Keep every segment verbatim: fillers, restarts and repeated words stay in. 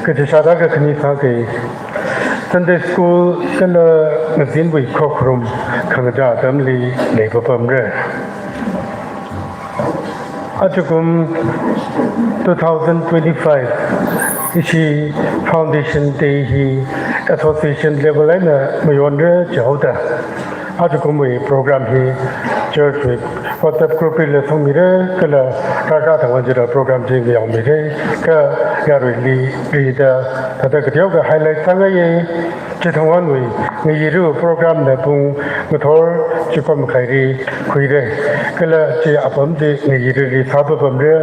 Kachi shāda kakhane sāki, Sunday school kala ngazinwui khokharum khangachā atamli leipapamra. Ajakum two thousand twenty-five ishi Foundation Day hi association level eina mayonra jihaoda, ajakumwui program hi church wui WhatsApp group li sangmira, kala rākā thangwon chila program chi ngayaomira, kha yaruili rida thāda kateokha highlight sāngaiya. Chithangwonwui ngayira program na pung ngathor chiko makhaili khuira. Kala chi apam chi ngayirali sāpapamra,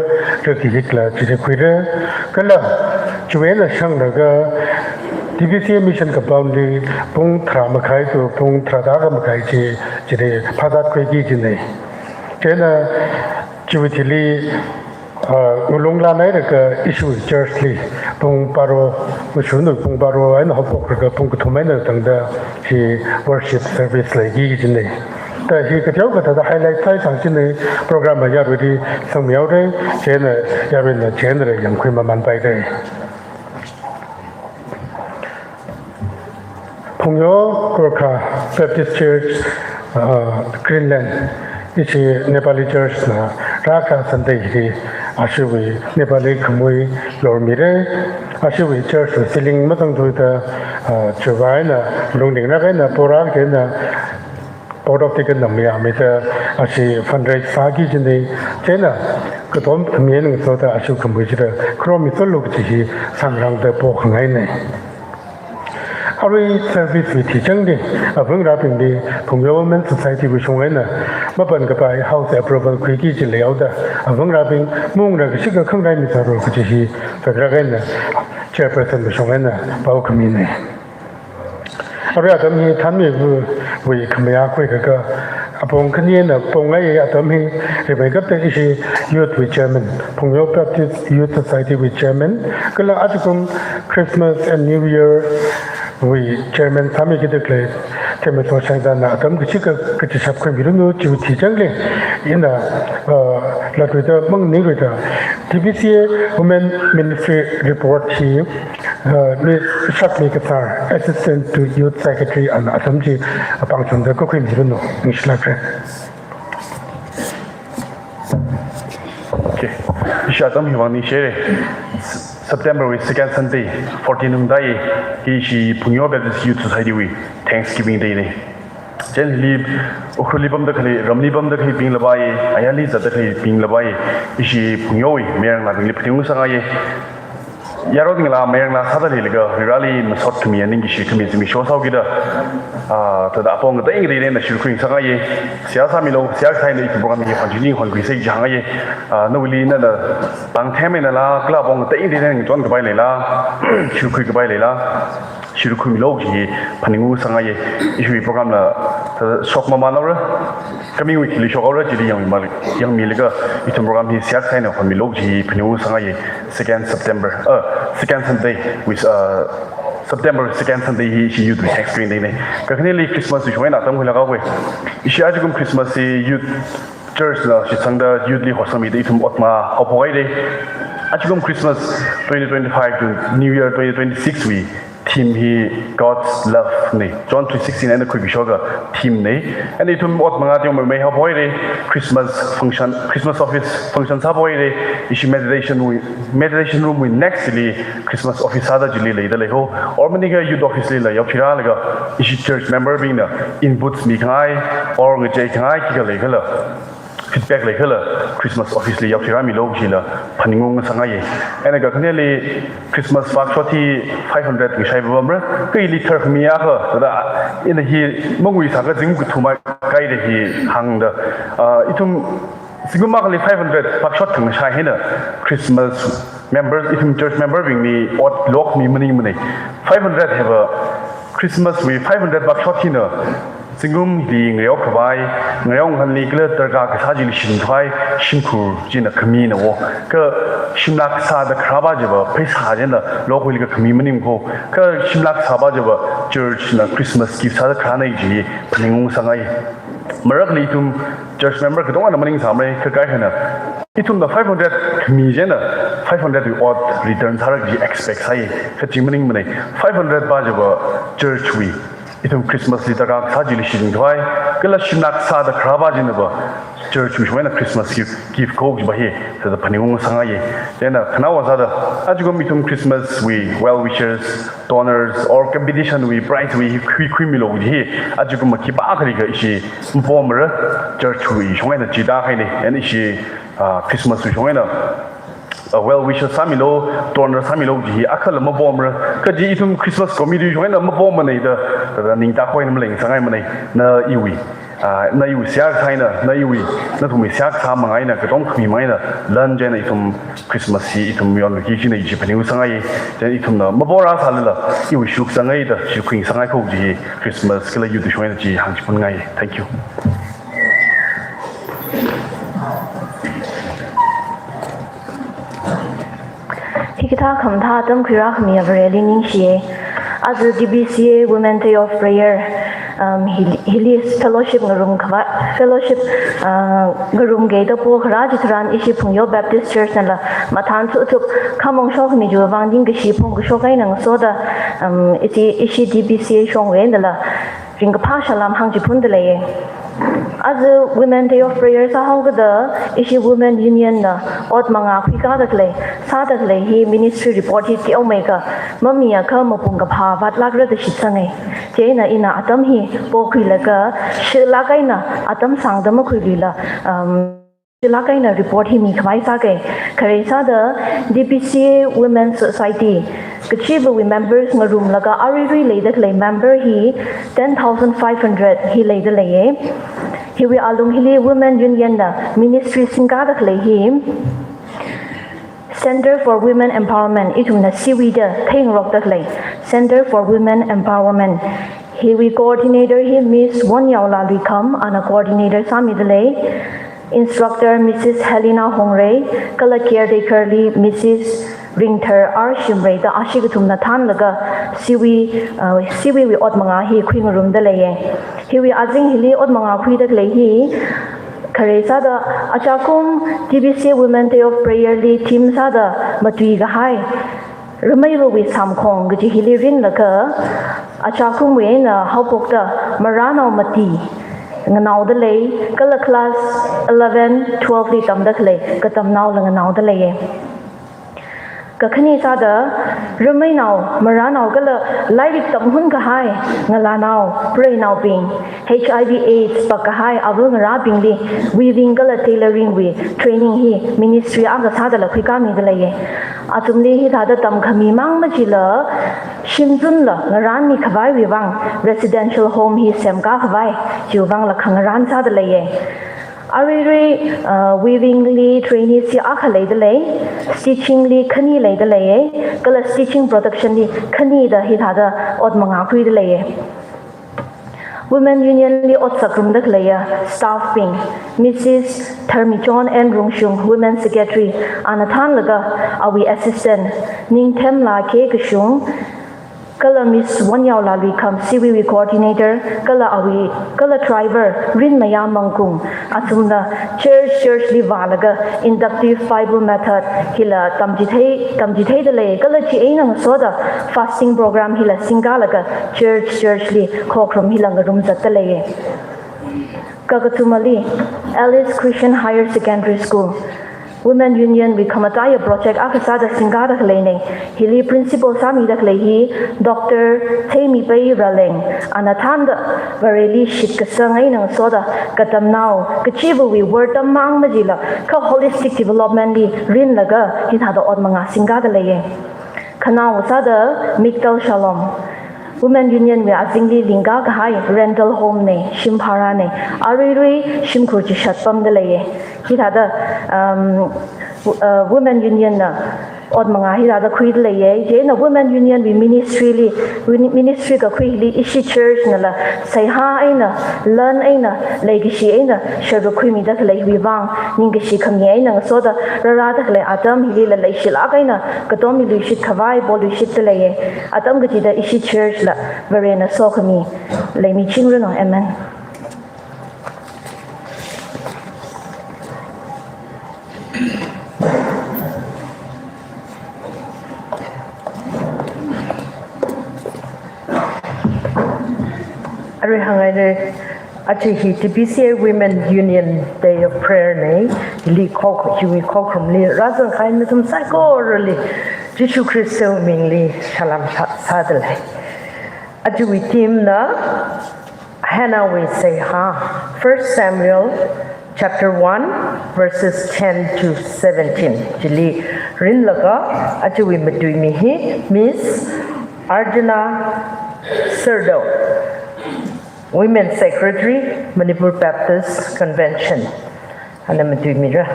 raki hikla chili khuira. Kala chiwui eina shanglaga T B C A mission compound li pung tharā makhai to pung tharāda kha makhai chi, chili phazat khuiki kajina. Chieina chiwui thili, ah, ngalung lan hailaga ishi church li pung baro, ngashanwui pung baro eina haophoklaga pung kathum eina tangda hi worship service leiki kajina. Da hi kateokha thāda highlight sāsang kajina, program a yaruili sangmihaora, chieina yaruina chieina yangkhui mamanpaira. Phungyo Gorkha Baptist Church, uh, Greenland, ishi Nepali Church na rākā Sunday hi, Ashiwui Nepali khamui yormire, ashiwui church wui ceiling mazangthuda, ah, chiwui eina, lungning rāk eina, porāk eina, Board of Deacon na mayāmida, ashi fundraise sāki kajina, chieina, katom khami eina ngasoda, ashiwui khamui chida, kharommi solu kaji hi, sāngarāngda pokhangaina. Arui service wui thichanli, avangarābingli, Phungyo Women Society wui shong eina, mapankapai house approval khuiki kaji leihaoda, avangarābing, maungra kashika khangarai misālu kaji hi, sākra eina, chairperson wui shong eina, pao khamina. Arui atam hi thanmiwui khamayā khuiakha, apong khani eina pongai atam hi, rimeikapta ishi youth wui chairman, Phungyo Baptist Youth Society wui chairman, kala ajakum Christmas and New Year wui chairman sāmiki dalei, Themmeisong Shangda na atam kachika kachishap khuimiranu chiwui thichanli, ina, uh, latluida maningluida, T B C A Women Ministry report hi, uh, Miss Shakmi Kasar, Assistant to Youth Secretary, ana atam chi apāng chungda kakhuimiranu, ningshilākra. Okay. Ishi atam hiwui vang ningshire. September wui second Sunday, fourteen ungdai, ishi Phungyo Baptist Youth Society wui Thanksgiving Day na. Chieina hili, Ukhrulli pamda khalei, ramli pamda khaleibingla pai, ayarli zatda khaleibingla pai, ishi Phungyowui mayaranglābingli phaningung sāngaiya. Yaronbingla mayaranglā sāda leilaga, Vareli masot khami, ningkashi khami zimiksho sāhaokida, ah, thāda apong ngatei ngateili eina shurkhui sāngaiya. Seihā sāmilu, seihā kasā eina ithum program hi hon chili hon khuisa kaji hāngngaiya. Ah, nawuili nana pāngthemeinala, kala apong ngatei ngateili eina ngachonkapai leila, shurkhuikapai leila, shurkhuimilu kaji phaningung sāngaiya. Ishiwui program la, thāda shokmamānhaora, coming week li shokhaora, chili yangmi mali, yangmilaga, ithum program hi seihā kasā eina honmilu kaji phaningung sāngaiya. Second September, uh, second Sunday, with, uh, September second Sunday hi ishi youth wui Thanksgiving Day na. Kakhaneli Christmas wui shong eina atam khuilāk haowa. Ishi ajakum Christmas hi youth church la shitsangda youth li hosangmida ithum ot mangā haophok haira. Ajakum Christmas twenty twenty-five to New Year twenty twenty-six wui theme hi God's Love na. John three sixteen eina khuipi shoka theme na. Eina ithum ot mangā teomeimei haophok haira, Christmas function, Christmas office function sāphok haira, ishi meditation wui, meditation room wui next li Christmas office sāda chili leida leihao. Or maningakha youth office lila yaophirālaga, ishi church member bingna inputs mikhangai, or ngacheikhangai khikha leikhala, feedback leikhala, Christmas office li yaophirāmilu kajila phaningung sāngaiya. Eina kakhaneli Christmas vākshot hi five hundred ngashai pamra, kha ili tharkhami akha, thāda, ina hi mangui sākha zingkum kathum makaida hi hāngda, ah, ithum zingkum akhali five hundred vākshot thangkashai hina Christmas members, ithum church member bingli ot lokmi maningmana. Five hundred hiva Christmas wui five hundred vākshot hina zingkumli ngareokhavai, ngareo ngahānli kala darkar kasā chili shichin khavai, shimkhur china khamina wo. Kha shimlak sāda kharāpā chiva pheisā china lokhuilaga khami maningmana ko. Kha shimlak sāpā chiva church na Christmas gift sāda kharāna kaji phaningung sāngai. Marakli ithum church member katongana maningsāmara, kha kaikhana ithumna five hundred khami china five hundred wui ot return sāra kaji expect sāi, kha chi maningmana. Five hundred pā chiva church wui, ithum Christmas li darkar kasā chili shichin khavai, kala shimlak sāda kharāpā chinava church wui shong eina Christmas gift, gift ko kajiva hi, thāda phaningung sāngaiya. Chieina khanaowa sāda, ajakum ithum Christmas wui well wishers, donors, or competition wui prize wui khui, khuimilu kaji hi, ajakum khipākhali kha ishi mapomra, church wui shong eina chida kahaina, and ishi, ah, Christmas wui shong eina, ah, well wisher sāmilu, donor sāmilu kaji hi akhala mapomra, kaji ithum Christmas committee shong eina mapomana da, da ningtakhuina maleisangaimana, na iwui, ah, na iwui seihā kasā eina, na iwui, nathumwui seihā kasā manga eina, katom khami manga eina, lan chieina ithum Christmas hi ithum yonki kajina kaji phaningung sāngai, chieina ithumna maporā sālala, iwui shuk sāngai da, shuk khuisāngai ko kaji hi Christmas kala youth shong eina chi hāngchiphunngai. Thank you. Hikathā khamathā atam khuirākhami Vareli ningshiya. Aja T B C A Women Day of Prayer, um, hili, hili fellowship ngarumkhavai, fellowship, uh, ngarumkida pokharā chitharan ishi Phungyo Baptist Church nala mathān suthup khamong shokmi chiwui vang ningkashi phongkashok eina ngasoda, um, ishi, ishi T B C A shongwui einala ringkaphā salām hāngchiphunngaleiya. Aja Women Day of Prayer sāhaokada, ishi Women Union na ot mangā khuikāda khalei, sāda khalei hi ministry report hi teomeikha, mamiakha mapung kaphā vātlākra da shitsanga. Chieina ina atam hi pokhuilaga, shilāk eina atam sāngda makhuiluila, um, shilāk eina report hi mikhavai sāga. Khare sāda D P C A Women Society kachiva̱wui members ngarumlaga aruirui leida khalei member hi ten thousand five hundred hi leida leiya. Hiwui alung hili Women Union na ministry singkāda khalei hi Centre for Women Empowerment, ithumna CWE da theingarokda khalei Centre for Women Empowerment. Hiwui coordinator hi Miss Wonyaola Luikham, ana coordinator sāmida lei. Instructor Missus Helena Hongrei, kala caretaker li Missus Ringthar R Shimrei da ashi kathumna thānlaga CWE, uh, CWE wui ot mangā hi khuingarumda leiya. Hiwui azing hili ot mangā khuida khalei hi, khare sāda, achakum D P C A Women Day of Prayer li theme sāda matuikahai, Rameiva̱wui Samkhong kaji hili rinlaga, achakumwui eina haophokta marānao mati nganaoda lei, kala class eleven, twelve li tamda khalei katamnaola nganaoda leiya. Kakhane sāda, rameinao, marānao kala lairik tamhun kahai ngalānao, preinaobing, H I V AIDS pak kahai ava ngarābingli weaving kala tailoring wui training hi ministry akha sādala khuikāmida leiya. Athumli hithāda tamkhami mang machila, shimzunla ngarānmi khavaiwui vang residential home hi semkā khavai, chiwui vangla khangarān sāda leiya. Aruirui, uh, weaving li trainees hi akha leida lei, stitching li khani leida leiya, kala stitching production li khani da hithāda ot mangā khuida leiya. Women Union li ot sāngarumda khaleiya staff bing, Missus Tharmichon N Rungshung, Women Secretary, ana thānlaga awui assistant, Ningthemla K Kashung, kala Miss Wonyaola Luikham, CWE wui coordinator, kala awui, kala driver, Rinmaya Mangkung, athumna church, church li vālaga inductive Bible method hila tamchithei, tamchitheida lei, kala chieina ngasoda fasting program hila singkālaga church, church li khokharum hila ngarumzatda leiya. Kakathumali, Alice Christian Higher Secondary School, Women Union wui khamataiya project akha sāda singkāda khaleina. Hili principal sāmida khalei hi Doctor Theimipei Raleng, ana thānda Vareli shitkasang eina ngasoda katamnao kachiva̱wui wortam mang machila kha holistic development li rinlaga hithāda ot mangā singkāda leiya. Khanaowa sāda Miktal Shalom, Women Union wui azingli lingkā kahai rental home na, shim bharana, aruirui shimkhur chishat pamda leiya. Hithāda, um, w-, uh, Women Union na ot mangā hithāda khuida leiya. Chieina Women Union wui ministry li, wui ministry kakhui hili ishi church nala seihā eina, lan eina, leikashi eina sharuk khuimida khaleiwui vang ningkashi khami eina ngasoda rārāda khalei atam hilila leishilāk eina katom miluishit khavai polushitta leiya. Atam kachida ishi church la Varena sokhami leimichingranu. Amen. Arui hāngngaina, aja hi D P C A Women Union Day of Prayer na, hili khok, hiwui khokrumli rāzangkahai nathum saikorali Jishu Khristawui mingli salam sā, sāda lei. Ajawui theme na Hannahwui seihā, First Samuel chapter one, verses ten to seventeen. Chili rinlaga ajawui matuimi hi Miss Arjuna Serdou, Women Secretary, Manipur Baptist Convention, ana matuimira.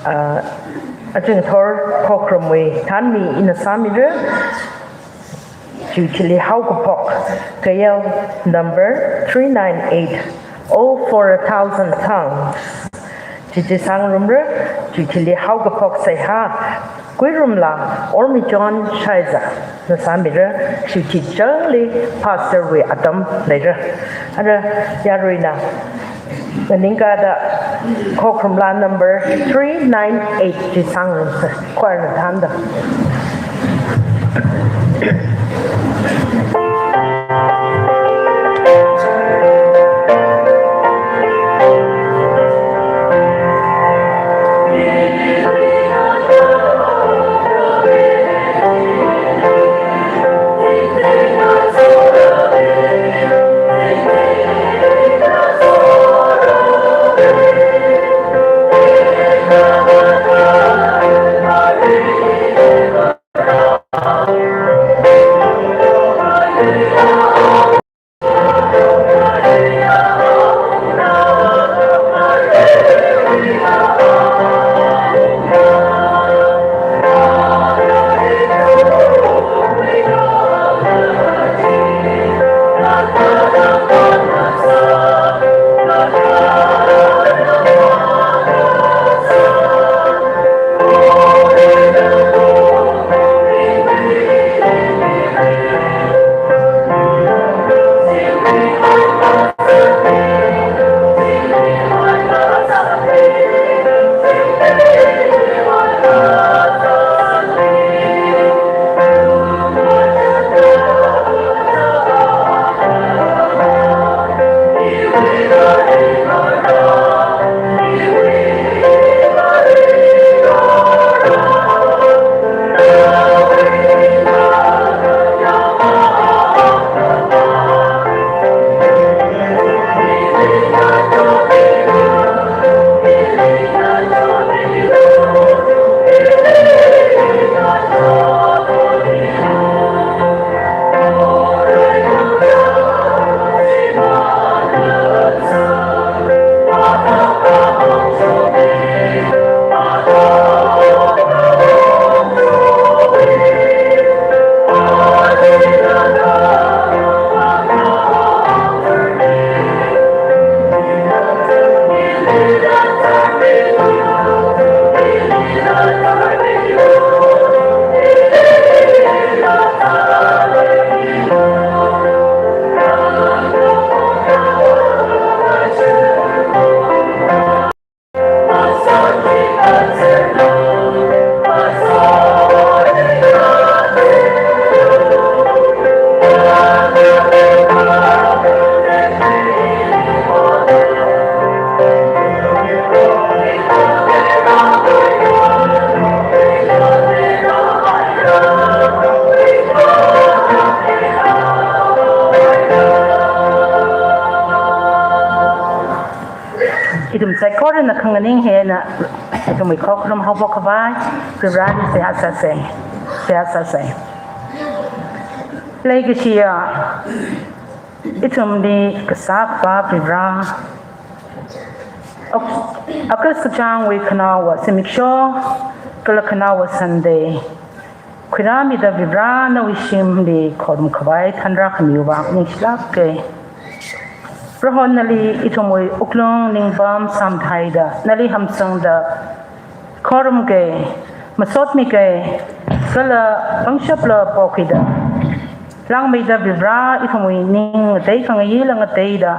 Ah, aja ngathor khokharumwui thānmi ina sāmira. Chiwui thili haokaphok, K L number three nine eight, Oh, for a thousand tongues. Chi chi sāngarumra. Chiwui thili haokaphok seihā, Kuirumla Ormichon Shaiza na sāmira. Chiwui chi changli pastor wui atam leira. Ara yaruina nganingkāda khokharumla number three nine eight chi sāngarumsa, choir na thānda. Ithum saikorana khanganing eina ithumwui khokharum haophok khavai, Vareli seihā sāsa, seihā sāsa. Leikashiya, ithumli kasā Akhava Vare, Aug-, August kachāngwui khanaowa zimiksho, kala khanaowa Sunday, khuirāmida Vare nawui shimli khorum khavai thanrākhamiwui vang ningshilāka. Proho nali ithumwui wuklung ningpam samthaida, nali hamsangda khorumka, masotmika, kala pangshapla pokhuida, langmeida Vare ithumwui ning ngatei khangayila ngateida,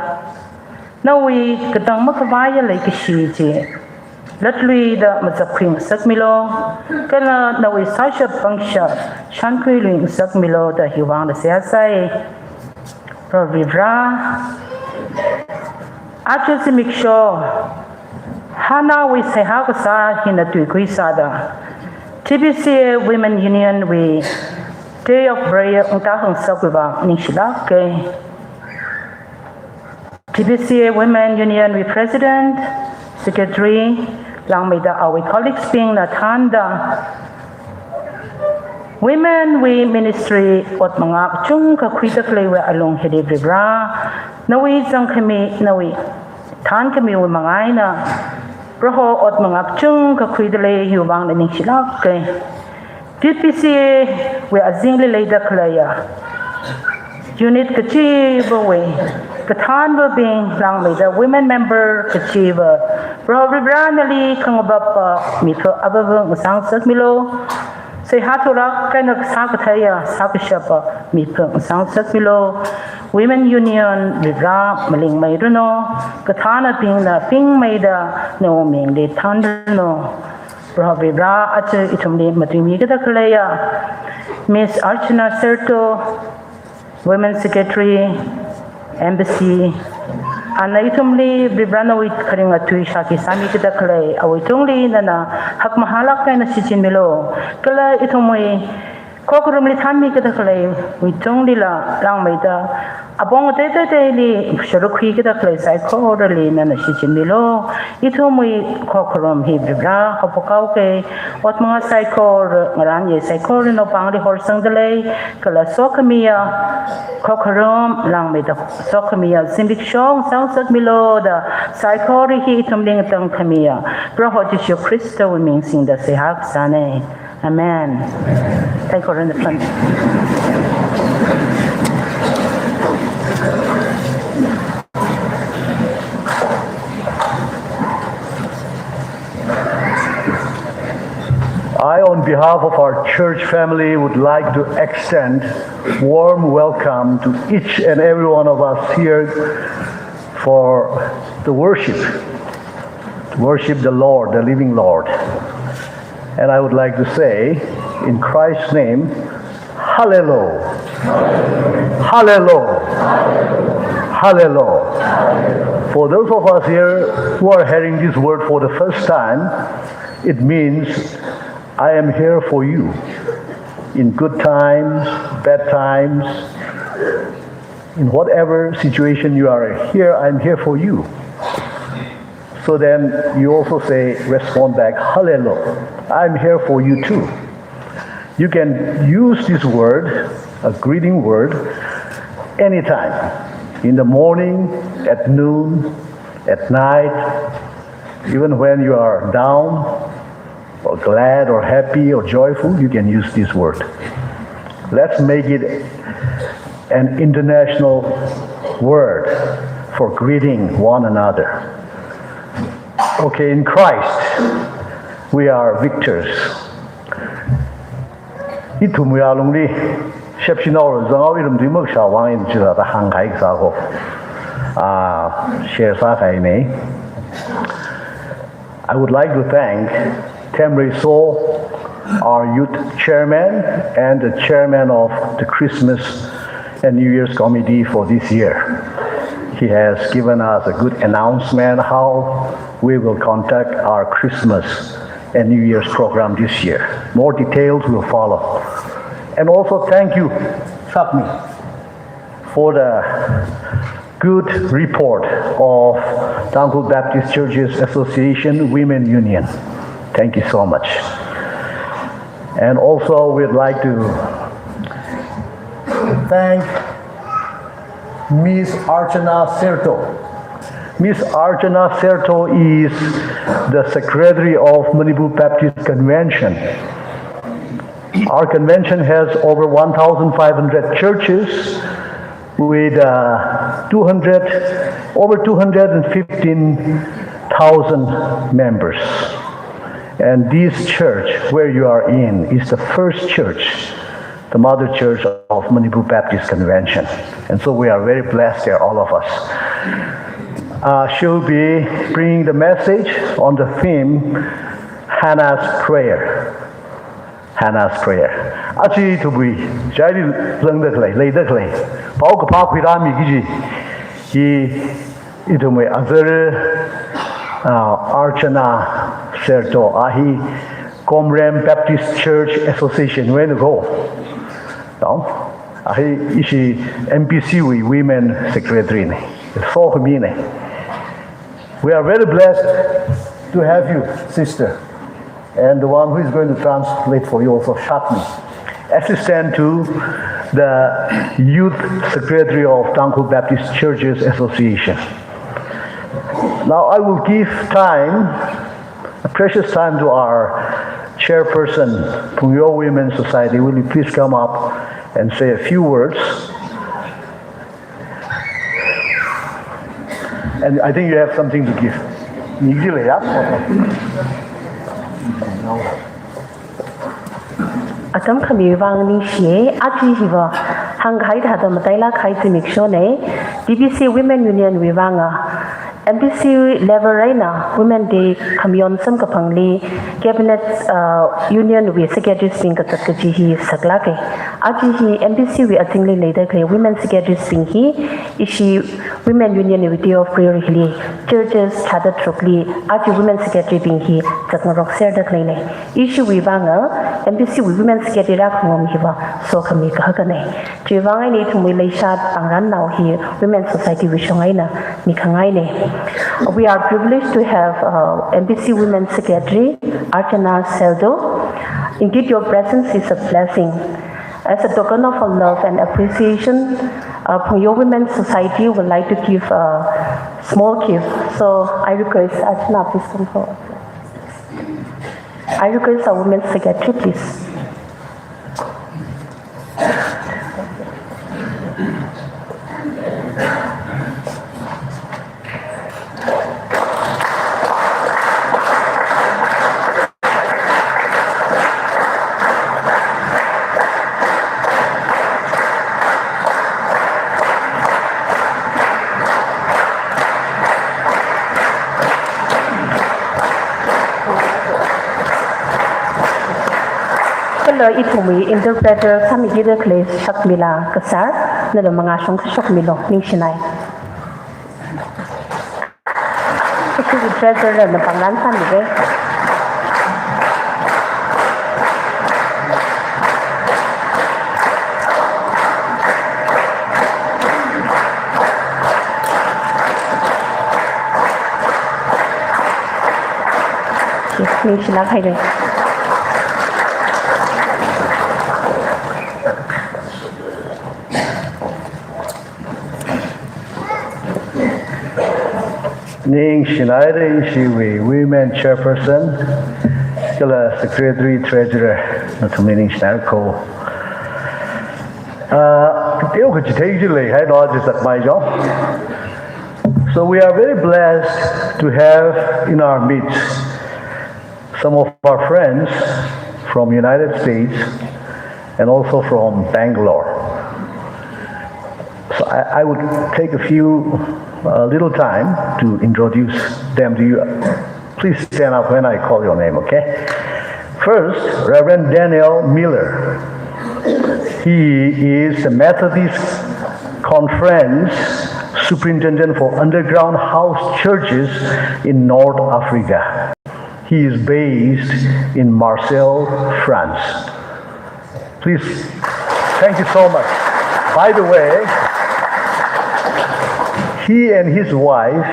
nawui katang makhavaiya leikashi chi latluida mazapkhuingasakmilu, kala nawui sāshap pangshap shānkhuiluingasakmilu da hiwui vangla seihā sāi. Proho Vare, aja zimiksho, Hannahwui seihā kasā hina tuikui sāda, T B C A Women Union wui Day of Prayer ungtā khangasakwui vang ningshilāka. T B C A Women Union wui President, Secretary, langmeida awui colleagues bingna thānda, women wui ministry ot mangā kachungkha khuida khaleiwui alung hili Vare, nawui zangkhami, nawui thānkhamiwui manga eina, Proho ot mangā kachungkha khuida lei hiwui vangla ningshilāka. T B C A wui azingli leida khaleiya unit kachivawui kathānvabing langmeida women member kachiva, Proho Vare nali khangavapa miphā avāva ngasāngasakmilu. Seihā thurak eina kasā katheiya sākashapa miphā ngasāngasakmilu. Women Union Vare malingmeiranu, kathānabingna pingmeida nawui mingli thānranu. Proho Vare, aja ithumli matuimikida khaleiya Miss Archana Serto, Women Secretary, Embassy, ana ithumli Vare nawui kharinga tui shākhi sāmikida khalei, awui tungli nana hakmahālāk eina shichinmilu. Kala ithumwui khokharumli thānmikida khaleiwui tunglila langmeida apong ateiteili sharuk khuikida khalei saikorali nana shichinmilu. Ithumwui khokharum hi Vare haophok haoka, ot mangā saikora, ngarānya saikora nawui pāngli horsangda lei, kala sokhamiya khokharum langmeida sokhamiya zimiksho ngasāngasakmilu da saikora hi ithumli ngatangkhamiya Proho Jishu Khristawui ming singda seihā kasāna. Amen. Thank you, Reverend. I, on behalf of our church family, would like to extend warm welcome to each and every one of us here for the worship, to worship the Lord, the living Lord. And I would like to say, in Christ's name, Hallelujah. Hallelujah. Hallelujah. For those of us here who are hearing this word for the first time, it means, "I am here for you. In good times, bad times, in whatever situation you are here, I'm here for you." So then you also say, respond back, "Hallelujah, I'm here for you too." You can use this word, a greeting word, anytime. In the morning, at noon, at night, even when you are down, or glad, or happy, or joyful, you can use this word. Let's make it an international word for greeting one another. Okay, in Christ, we are victors. Ithumwui alungli, shepshinao zangao iram dui maksha wang in chila da hāngkahai kasā ko, ah, share sākahaina. I would like to thank Temrei So, our youth chairman and the chairman of the Christmas and New Year's committee for this year. He has given us a good announcement how we will conduct our Christmas and New Year's program this year. More details will follow. And also thank you, Sakmi, for the good report of Tangkhul Baptist Churches Association Women Union. Thank you so much. And also, we'd like to thank Miss Archana Serto. Miss Archana Serto is the secretary of Manipur Baptist Convention. Our convention has over one thousand five hundred churches with, uh, two hundred, over two hundred fifteen thousand members. And this church where you are in is the first church, the mother church of Manipur Baptist Convention. And so we are very blessed there, all of us. Uh, she'll be bringing the message on the theme, Hannah's Prayer. Hannah's Prayer. Aja ithumwui, chili zangda khalei, leida khalei, paokaphā khuirāmi kaji hi ithumwui azar, ah, Archana Serto, a hi Komrem Baptist Church Association wui eina ko. Tao, a hi ishi M B C wui Women Secretary na. Sokhami na. We are very blessed to have you, sister. And the one who is going to translate for you also, Shakmi, assistant to the Youth Secretary of Tangkhul Baptist Churches Association. Now I will give time, a precious time, to our chairperson, Phungyo Women Society. Will you please come up and say a few words? And I think you have something to give. Nigdile, yeah? Atam khami vang ningshi, aja hiva hāngkahai thāda matailāk kahai zimiksho na, T B C Women Union wui vang a, M B C level eina Women Day khamayon samkaphangli Cabinet, uh, Union wui secretaries bing kazat kaji hi saklāka. Aja hi M B C wui azingli leida khalei Women Secretaries bing hi ishi Women Union wui Day of Prayer hili churches thāda tharukli aja Women Secretary bing hi zatngarok serda khaleina. Ishiwui vang a M B C wui Women Secretary rākhangom hiva sokhami kahaka na. Chiwui vang eina ithumwui leishat pāngrannao hi Women Society wui shong eina mikhangaina. We are privileged to have, uh, M B C Women Secretary Archana Serto. Indeed, your presence is a blessing. As a token of our love and appreciation, uh, Phungyo Women Society would like to give a small gift. So I request Archana, please come forward. I request our Women Secretary, please. Kala ithumwui interpreter sāmikida khalei Shakmila Kasar, nala mangā shong kashok milo, ningshinai. Treasurerna pāngran sāmire. Yes, ningshilāk haire. Ningshinaire ishiwui women chairperson, kala secretary, treasurer, nathumli ningshinaire ko. Ah, teo kachithei chi leihai no, chi sakmai jo. So we are very blessed to have in our midst some of our friends from United States and also from Bangalore. So I, I would take a few, uh, little time to introduce them to you. Please stand up when I call your name, okay? First, Reverend Daniel Miller. He is the Methodist Conference Superintendent for Underground House Churches in North Africa. He is based in Marseille, France. Please, thank you so much. By the way, he and his wife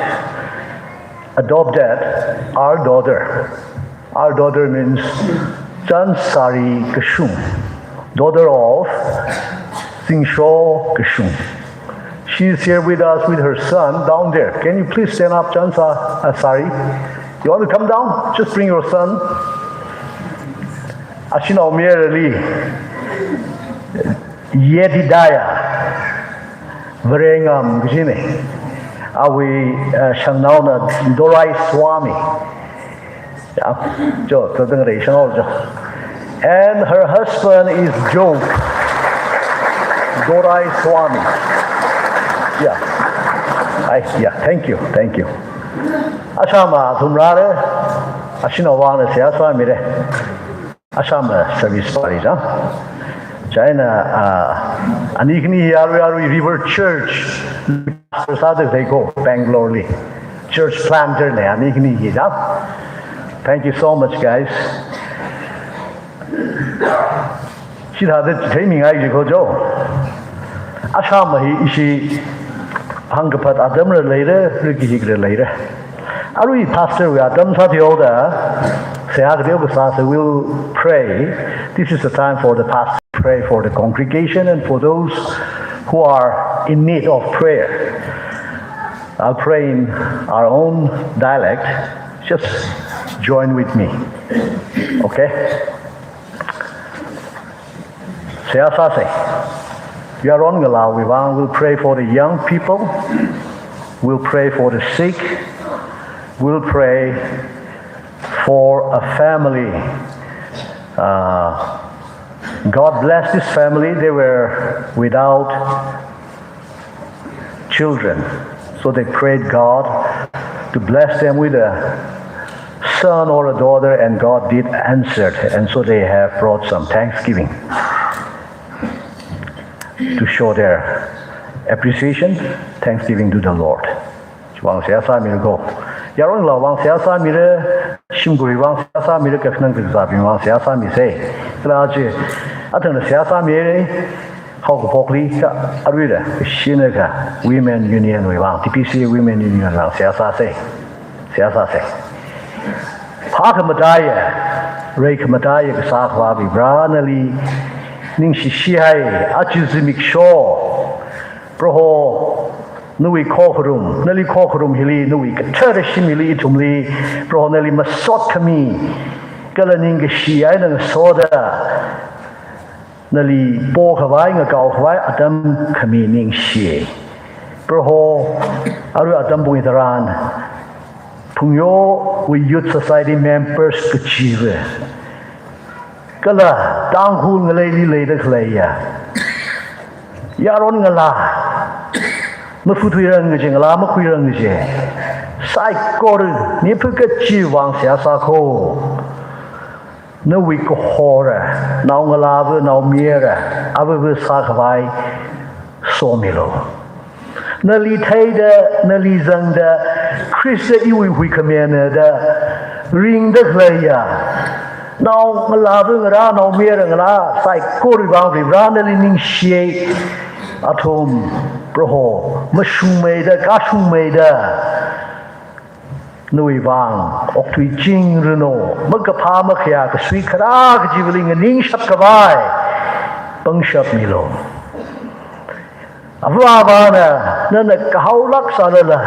adopted our daughter. Our daughter means Chansari Kashung, daughter of Zingsho Kashung. She is here with us with her son down there. Can you please stand up, Chansa, uh, Sari? You want to come down? Just bring your son. Ashinao mayarali Yedidiah Varengam kajina. Awui, uh, shangnaona Dorai Swami. Yeah, jo, tadang rei shang jo. And her husband is Job Dorai Swami. Yeah. Ai, yeah, thank you, thank you. Ashama thumrare, ashinao vangna seihā sāmire. Ashama service pari ja. China, ah, ani khani arui arui River Church pastor sāda leiko Bangalore li. Church planter ne ani khani hi ja. Thank you so much, guys. Chithāda theimingai ji ko jo. Ashama hi ishi hāngkaphat atamra leira, rikihikra leira. Arui pastor wui atam sāthuihaoda, seihā kateo kasā sā, we'll pray. This is the time for the pastor to pray for the congregation and for those who are in need of prayer. I'll pray in our own dialect. Just join with me. Okay? Seihā sāsa. Yaron ngalāwui vang, we'll pray for the young people. We'll pray for the sick. We'll pray for a family. Uh, God bless this family. They were without children. So they prayed God to bless them with a son or a daughter, and God did answer. And so they have brought some thanksgiving to show their appreciation, thanksgiving to the Lord. Vang seihā sāmira ko. Yaron ngalāwui vang seihā sāmira, shimkhurwui vang seihā sāmira, kakhanang kazābingwui vang seihā sāmisa. Kala chi, athangna seihā sāmira, haokaphokli, kha aruila, shinaka, Women Union wui vang, T P C Women Union vang seihā sāsa. Seihā sāsa. Phākhamataiya, reikhamataiya kasā Akhava Varivara, nali ningshishihai, aja zimiksho, Proho, nawui khokharum, nali khokharum hili, nawui kathara shim hili ithumli, Proho nali masot khami, kala ningkashi eina ngasoda, nali pokhavai, ngakaokhavai atam khami ningshi. Proho, arui atam pung hitharan, Phungyowui Youth Society members kachiva, kala Tangkhul ngaleili leida khaleiya yaron ngalā, mafuthuirang kaji, ngalā makhuirang kaji, saikora, mi phakachiwui vang seihā sā ko. Nawui kahora, naongalāva, naomayara, avava sākhavai somilu. Nali theida, nali zangda, Khrista iwui huikhamina da ringda khaleiya naongalāva ngarā, naomayara ngarā saikorawui vang Varivara nali ningshiya. Athum Proho mashungmeida, kashungmeida nawui vang okthuichingranu, makaphā makhayā kasui kharā kachivali nganingshap khavai pangshap milu. Avāvana, nana kahaolāk sālala,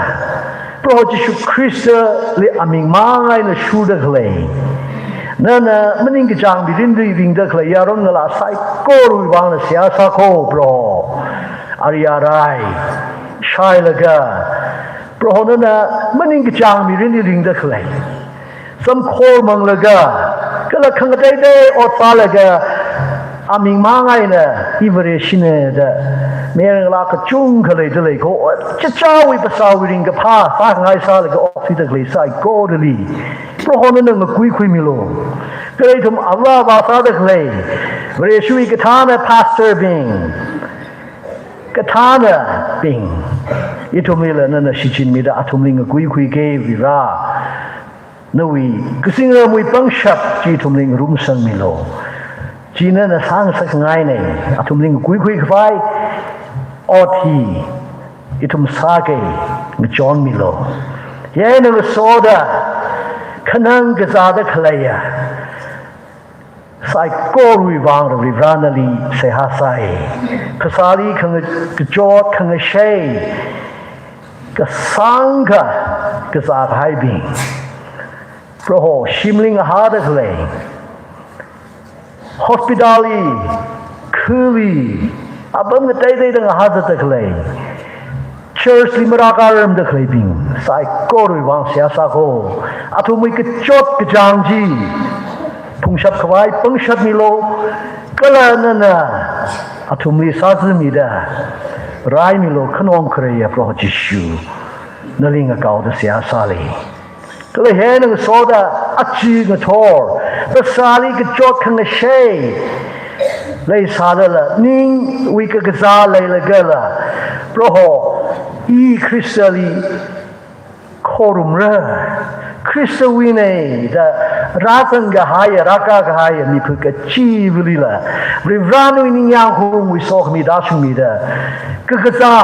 Proho Jishu Khristali aming mang eina shurda khalei, nana maningkachāng mirinli ringda khalei yaron ngalā saikorawui vangna seihā sākho Proho. Ari arai shailaga, Proho nana maningkachāng mirinli ringda khalei, samkhor manglaga, kala khangateitei ot sālaga, aming mang eina, I Vareshina da mayarngalā kachungkha leida lei kho, chichāwui phasāwui ringkaphā sāngai sālaga okthuida khalei saikorali Proho nana ngakuikhuimilu. Kala ithum avāva sāda khalei, Vareshiwui kathāna pastor bing, kathānabing, ithumlila nana shichinmida athumli ngakuikhuiki Varivara. Nawui kazingramwui pangshap chi ithumli ngarumsangmilu. Chi nana sāngasakngaina, athumli ngakuikhui khavai ot hi ithum sāki, ngachonmilu. Hi eina ngasoda khanang kazāda khaleiya saikorawui vang Varivara nali seihā sai. Phasāli khanga-, kachot khangashei, kasāngkha kazā kahaibing, Proho shimli ngahāda khalei, hospitalli, khali, apam ngateiteida ngahāzatda khalei, churchli marākharumda khaleibing saikorawui vang seihā sākho. Athumwui kachot kachāng chi phungshap khavai pangshap milu. Kala nana athumli sāzamida raimilu, khanong khareiya Proho Jishu, nali ngakaoda seihā sāli. Kala hi eina ngasoda aja ngathor, phasāli kachot khangashei leisālala, ningwui kakazā leilagala, Proho, I Khristali khorumra, Khristawuina da rāzang kahaiya, rākā kahaiya mipha kachivalila, Varivara nawui ningyāng hungwui sokhami tāshungmida, kakazā,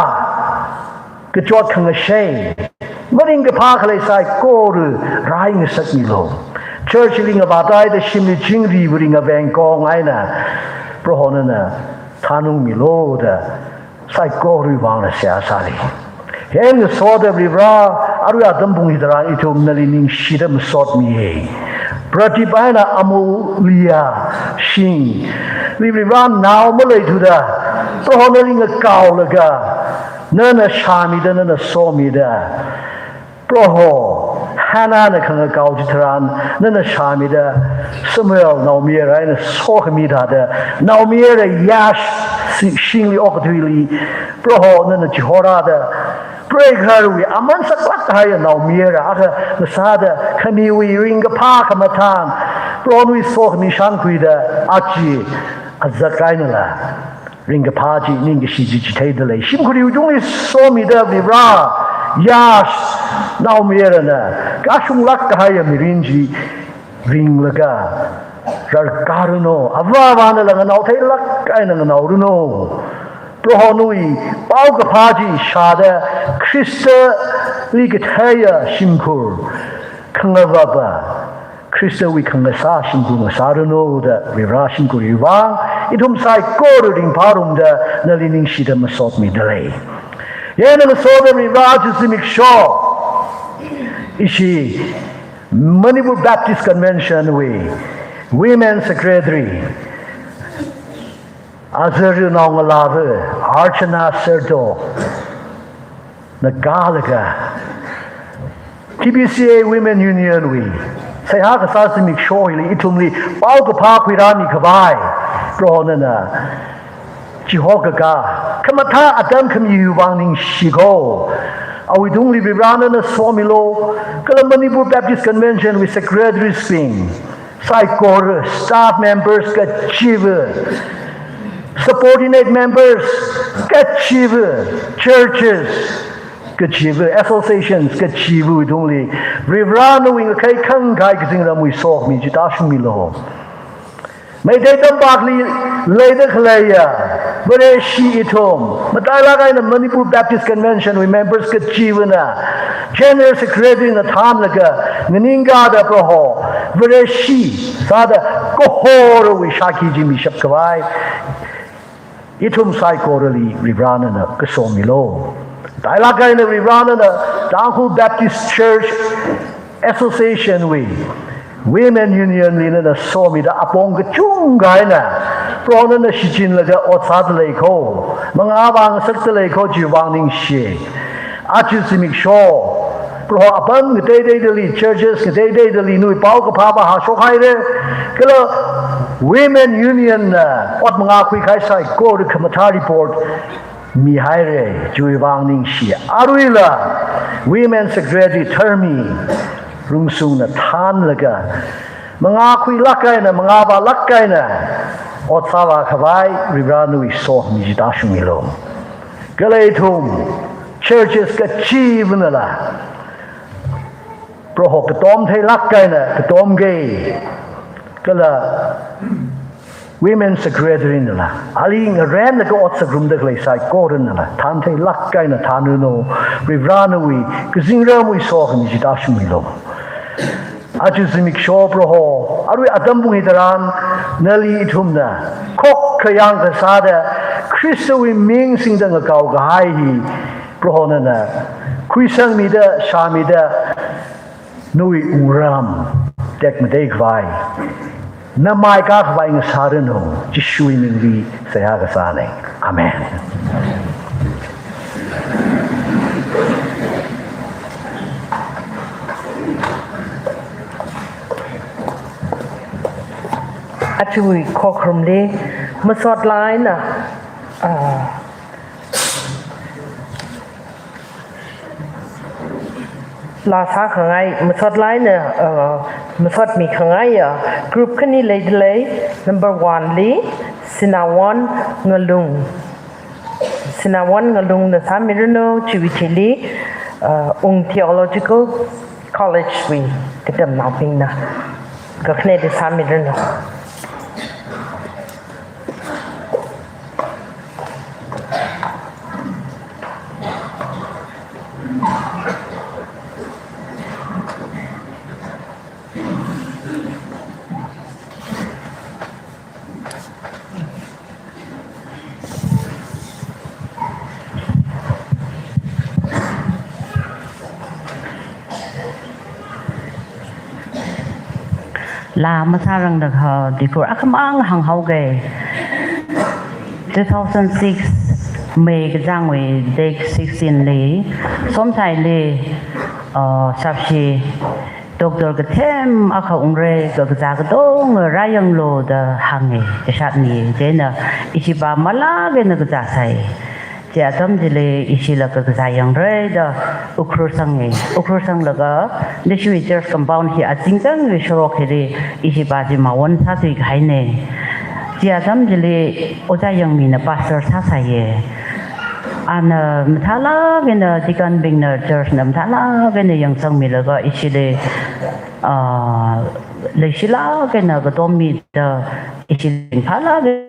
kachot khangashei, maringkaphā khalei saikora raingasakmilu. Churchli ngavātaida shimli chingri vāring aveng kong eina Proho nana thanungmilu da saikorawui vangna seihā sāli. Hi eina ngasoda Varivara, arui atam pung hitharan ithum nali ningshida masotmiya. Pratip eina Amulia shingli Varivara nao maleithuda, Proho nali ngakaolaga, nana shāmida, nana somida, Proho, Hannahna khangakao chitharan nana shāmida, Samuel naomayara eina sokhami thāda, naomayara Yash si-, shingli okathuili, Proho nana chihorāda, preigahārwui aman saklāk kahaiya naomayara akha ngasāda, khamiwui ringkaphā khamathān, Proho nawui sokhami shānkhuida, aja azak einala ringkaphā chi, ningkashi chi chitheida lei. Shimkhurwui tungli somida Varivara, Yash naomayarana kashunglāk kahaiya mirin chi ringlaga rarkharanu, avāvanala nganao theilāk eina nganaoranu. Proho nawui paokaphā chi shāda Khristali katheiya shimkhur khangavāva, Khristawui khangasā shimkhur ngasāranu da Varivara shimkhurwui vang ithum saikora ringphārumda nali ningshida masotmida lei. Hi eina ngasoda Varivara, aja zimiksho ishi Manipur Baptist Convention wui Women Secretary, azarnao ngalāva Archana Serto na kālaga, T B C A Women Union wui seihā kasā zimiksho hili ithumli paokaphā khuirāmi khavai, Proho nana chihokakā khamathā atam khamiwui vang ningshikho. Awui tungli Varivara nana somilu, kala Manipur Baptist Convention wui secretaries bing saikora, staff members kachiva, subordinate members kachiva, churches, kachiva, associations kachiva tungli, Varivarāwui ngakhai khangkhai kazingramwui sokhami chi tāshungmilu. Meitei tampakli leida khaleiya Vareshi ithum, matailāk eina Manipur Baptist Convention wui members kachivana, General Secretary na thānlaga, nganingkāda Proho, Vareshi sāda kahorawui shākhi chi mishap khavai, ithum saikorali Varivarā nana kasomilu. Matailāk eina Varivarā nana Tangkhul Baptist Church Association wui Women Union li nana somida apong kachungkha eina Proho nana shichinlaga ot sāda lei kho, mangā vāngasakda lei kho, chiwui vāng ningshi. Aja zimiksho, Proho apam ngateiteidali, churches ngateiteidali nawui paokaphā vāhāshok haira. Kala Women Union na ot mangākhui kahai saikora khamathā report mihaira, chiwui vāng ningshi. Aruila Women Secretary Tharmi Rungsung na thānlaga, mangākhuilāk eina, mangāvālāk eina ot sāvā khavai Varivarā nawui sokhami chi tāshungmilu. Kala ithum churches kachivanala Proho katom theilāk eina katomga, kala Women Secretary nala, ali ngarenlaga ot sāngarumda khalei saikoranala thāntheilāk eina thānranu. Varivarā nawui kazingramwui sokhami chi tāshungmilu. Aja zimiksho Proho, arui atam pung hitharan nali ithumna khokkha yangkasāda Khristawui ming singda ngakao kahai hi Proho nana khuisangmida, shāmida, nawui wungram tekmatei khavai, namai kā khavai ngasāranu, Jishuwui mingli seihā kasāna. Amen. Ajawui khokharumli masot laa eina, ah, laa sākhangai, masot laa eina, uh, masot mikhangai ya group khani leida lei. Number one li Sinawon Ngalung. Sinawon Ngalung na sāmiranu. Chiwui thili, uh, Ung Theological College wui katamnaobingna. Kakhane da sāmiranu. Laa masārangda kha dikur akhamang hānghaoga. Two thousand six May kachāngwui date sixteen li, Somsaili, uh, shapshi doctor kathem akha ungra, kakazā katonga rāyanglu da hānga, kashatmi. Chieina ishipā malāk eina kazāsai. Chi atam chili ishila kakazā yangra da Ukhrul sanga. Ukhrul sanglaga Jishuwui church compound hi azingtangwui shorok hili ishipā chi mawon sāthui kahaina. Chi atam chili Ojā Yangmina pastor sāsaiya. Ana mathālāk eina deaconbingna, church na mathālāk eina yangsangmilaga ishili, ah, leishilāk eina katom mida ishi ringphālāk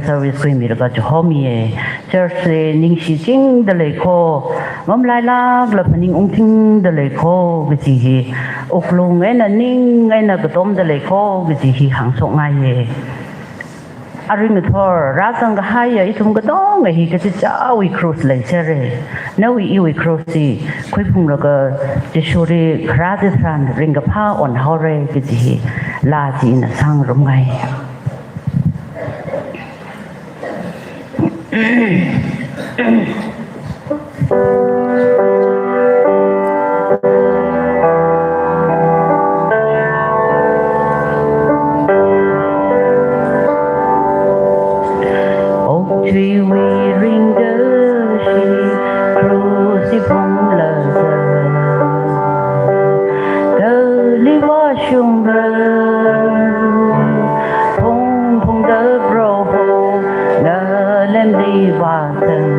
service khuimilaga chihomiya. Church li ningshichingda lei kho, ngamlailākla phaningungchingda lei kho kaji hi, wuklung eina ning eina katomda lei kho kaji hi hāngshokngaiya. Arui ngathor rāzang kahaiya ithum katonga hi kachichāwui cross leisera. Nawui iwui cross chi khuiphunglaga Jishuli kharā chitharan ringkaphā onhaora kaji hi laa china sāngarumngai. Okathuiwui ringkashi cross li phunglaga, kali vāshungrar, phung phungda Proho nalemli vāzang.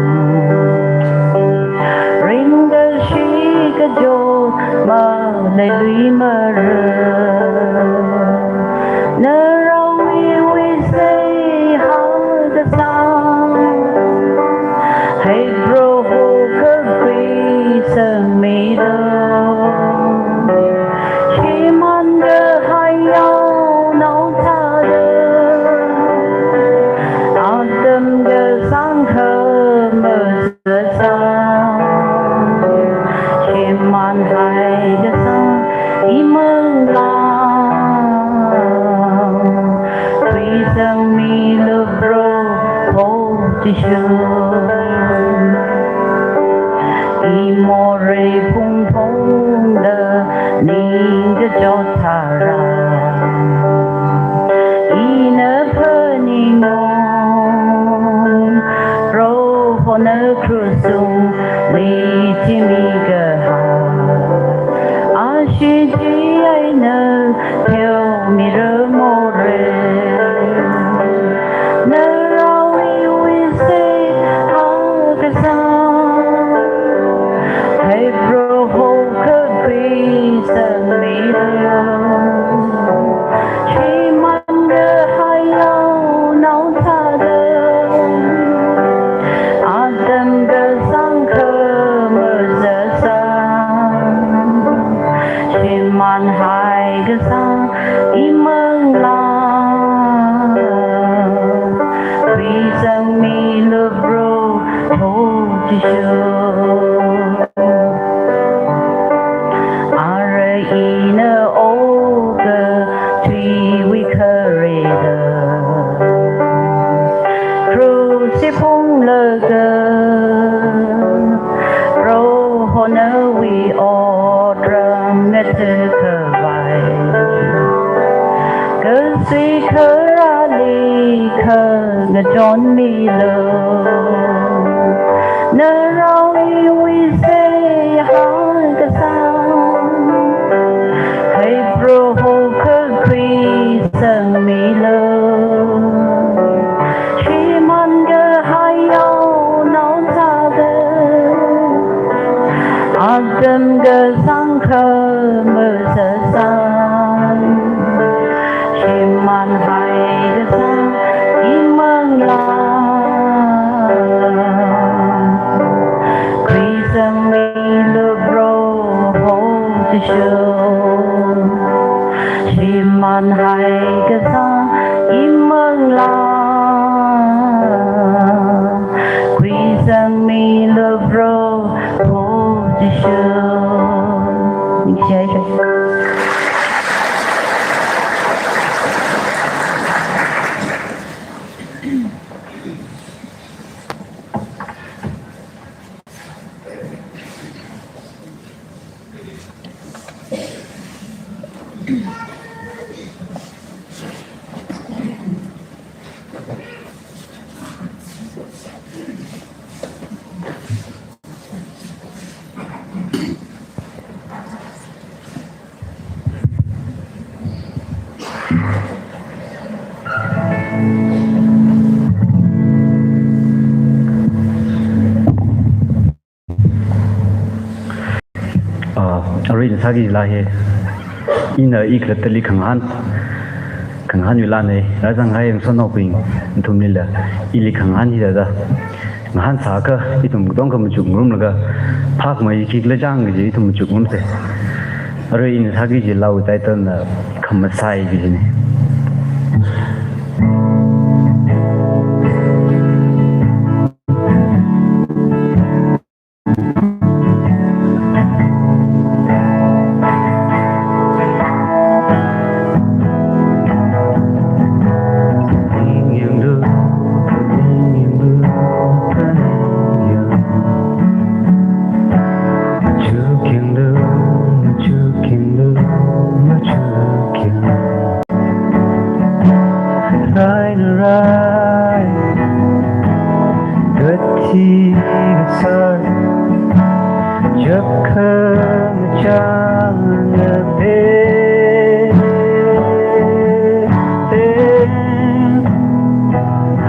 leiluimara. Naraowui wuise hakasang, hei Proho kakhui sangmilu. Shimānkahai yaonao thāda, atam kasang khamazāsang, shimānhai kasang imangla, khuisangmilu Proho Jishu. I morei phungphungda ningkachot tharan, ina phaningunghaowa Prohona krushungli thimikahai. Ashee chi eina pheomira morei. Naraowui wuise hakasang, hei Proho kakhui sangmilu. Shimānkahai yaonao thāda, atam kasang khamazāsang, shimānhai kasang imangla, khuisangmilu Proho Jishu. Arui ina okathuiwui khareli, krush hi phunglaga, Proho nawui otram ngathakhavai kasui kharāli khangachon milu. Naraowui wuise hakasang, hei Proho kakhui sangmilu. Shimānkahai yaonao thāda, atam kasang khamazāsang, shimānhai kasang imangla, khuisangmilu Proho Jishu. Shimānhai kasang imangla, khuisangmilu Proho Jishu. Ningshi haira. Ah, arui ina sāki kajila hi, ina i khalattali khangahān, khangahānwui lāna, rāzanghai ngasotnaobing nathumlila ili khangahān hithāda ngahānsākha ithum katonga machukngarumlaga phākhamei khikhala chang kaji ithum machukngarumsa. Arui ina sāki kajilawui title na Khamasai kajina. Rai na rai, kathi kasar, chapkha machang na pe, pe,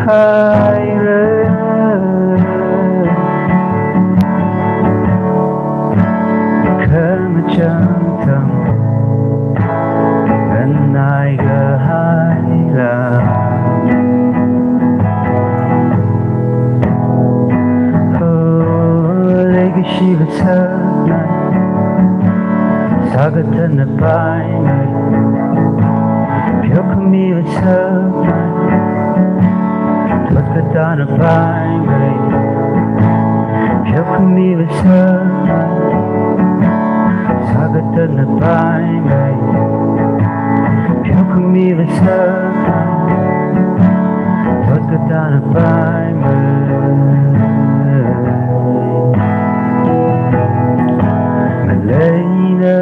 haira, khamachang Nganai kahaila. Oh, leikashi vāsāngai. Sākatana paimei. Pheokhami vāsāngai. Thotkatana paimei. Pheokhami vāsāngai. Sākatana paimei. Pheokhami vāsāngai. Thotkatana paimei. Ngaleina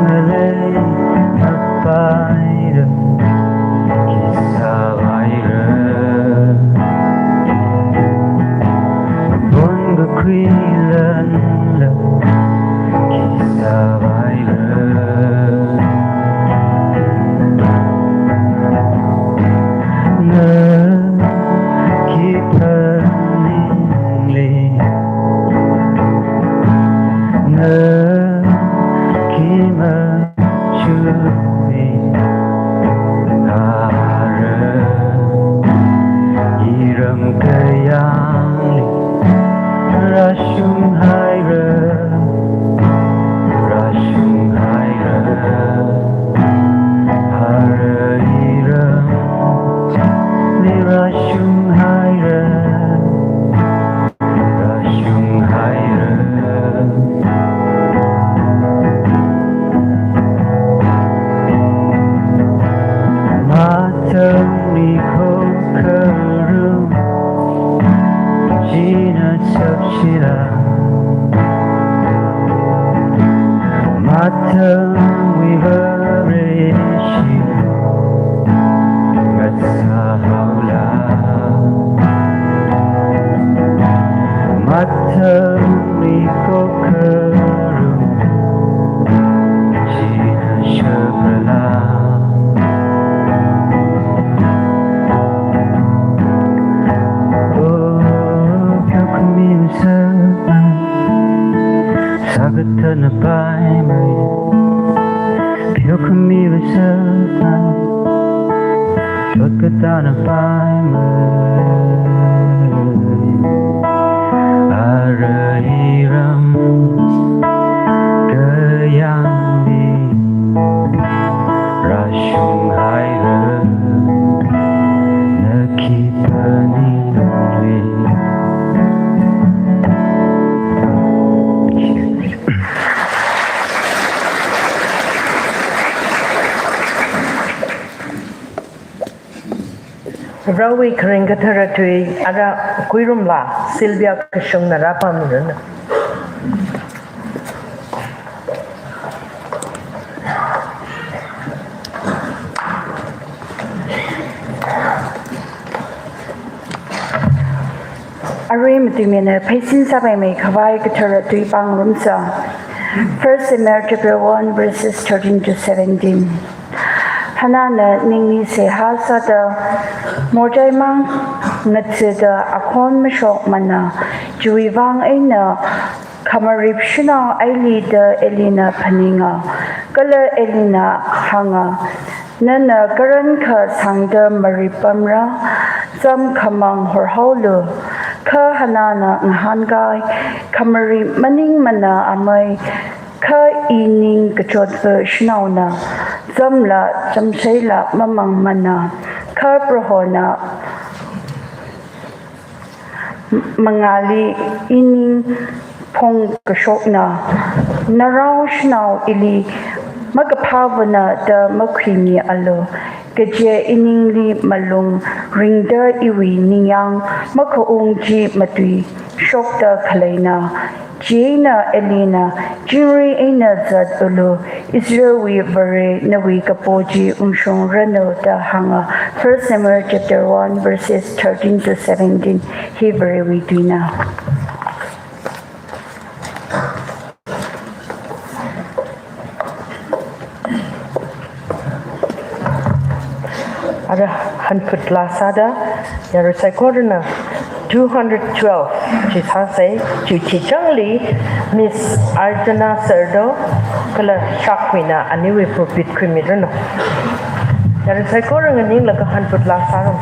ngalei mapaira. Khisāvaira. Bon kakhuilanla. Khisāvaira. Na khipā ningli. Na khima chumi ara iram kayāngli rāshunghaira, rāshunghaira, ara iramli rāshunghaira. Rāshunghaira. Matamli khokharum china chapshila. Matamwui Vareshi ngasāhaola. Matamli khokharum china shaprala. Oh, pheokhami vāsāngai. Sākatana paimei. Pheokhami vāsāngai. Thotkatana paimei. Ara iram kayāngli rāshunghaira. Na khipā ningli. Varewui kharing kathara tui ara khuirumla Sylvia Kashungna rāpamranu. Arui matuimana pheisin sāpaimei khavai kathara tui pāngarumsa. First Samuel chapter one, verses thirteen to seventeen. Hannahna ningli seihā sāda, morchai mang ngathada akhon mashokmana, chiwui vang eina khamarip shanao eili da Elina phaninga, kala Elina hānga, nana karankha sāngda marip pamra, chām khamang horhaolu. Kha Hannahna ngahānkai, khamarip maningmana amei, kha i ning kachotva shanaona, chāmla chāmsheila mamangmana, kha Prohona mangāli ining phongkashokna, narao shanao ili makaphāvana da makhuimialu, kaje iningli malung ringda iwui ningyāng makaung chi matuishokda khaleina. Chieina Elina, chingri eina zatulu, Israelwui Vare nawui kapo chi ungshungranu da hānga. First Samuel chapter one, verses thirteen to seventeen. Hi Varewui tuina. Ara hanphut laa sāda, yarui saikorana two hundred twelve chi sāsei, chi chichangli Miss Arjuna Sardo, kala shakkhuina aniwui pulpit khuimiranu. Yarui saikora nganinglaga hanphut laa sāram.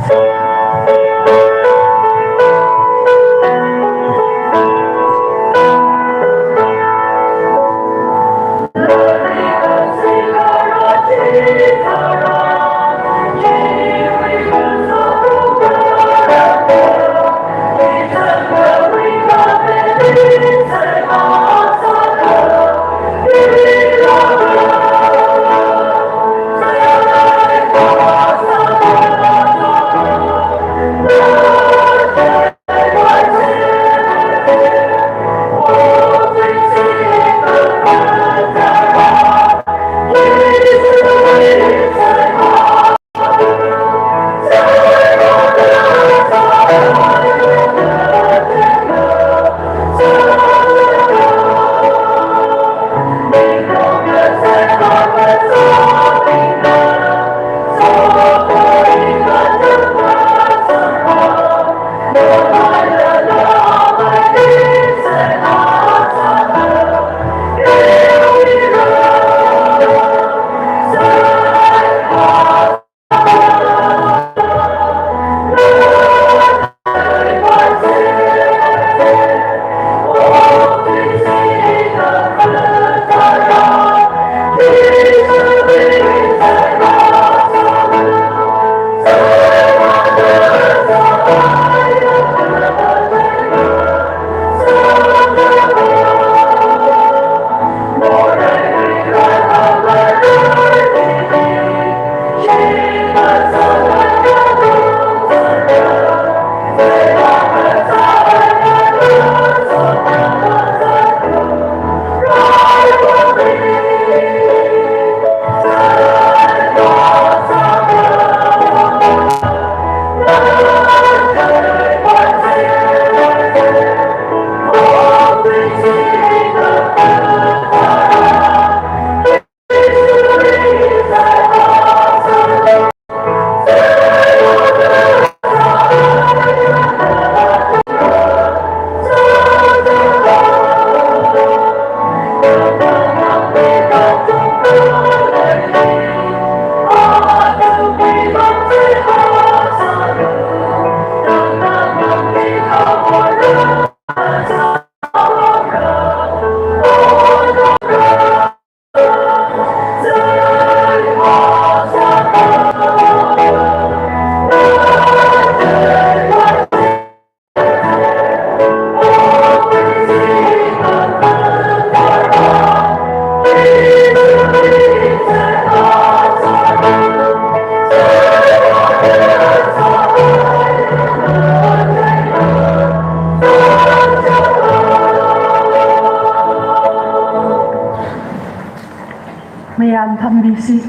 Mayam phambisi.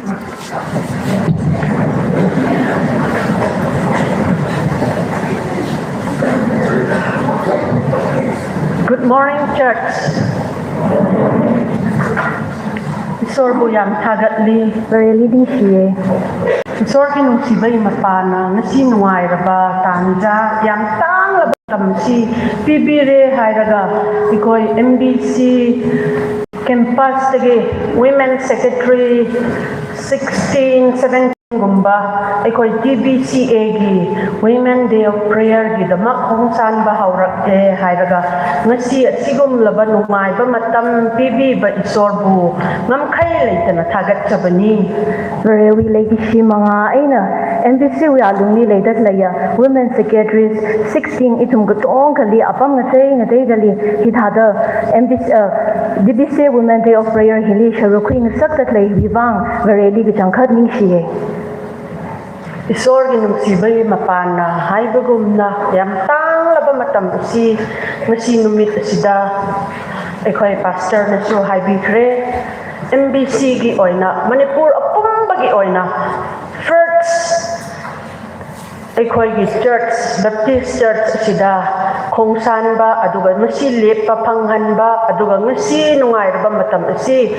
Good morning, church. Isorbu yam thagatli. Vareli ningshiye. Isorki nungshibai mapāna ngasi nungairaba tanja yam tanglaba matam chi pibire hailaga, ikoi M B C campus dagi Women Secretary sixteen, seventeen gumba, ikoi T B C A gi Women Day of Prayer gidamak khongsanba haorake hailaga, ngasi asigumlaba nungaiba matam pibiba Isorbu ngamkhai leitana thagatchabani. Varewui leikashi manga eina M B C wui alungli leida leiya Women Secretaries sixteen ithum katongkhali apam ngatei ngateidali hithāda M B C, uh, D B C A Women Day of Prayer hili sharuk khuingasakda leiwui vang Vareli kachangkhat ningshiye. Isorki nungshibai mapāna haibagumna yam tanglaba matam chi ngasi numit chida, ikoi pastor nasu haibikhare, M B C gi oina, Manipur apumbagi oina, first, ikoigi church, Baptist Church chida khongsanba, aduga ngasi lepa phanghanba, aduga ngasi nungairaba matam chi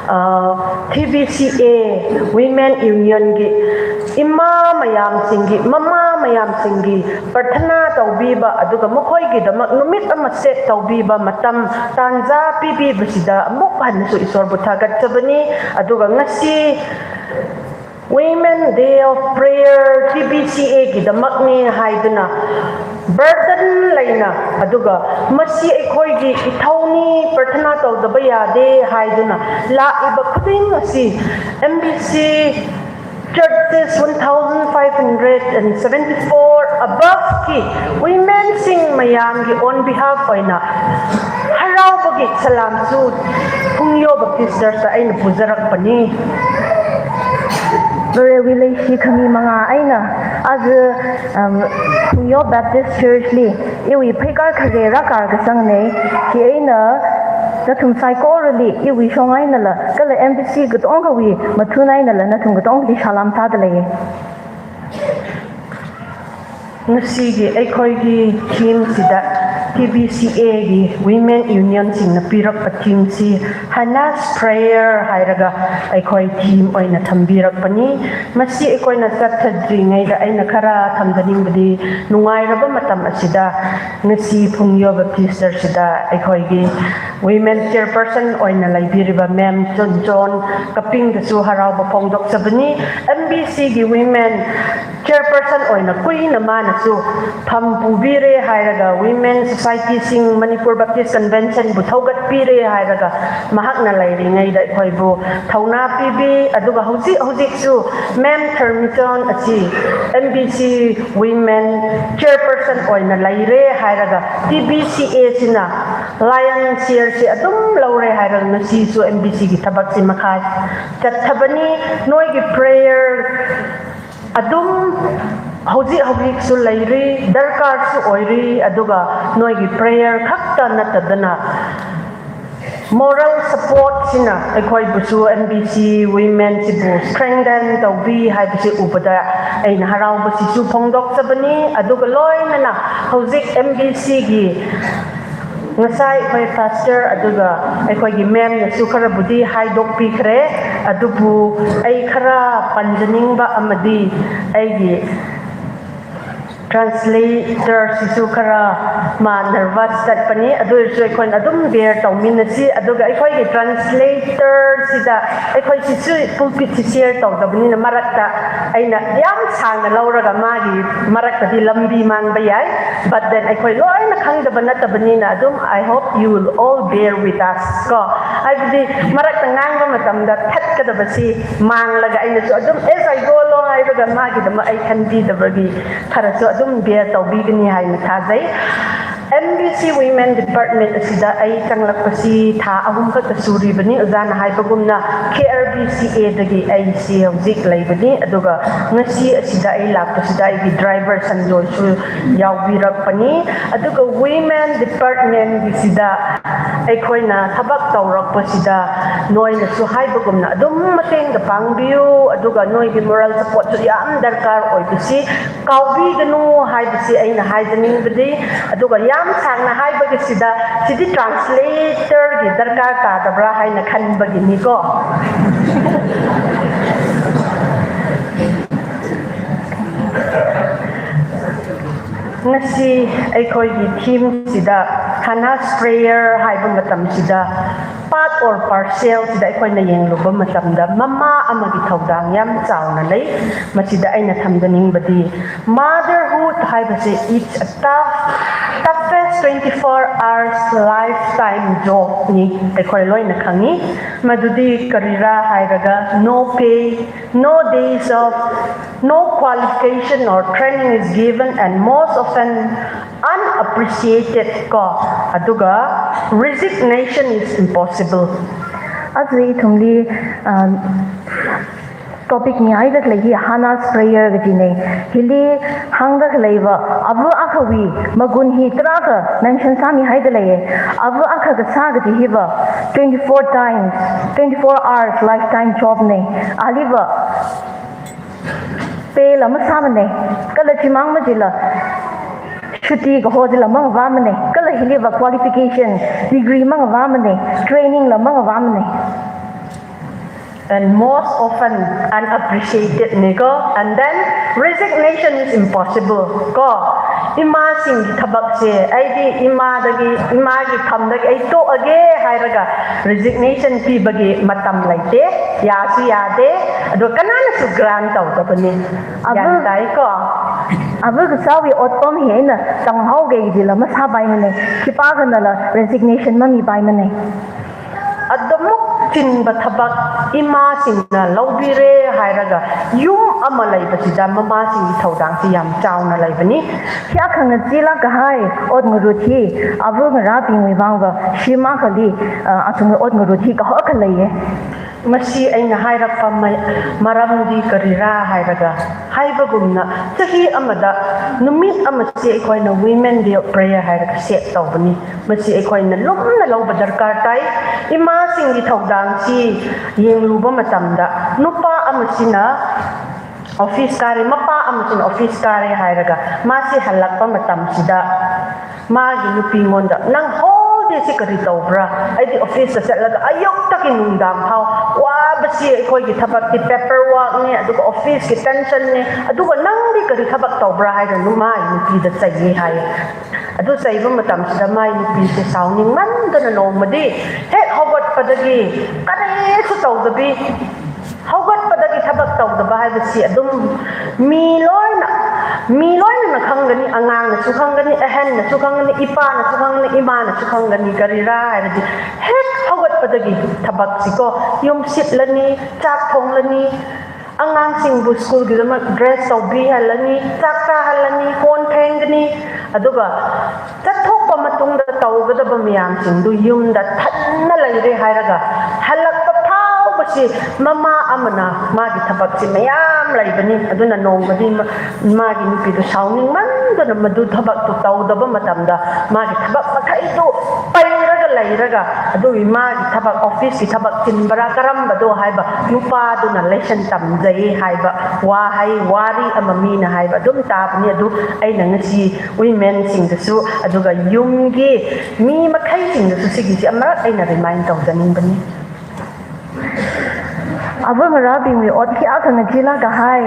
Ah, T B C A Women Union gi ima mayamsinggi, mama mayamsinggi, prarthana taubiba, aduga makhoigidamak numit ama set taubiba matam tanja pibibasida amuk hannasu Ishwarbu thagatchabani, aduga ngasi Women Day of Prayer T B C A gidamakne haiduna, burden leina, aduga masi eikhoigi ithāuni, prarthana taudaba yade haiduna, laa iba khuding asi M B C churches one thousand five hundred and seventy-four above ki women sing mayamgi on behalf eina haraubagi salam su Phungyo Baptist Church da eina puzarakpani. Varewui leishi khami manga eina aja, um, Phungyo Baptist Church li iwui pheikar khare rākar kasangne, chieina nathum saikorali iwui shong einala, kala M B C katongawui mathun einala nathum katongali salam sādalei. Ngasigi eikhoigi theme sida T B C A gi Women Union singna pirakpa theme si Hannah's Prayer hailaga eikhoi theme eina thambirakpani. Masi eikhoina sāthadringaida eina khara thamdaningbadi, nungairaba matam asida ngasi Phungyo Baptist Church sida eikhoigi Women Chairperson eina leibiriba Ma'am Chonchon Kaping dasu harauba phongdokchabani. M B C gi Women Chairperson eina kuina manasu phampubire hailaga Women Society sing Manipur Baptist Convention bu thaugatpire hailaga mahakna leiringaida eikhoibu thauna pibi, aduga hojik hojiksu Ma'am Thermichon achi M B C Women Chairperson eina leire hailaga T B C A sina lion share si athum laure hailaga ngasisu M B C gi thabak si makha zatthabani. Noigi prayer athum hojik hojiksu leiri, darkar su oiri, aduga noigi prayer khakta nattadana moral support sina eikhoibusu M B C Women sibu strengthen taubi haibasi ubada eina harauba sisu phongdokchabani. Aduga loinana hojik M B C gi ngasai eikhoigi pastor aduga eikhoigi ma'am nasu kharabudi haidokpikhare, adubu ei khara panjaningba amadi eigi translator sisu khara ma nervous zatpani, adusu eikhoina athum bear tauminasi, aduga eikhoigi translator sida eikhoisisu pulpit si share taudabanina marakta eina yam sāngna lauraga magi maraktadi lambi mangba yai, but then eikhoi loina khangdaba nattabanina athum, I hope you will all bear with us ko. Haibadi marakta ngangba matamda thatkadaba si manglaga einasu athum as I go along hailaga magidama ei khanbidabagi kharasu athum bear taubigani haina thazai. M B C Women Department asida ei changlakpasi thā ahum khakta suribani, ojāna haibagumna K R B C A dagi eisi hojik leibani, aduga ngasi asida ei lakpasida eigi driver Sanjoysu yaobirakpani, aduga Women Department gisida eikhoina thabak taurakpasida noinasu haibagumna athum matengda pāngbiu, aduga noigi moral support su yam darkar oibasi kaobiganu haibasi eina haizaningbadi, aduga yam sāngna haibagisida, sidi translator gi darkar tādabra haina khanbagini ko. Ngasi eikhoigi theme sida Hannah's Prayer haiba matam sida, part or parcel sida eikhoina yangluba matamda mama amagi thoudang yam chaona lei. Masida eina thamdaningbadi, motherhood haibasi it's a tough, toughest twenty-four hours lifetime job ni, eikhoi loina khangi. Madudi karira hailaga no pay, no days off, no qualification or training is given, and most often unappreciated ko, aduga resignation is impossible. Aja ithumli, um, topic ni aida khalei hi Hannah's Prayer kajine. Hili hāngda khaleiva ava akhawui magun hi tarākha mention sāmihaida leiye. Ava akha kasā kaji hiva twenty-four times, twenty-four hours lifetime job ne. Aliva pay la masāmane, kala chimang majila chutti kaho jila mangavāmane, kala hiliva qualification, degree mangavāmane, training la mangavāmane. And most often unappreciated ni ko. And then resignation is impossible ko. Imāsingwui thabakse, haidi imādagi, imāwui khamdagi eitoh age hailaga resignation pibagi matam leite, yāsi yāde, ado kanānasu grant tauda pani. Abu- Yan tai ko. Abu kasāwui otpam hi eina tanghaoge jila masāpaimane, khipākhanala resignation mamipaimane. Atamuk chinba thabak imāsingna laobire hailaga yum ama leiba chida mamāsingwui thotdang chi yamchaona leibani. Hiyākha ngachee lākkahai ot ngarut hi, abu ngarābingwui vangva, shim akhali, uh, athumwui ot ngarut hi kahaka leiye. Masi eina hailākpa ma-, maramdi karira hailaga, haibagumna, chahi amada, numit amasi eikhoina Women Day of Prayer hailaga set taubani. Masi eikhoina lumna laoba darkar tai. Imāsingwui thotdang chi yangluba matamda, nupā amasina office kare, mapā amasina office kare hailaga, masi halākpa matam chida, magi nupingondda, "Nang whole day si kari taubra?" "Haidi office sāsālaga, ayuktaki nungdang phao, wabasi eikhoiwui thabak chi paperwork ni, aduga office wui tension ni, aduga nangdi kari thabak taubra?" haida numai nupida chaiye hai. Ado chaiba matam chida mai nupi chi saoningmandana nongmadi, hek hogotpadagi, karesu taudabi, hogotpadagi thabak taudaba haibasi athum mi loina, mi loinana khangani, angangnasu khangani, ahennasu khangani, ipānasu khangani, imānasu khangani, karira haibadi, hek hogotpadagi thabak chi ko, yumshit lani, chak thong lani, angangsingbu school gidama dress taobi halani, chak chā halani, hon thengani, aduga, zatthokpa matungda taogadaba mayamsingdu yumda thanna leire hailaga, halākpa phaobasi mamā amana magi thabak chi mayam leibani, aduna nongmadi ma-, magi nupidu saoningmandana madu thabak tu taudaba matamda, magi thabak makhaitu pailaga leilaga, adu imāwui thabak, office wui thabak chinbara karambado haiba, nupāduna lesson tamzai haiba, wahai wari ama mina haiba, athum tāpani adu eina ngasi women singdasu, aduga yumwui mi makhai singdasu, sigi chi amarak eina remind tauzaningbani. Abu ngarābingwui ot hiyākha ngachee lākkahai,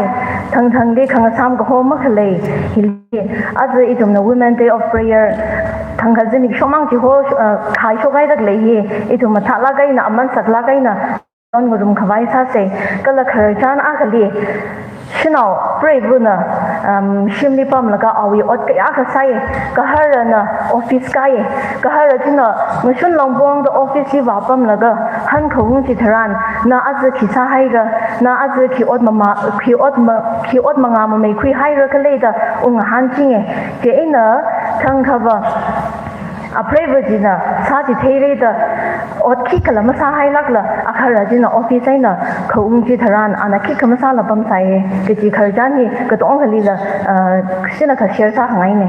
thangthangli khangasam kaho makhalei, hili, aja ithumna Women Day of Prayer, thangkha zimik shomang chi ho, uh, khai shokhai daklei hi, ithum mathālāk eina, aman saklāk eina, ngarumkhavai sāse, kala khararchan akhali, shanao, preivana, um, shimli pamlaga awui ot kayākha sāye, gaharana office kāye, gahara china ngashun longpongda office li vāpamlaga, hankhaung chitharan, na aja khi sāhaira, na aja khi ot mama, khi ot ma, khi ot manga mameikhui haira khalei da ungahānchinge, chieina thangkhava, apreiva china sāchitheire da, ot khikhala masāhailākla, agahara china office eina khaung chitharan, ana khikha masāla pamsāye, kaji khararchan hi katonga khalila, uh, shinakha share sākhangaine.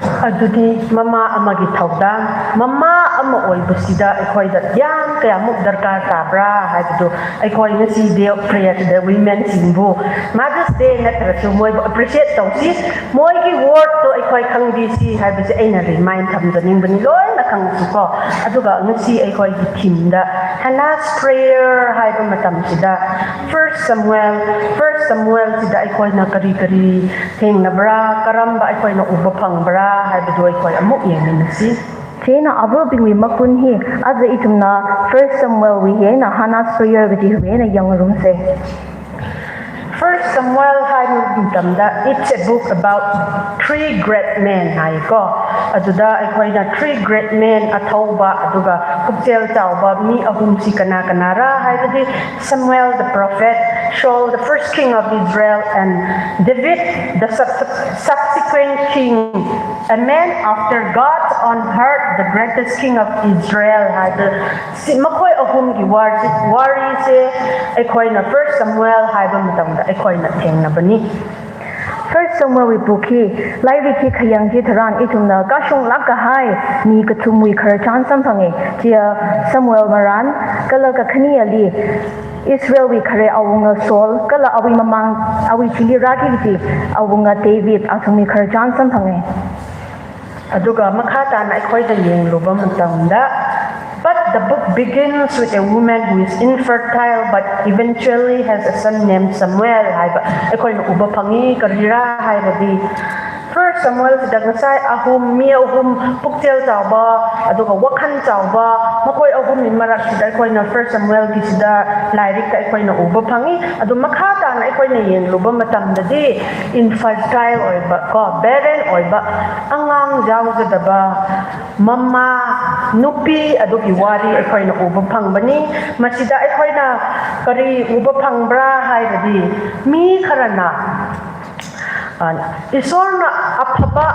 Adudi mamā amagi thotdang, mamā ama oibasida eikhoida yāng kayāmuk darkar tābra haibadu, eikhoi ngasi Day of Prayer da women singbu, Mother's Day nathārasu moibu appreciate tausi, moiwui worth tu eikhoi khangdisi haibasi eina remind thamzaningbani loina khangasu ko. Aduga ngasi eikhoiwui theme da, Hannah's Prayer haiba matam chida, First Samuel, First Samuel chida eikhoina kari kari thengnabra, karamba eikhoina uba phangbra haibadu eikhoina amuk yangminasi. Chieina abubingwui makun hi, aja ithumna First Samuel wui eina Hannah's Prayer kajiwui eina yangngarumse. First Samuel haiba matamda, it's a book about three great men hai ko. Aduda eikhoina three great men, athouba, aduga pukchel chaoba mi ahumsi kana kanara haibadi, Samuel the prophet, Saul the first king of Israel, and David the sub-, subsequent king, a man after God's own heart, the greatest king of Israel haiba. Si makhoi ahumwui war si, warise eikhoina First Samuel haiba matamda eikhoina thengnabani. First Samuel wui book hi, lairik hi khayang chitharan ithumna kashunglāk kahai mi kathumwui khararchan samphange, chiya Samuel marān, kala kakhaneli Israelwui khare awunga Saul, kala awui mamāng, awui thili rāki kaji awunga David, athumwui khararchan samphange. Aduga makhā tāna eikhoida yangluba matamda, But the book begins with a woman who is infertile but eventually has a son named Samuel haiba ꯑꯩꯈꯣꯏꯅ ꯎꯕ ꯐꯪꯉꯤ꯫ ꯀꯔꯤꯔꯥ ꯍꯥꯏꯔꯗꯤ, First Samuel ꯁꯤꯗ ꯉꯁꯥꯏ ꯑꯍꯨꯝ, ꯃꯤ ꯑꯍꯨꯝ ꯄꯨꯛꯆꯦꯜ ꯆꯥꯎꯕ, ꯑꯗꯨꯒ ꯋꯥꯈꯜ ꯆꯥꯎꯕ, ꯃꯈꯣꯏ ꯑꯍꯨꯝꯒꯤ ꯃꯔꯛꯁꯤꯗ ꯑꯩꯈꯣꯏꯅ First Samuel ꯒꯤꯁꯤꯗ ꯂꯥꯏꯔꯤꯛꯇ ꯑꯩꯈꯣꯏꯅ ꯎꯕ ꯐꯪꯉꯤ꯫ ꯑꯗꯨ ꯃꯈꯥ ꯇꯥꯅ ꯑꯩꯈꯣꯏꯅ ꯌꯦꯡꯂꯨꯕ ꯃꯇꯝꯗꯗꯤ, infertile ꯑꯣꯏꯕ ꯀꯣ, barren ꯑꯣꯏꯕ, ꯑꯉꯥꯡ ꯌꯥꯎꯖꯗꯕ, ꯃꯃꯥ, ꯅꯨꯄꯤ ꯑꯗꯨꯒꯤ ꯋꯥꯔꯤ ꯑꯩꯈꯣꯏꯅ ꯎꯕ ꯐꯪꯕꯅꯤ꯫ ꯃꯁꯤꯗ ꯑꯩꯈꯣꯏꯅ ꯀꯔꯤ ꯎꯕ ꯐꯪꯕ꯭ꯔꯥ ꯍꯥꯏꯔꯗꯤ, ꯃꯤ ꯈꯔꯅ, ꯑ, ꯏꯁꯣꯔꯅ ꯑꯐꯕ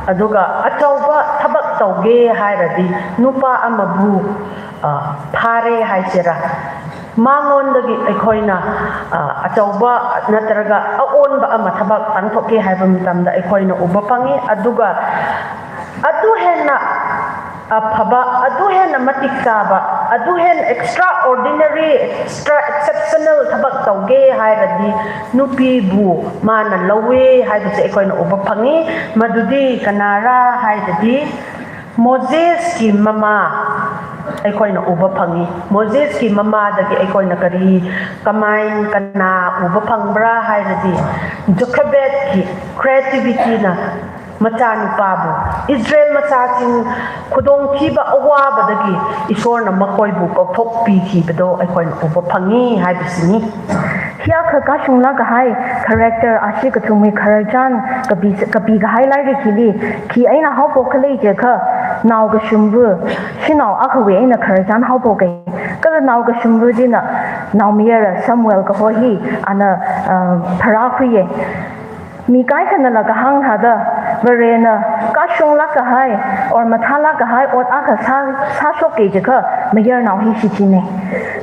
ꯑꯗꯨꯒ ꯑꯆꯧꯕ ꯊꯕꯛ ꯇꯧꯒꯦ ꯍꯥꯏꯔꯗꯤ, ꯅꯨꯄꯥ ꯑꯃꯕꯨ, ꯑ, ꯐꯥꯔꯦ ꯍꯥꯏꯁꯤꯔꯥ, ꯃꯉꯣꯟꯗꯒꯤ ꯑꯩꯈꯣꯏꯅ, ꯑ, ꯑꯆꯧꯕ ꯅꯠꯇ꯭ꯔꯒ ꯑꯑꯣꯟꯕ ꯑꯃ ꯊꯕꯛ ꯄꯥꯡꯊꯣꯛꯀꯦ ꯍꯥꯏꯕ ꯃꯇꯝꯗ ꯑꯩꯈꯣꯏꯅ ꯎꯕ ꯐꯪꯉꯤ꯫ ꯑꯗꯨꯒ ꯑꯗꯨ ꯍꯦꯟꯅ ꯑꯐꯕ, ꯑꯗꯨ ꯍꯦꯟꯅ ꯃꯇꯤꯛ ꯆꯥꯕ, ꯑꯗꯨ ꯍꯦꯟꯅ extraordinary, extra exceptional ꯊꯕꯛ ꯇꯧꯒꯦ ꯍꯥꯏꯔꯗꯤ, ꯅꯨꯄꯤꯕꯨ ꯃꯥꯅ ꯂꯧꯋꯦ ꯍꯥꯏꯕꯁꯦ ꯑꯩꯈꯣꯏꯅ ꯎꯕ ꯐꯪꯉꯤ꯫ ꯃꯗꯨꯗꯤ ꯀꯅꯥꯔꯥ ꯍꯥꯏꯔꯗꯤ, ꯃꯣꯖꯦꯁꯀꯤ ꯃꯃꯥ ꯑꯩꯈꯣꯏꯅ ꯎꯕ ꯐꯪꯉꯤ꯫ ꯃꯣꯖꯦꯁꯀꯤ ꯃꯃꯥꯗꯒꯤ ꯑꯩꯈꯣꯏꯅ ꯀꯔꯤ, ꯀꯃꯥꯏ, ꯀꯅꯥ ꯎꯕ ꯐꯪꯕ꯭ꯔꯥ ꯍꯥꯏꯔꯗꯤ, ꯖꯣꯀꯦꯕꯦꯗꯀꯤ creativity ꯅ ꯃꯆꯥꯅꯨꯄꯥꯕꯨ, ꯏꯖꯔꯦꯜ ꯃꯆꯥꯁꯤꯡ ꯈꯨꯗꯣꯡꯊꯤꯕ ꯑꯋꯥꯕꯗꯒꯤ ꯏꯁꯣꯔꯅ ꯃꯈꯣꯏꯕꯨ ꯀꯧꯊꯣꯛꯄꯤꯈꯤꯕꯗꯣ ꯑꯩꯈꯣꯏꯅ ꯎꯕ ꯐꯪꯉꯤ ꯍꯥꯏꯕꯁꯤꯅꯤ꯫ Hiyākha kashunglāk kahai character ashi kathumwui khararchan kapi, kapi kahai lairik hili khi eina haophok khala jiakha, naokashungva, shanao akhawui eina khararchan haophok kahai. Kala naokashungva china naomayara Samuel kaho hi ana, uh, pharākhuiya. Mi kaikhanala kahāng thāda, Varena kashunglāk kahai, or mathālāk kahai ot akha sā, sāshokki jiakha, mayarnao hi shichinei.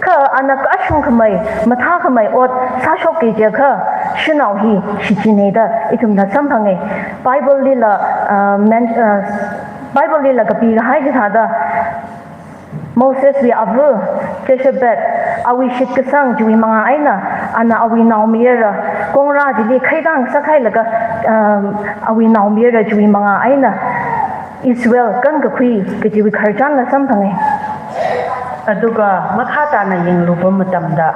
Kha ana kashungkhamei, mathākhamei ot sāshokki jiakha, shanao hi shichinei da ithumna samphanga. Bible lila, uh, men-, uh, Bible lila kapi kahai hithāda, Moseswui ava, Jochebed, awui shitkasang chiwui manga eina, ana awui naomayara, Korah chili khaidang sākhailaga, um, awui naomayara chiwui manga eina, Israel kankakhui kajiwui khararchanla samphanga. ꯑꯗꯨꯒ ꯃꯈꯥ ꯇꯥꯅ ꯌꯦꯡꯂꯨꯕ ꯃꯇꯝꯗ,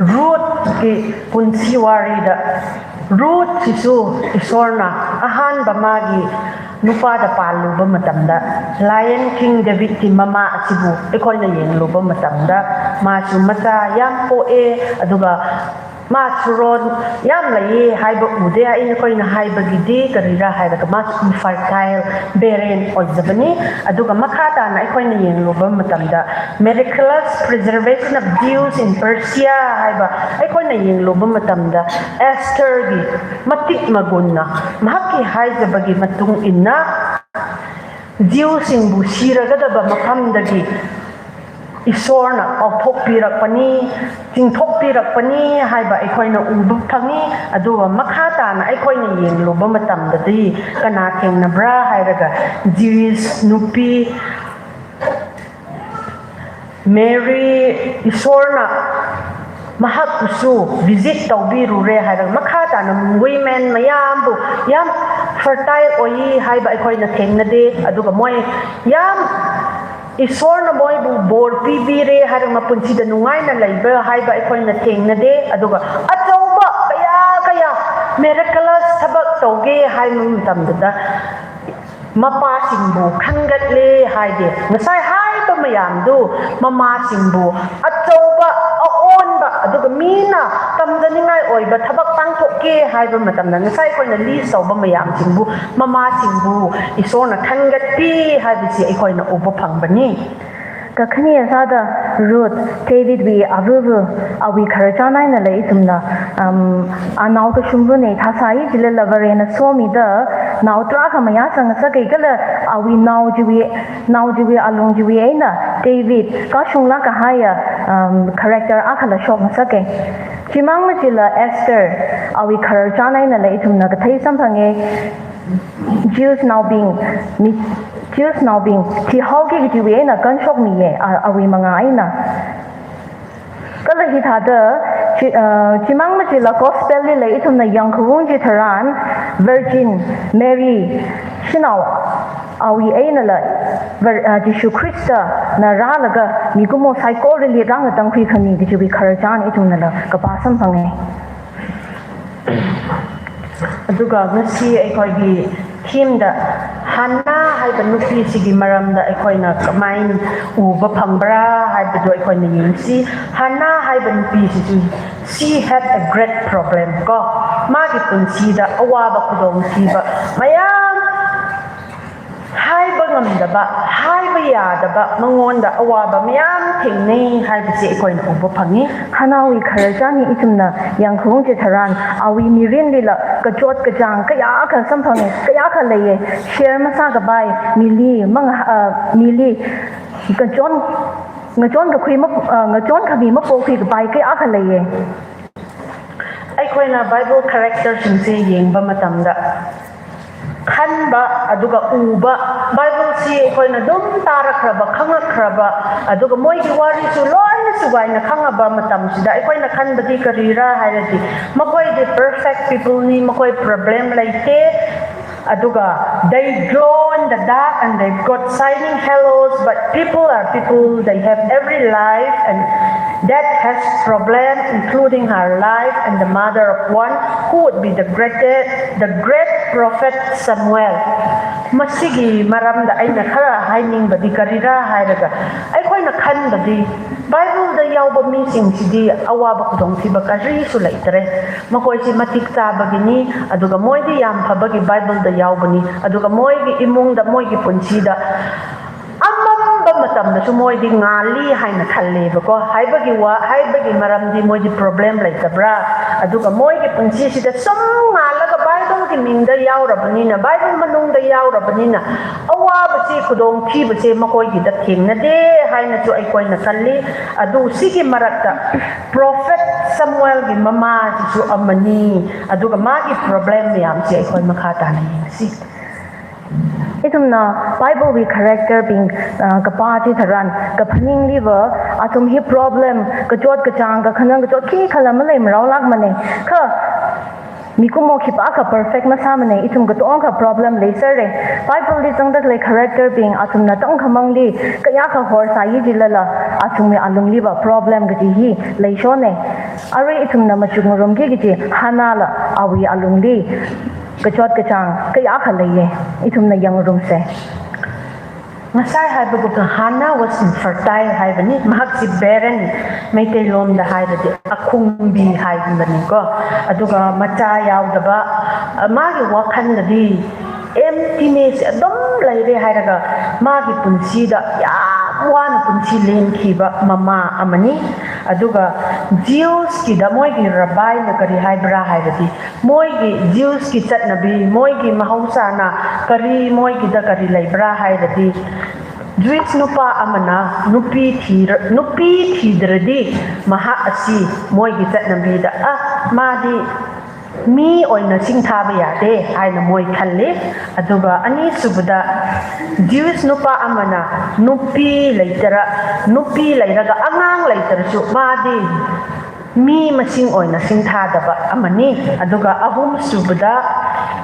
Ruth ꯀꯤ ꯄꯨꯟꯁꯤ ꯋꯥꯔꯤꯗ, Ruth ꯁꯤꯁꯨ ꯏꯁꯣꯔꯅ ꯑꯍꯥꯟꯕ ꯃꯥꯒꯤ ꯅꯨꯄꯥꯗ ꯄꯥꯜꯂꯨꯕ ꯃꯇꯝꯗ, Lion King David ꯀꯤ ꯃꯃꯥ ꯑꯁꯤꯕꯨ ꯑꯩꯈꯣꯏꯅ ꯌꯦꯡꯂꯨꯕ ꯃꯇꯝꯗ, ꯃꯥꯁꯨ ꯃꯆꯥ ꯌꯥꯝ ꯄꯣꯛꯑꯦ, ꯑꯗꯨꯒ ꯃꯥ ꯁꯨꯔꯣꯟ ꯌꯥꯝ ꯂꯩꯌꯦ ꯍꯥꯏꯕ ꯎꯗꯦ꯫ ꯑꯩꯅ, ꯑꯩꯈꯣꯏꯅ ꯍꯥꯏꯕꯒꯤꯗꯤ ꯀꯔꯤꯔꯥ ꯍꯥꯏꯔꯒ, ꯃꯥꯁꯨ infertile, barren ꯑꯣꯏꯖꯕꯅꯤ꯫ ꯑꯗꯨꯒ ꯃꯈꯥ ꯇꯥꯅ ꯑꯩꯈꯣꯏꯅ ꯌꯦꯡꯂꯨꯕ ꯃꯇꯝꯗ, Miraculous Preservation of Jews in Persia ꯍꯥꯏꯕ ꯑꯩꯈꯣꯏꯅ ꯌꯦꯡꯂꯨꯕ ꯃꯇꯝꯗ, ꯑꯦꯁꯊꯔꯒꯤ ꯃꯇꯤꯛ ꯃꯒꯨꯟꯅ, ꯃꯍꯥꯛꯀꯤ ꯍꯥꯏꯖꯕꯒꯤ ꯃꯇꯨꯡ ꯏꯟꯅ, ꯖ꯭ꯌꯨꯁꯤꯡꯕꯨ ꯁꯤꯔꯒꯗꯕ ꯃꯐꯝꯗꯒꯤ ꯏꯁꯣꯔꯅ ꯀꯥꯎꯊꯣꯛꯄꯤꯔꯛꯄꯅꯤ, ꯆꯤꯡꯊꯣꯛꯄꯤꯔꯛꯄꯅꯤ ꯍꯥꯏꯕ ꯑꯩꯈꯣꯏꯅ ꯎꯕ ꯐꯪꯉꯤ꯫ ꯑꯗꯨꯒ ꯃꯈꯥ ꯇꯥꯅ ꯑꯩꯈꯣꯏꯅ ꯌꯦꯡꯂꯨꯕ ꯃꯇꯝꯗꯗꯤ ꯀꯅꯥ ꯊꯦꯡꯅꯕ꯭ꯔꯥ ꯍꯥꯏꯔꯒ, Jewish ꯅꯨꯄꯤ ꯃꯦꯔꯤ, ꯏꯁꯣꯔꯅ ꯃꯍꯥꯛꯄꯨꯁꯨ visit ꯇꯧꯕꯤꯔꯨꯔꯦ ꯍꯥꯏꯔꯒ, ꯃꯈꯥ ꯇꯥꯅ women ꯃꯌꯥꯝꯕꯨ, ꯌꯥꯝ fertile ꯑꯣꯏꯌꯦ ꯍꯥꯏꯕ ꯑꯩꯈꯣꯏꯅ ꯊꯦꯡꯅꯗꯦ꯫ ꯑꯗꯨꯒ ꯃꯣꯏ ꯌꯥꯝ, ꯏꯁꯣꯔꯅ ꯃꯣꯏꯕꯨ ꯕꯣꯔ ꯄꯤꯕꯤꯔꯦ ꯍꯥꯏꯔꯒ ꯃꯄꯨꯟꯁꯤꯗ ꯅꯨꯡꯉꯥꯏꯅ ꯂꯩꯕ ꯍꯥꯏꯕ ꯑꯩꯈꯣꯏꯅ ꯊꯦꯡꯅꯗꯦ꯫ ꯑꯗꯨꯒ ꯑꯆꯧꯕ ꯀꯌꯥ ꯀꯌꯥ miraculous ꯊꯕꯛ ꯇꯧꯒꯦ ꯍꯥꯏꯕ ꯃꯇꯝꯗꯨꯗ, ꯃꯄꯥꯁꯤꯡꯕꯨ ꯈꯟꯒꯠꯂꯦ ꯍꯥꯏꯗꯦ꯫ ꯉꯁꯥꯏ ꯍꯥꯏꯕ ꯃꯌꯥꯝꯗꯨ, ꯃꯃꯥꯁꯤꯡꯕꯨ ꯑꯆꯧꯕ, ꯑꯑꯣꯟꯕ, ꯑꯗꯨꯒ ꯃꯤꯅ ꯇꯝꯖꯅꯤꯡꯉꯥꯏ ꯑꯣꯏꯕ ꯊꯕꯛ ꯄꯥꯡꯊꯣꯛꯀꯦ ꯍꯥꯏꯕ ꯃꯇꯝꯗ, ꯉꯁꯥꯏ ꯑꯩꯈꯣꯏꯅ list ꯇꯧꯕ ꯃꯌꯥꯝꯁꯤꯡꯕꯨ, ꯃꯃꯥꯁꯤꯡꯕꯨ ꯏꯁꯣꯔꯅ ꯈꯟꯒꯠꯄꯤ ꯍꯥꯏꯕꯁꯤ ꯑꯩꯈꯣꯏꯅ ꯎꯕ ꯐꯪꯕꯅꯤ꯫ Kakhane sāda Ruth, Davidwui avava, awui khararchan einala ithumna, um, a naokashungvane thāsai chilala Varena somida, nao tarākha mayā sangngasaka kala awui nao chiwui, nao chiwui alung chiwui eina David kashunglāk kahaiya, um, character akhala shokngasaka. Chimang machila Esther, awui khararchan einala ithumna kathei samphanga, Jews naobing, mi, Jews naobing thihaoki kajiwui eina kanshokmiya, a, awui manga eina. Kala hithāda, chi, uh, chimang machila Gospel lila ithumna yangkhaung chitharan, Virgin Mary, shanao, Awui einala, Var-, ah, Jishu Khristana rālaga mikumo saikorali rāngatangkhui khami kajiwui khararchan ithumnala kapā samphanga. ꯑꯗꯨꯒ ꯉꯁꯤ ꯑꯩꯈꯣꯏꯒꯤ theme ꯗ ꯍꯥꯟꯅꯥ ꯍꯥꯏꯕ ꯅꯨꯄꯤꯁꯤꯒꯤ ꯃꯔꯝꯗ ꯑꯩꯈꯣꯏꯅ ꯀꯃꯥꯏꯅ ꯎꯕ ꯐꯪꯕ꯭ꯔꯥ ꯍꯥꯏꯕꯗꯨ ꯑꯩꯈꯣꯏꯅ ꯌꯦꯡꯁꯤ꯫ ꯍꯥꯟꯅꯥ ꯍꯥꯏꯕ ꯅꯨꯄꯤꯁꯤꯁꯨ, she had a great problem ꯀꯣ, ꯃꯥꯒꯤ ꯄꯨꯟꯁꯤꯗ ꯑꯋꯥꯕ ꯈꯨꯗꯣꯡꯊꯤꯕ ꯃꯌꯥꯝ, ꯍꯥꯏꯕ ꯉꯝꯗꯕ, ꯍꯥꯏꯕ ꯌꯥꯗꯕ, ꯃꯉꯣꯟꯗ ꯑꯋꯥꯕ ꯃꯌꯥꯝ ꯊꯦꯡꯅꯩ ꯍꯥꯏꯕꯁꯤ ꯑꯩꯈꯣꯏꯅ ꯎꯕ ꯐꯪꯉꯤ꯫ ꯍꯥꯟꯅꯥꯋꯨꯏ ꯈꯔ ꯆꯥꯅꯤ ꯏꯆꯨꯝꯅ ꯌꯥꯡꯈꯨꯡ ꯆꯤꯊꯔꯥꯟ, ꯑꯋꯤ ꯃꯤꯔꯤꯟ ꯂꯤꯂ, ꯀꯆꯣꯠ ꯀꯆꯥꯡ ꯀꯌꯥ ꯈꯔ ꯁꯝꯐꯪꯉꯦ, ꯀꯌꯥ ꯈꯔ ꯂꯩꯌꯦ꯫ ꯁꯦꯔ ꯃꯁꯥ ꯀꯕꯥꯏ, ꯃꯤꯂꯤ, ꯃꯉꯥ, ꯑ, ꯃꯤꯂꯤ, ꯀꯆꯣꯟ, ꯉꯆꯣꯟ ꯀꯈꯨꯏ ꯃ-, ꯑ, ꯉꯆꯣꯟ ꯈꯕꯤ ꯃꯄꯣꯛꯈꯨꯏ ꯀꯕꯥꯏ ꯀꯌꯥ ꯈꯔ ꯂꯩꯌꯦ꯫ ꯑꯩꯈꯣꯏꯅ Bible characterꯁꯤꯡꯁꯦ ꯌꯦꯡꯕ ꯃꯇꯝꯗ, ꯈꯟꯕ ꯑꯗꯨꯒ ꯎꯕ, Bibleꯁꯤ ꯑꯩꯈꯣꯏꯅ ꯑꯗꯨꯝ ꯇꯥꯔꯛꯈ꯭ꯔꯕ, ꯈꯪꯉꯛꯈ꯭ꯔꯕ, ꯑꯗꯨꯒ ꯃꯣꯏꯒꯤ ꯋꯥꯔꯤꯁꯨ ꯂꯣꯏꯅ ꯁꯨꯒꯥꯏꯅ ꯈꯪꯉꯕ ꯃꯇꯝꯁꯤꯗ, ꯑꯩꯈꯣꯏꯅ ꯈꯟꯕꯗꯤ ꯀꯔꯤꯔꯥ ꯍꯥꯏꯔꯗꯤ, ꯃꯈꯣꯏꯗꯤ perfect peopleꯅꯤ, ꯃꯈꯣꯏ problem ꯂꯩꯇꯦ, ꯑꯗꯨꯒ they glow in the dark and they got shining halos, but people are people, they have every life and that has problem, including her life and the mother of one who would be the greatest, the great prophet Samuel. ꯃꯁꯤꯒꯤ ꯃꯔꯝꯗ ꯑꯩꯅ ꯈꯔ ꯍꯥꯏꯅꯤꯡꯕꯗꯤ ꯀꯔꯤꯔꯥ ꯍꯥꯏꯔꯒ, ꯑꯩꯈꯣꯏꯅ ꯈꯟꯕꯗꯤ Bibleꯗ ꯌꯥꯎꯕ ꯃꯤꯁꯤꯡꯁꯤꯗꯤ ꯑꯋꯥꯕ ꯈꯨꯗꯣꯡꯊꯤꯕ ꯀꯔꯤꯁꯨ ꯂꯩꯇ꯭ꯔꯦ꯫ ꯃꯈꯣꯏꯁꯤ ꯃꯇꯤꯛ ꯆꯥꯕꯒꯤꯅꯤ, ꯑꯗꯨꯒ ꯃꯣꯏꯗꯤ ꯌꯥꯝ ꯐꯕꯒꯤ Bibleꯗ ꯌꯥꯎꯕꯅꯤ, ꯑꯗꯨꯒ ꯃꯣꯏꯒꯤ ꯏꯃꯨꯡꯗ, ꯃꯣꯏꯒꯤ ꯄꯨꯟꯁꯤꯗ ꯑꯃꯝꯕ ꯃꯇꯝꯗꯁꯨ ꯃꯣꯏꯗꯤ ꯉꯥꯜꯂꯤ ꯍꯥꯏꯅ ꯈꯜꯂꯦꯕꯀꯣ꯫ ꯍꯥꯏꯕꯒꯤ ꯋꯥ, ꯍꯥꯏꯕꯒꯤ ꯃꯔꯝꯗꯤ ꯃꯣꯏꯗꯤ problem ꯂꯩꯇꯕ꯭ꯔꯥ? ꯑꯗꯨꯒ ꯃꯣꯏꯒꯤ ꯄꯨꯟꯁꯤꯁꯤꯗ ꯁꯨꯝ ꯉꯥꯜꯂꯒ Bibleꯒꯤ ꯃꯤꯡꯗ ꯌꯥꯎꯔꯕꯅꯤꯅ, Bible ꯃꯅꯨꯡꯗ ꯌꯥꯎꯔꯕꯅꯤꯅ, ꯑꯋꯥꯕꯁꯤ, ꯈꯨꯗꯣꯡꯊꯤꯕꯁꯦ ꯃꯈꯣꯏꯒꯤꯗ ꯊꯦꯡꯅꯗꯦ ꯍꯥꯏꯅꯁꯨ ꯑꯩꯈꯣꯏꯅ ꯈꯜꯂꯤ꯫ ꯑꯗꯨ ꯁꯤꯒꯤ ꯃꯔꯛꯇ prophet Samuelꯒꯤ ꯃꯃꯥꯁꯤꯁꯨ ꯑꯃꯅꯤ꯫ ꯑꯗꯨꯒ ꯃꯥꯒꯤ problem ꯃꯌꯥꯝꯁꯦ ꯑꯩꯈꯣꯏ ꯃꯈꯥ ꯇꯥꯅ ꯌꯦꯡꯁꯤ꯫ ꯏꯊꯨꯝꯅ Bibleꯒꯤ characterbing, ꯑ, ꯀꯄꯥ ꯆꯤꯊꯔꯥꯟ, ꯀꯐꯅꯤꯡꯂꯤꯕ, ꯑꯊꯨꯝ ꯍꯤ problem, ꯀꯆꯣꯠ ꯀꯆꯥꯡ, ꯀꯈꯅꯪ ꯀꯆꯣꯠ ꯈꯤ ꯈꯜꯂꯝꯃ ꯂꯩ ꯃꯔꯥꯎ ꯂꯥꯛꯃꯅꯦ꯫ ꯈ, ꯃꯤꯀꯨꯝꯃꯣ ꯈꯤꯄꯥ ꯈ perfect ꯃꯁꯥꯃꯅꯦ, ꯏꯊꯨꯝ ꯀꯇꯣꯡ ꯈ problem ꯂꯩꯁꯔꯦ꯫ Bibleꯗꯤ ꯆꯪꯗꯛ ꯂꯩ characterbing, ꯑꯊꯨꯝꯅ ꯇꯪ ꯈꯃꯪꯂꯤ, ꯀꯌꯥ ꯈ ꯍꯣꯔ ꯁꯥꯏ ꯖꯤꯜꯂꯂ, ꯑꯊꯨꯝꯒꯤ ꯑꯂꯨꯡꯂꯤꯕ problemꯒ ꯖꯤ ꯍꯤ ꯂꯩꯁꯣꯅꯦ꯫ ꯑꯔꯨꯏ ꯏꯊꯨꯝꯅ ꯃꯆꯨ ꯉꯔꯨꯝꯒꯤ ꯖꯤ ꯍꯥꯟꯅꯥꯂ, ꯑꯋꯤ ꯑꯂꯨꯡꯂꯤ, ꯀꯆꯣꯠ ꯀꯆꯥꯡ ꯀꯌꯥ ꯈ ꯂꯩꯌꯦ, ꯏꯊꯨꯝꯅ ꯌꯥꯡꯔꯨꯝꯁꯦ꯫ ꯉꯁꯥꯏ ꯍꯥꯏꯕꯒꯨꯝꯅ Hannah was infertile ꯍꯥꯏꯕꯅꯤ, ꯃꯍꯥꯛꯁꯤ barren, ꯃꯩꯇꯩꯂꯣꯟꯗ ꯍꯥꯏꯔꯗꯤ ꯑꯈꯨꯡꯕꯤ ꯍꯥꯏꯕꯅꯤꯀꯣ꯫ ꯑꯗꯨꯒ ꯃꯆꯥ ꯌꯥꯎꯗꯕ, ꯑ, ꯃꯥꯒꯤ ꯋꯥꯈꯜꯗꯗꯤ emptiness ꯑꯗꯨꯝ ꯂꯩꯔꯦ ꯍꯥꯏꯔꯒ ꯃꯥꯒꯤ ꯄꯨꯟꯁꯤꯗ ꯌꯥꯝ ꯋꯥꯅ ꯄꯨꯟꯁꯤ ꯂꯦꯟꯈꯤꯕ ꯃꯃꯥ ꯑꯃꯅꯤ꯫ ꯑꯗꯨꯒ Jewsꯀꯤꯗ ꯃꯣꯏꯒꯤ ꯔꯕꯥꯏꯅ ꯀꯔꯤ ꯍꯥꯏꯕ꯭ꯔꯥ ꯍꯥꯏꯔꯗꯤ, ꯃꯣꯏꯒꯤ Jewsꯀꯤ ꯆꯠꯅꯕꯤ, ꯃꯣꯏꯒꯤ ꯃꯍꯧꯁꯥꯅ ꯀꯔꯤ, ꯃꯣꯏꯒꯤꯗ ꯀꯔꯤ ꯂꯩꯕ꯭ꯔꯥ ꯍꯥꯏꯔꯗꯤ, Jewish ꯅꯨꯄꯥ ꯑꯃꯅ ꯅꯨꯄꯤ ꯊꯤꯔ-, ꯅꯨꯄꯤ ꯊꯤꯗ꯭ꯔꯗꯤ ꯃꯍꯥꯛ ꯑꯁꯤ ꯃꯣꯏꯒꯤ ꯆꯠꯅꯕꯤꯗ, ꯑ, ꯃꯥꯗꯤ ꯃꯤ ꯑꯣꯏꯅ ꯁꯤꯡꯊꯥꯕ ꯌꯥꯗꯦ ꯍꯥꯏꯅ ꯃꯣꯏ ꯈꯜꯂꯤ꯫ ꯑꯗꯨꯒ ꯑꯅꯤꯁꯨꯕꯗ, Jewish ꯅꯨꯄꯥ ꯑꯃꯅ ꯅꯨꯄꯤ ꯂꯩꯇꯔ-, ꯅꯨꯄꯤ ꯂꯩꯔꯒ ꯑꯉꯥꯡ ꯂꯩꯇꯔꯁꯨ ꯃꯥꯗꯤ ꯃꯤ ꯃꯁꯤꯡ ꯑꯣꯏꯅ ꯁꯤꯡꯊꯥꯗꯕ ꯑꯃꯅꯤ꯫ ꯑꯗꯨꯒ ꯑꯍꯨꯝꯁꯨꯕꯗ,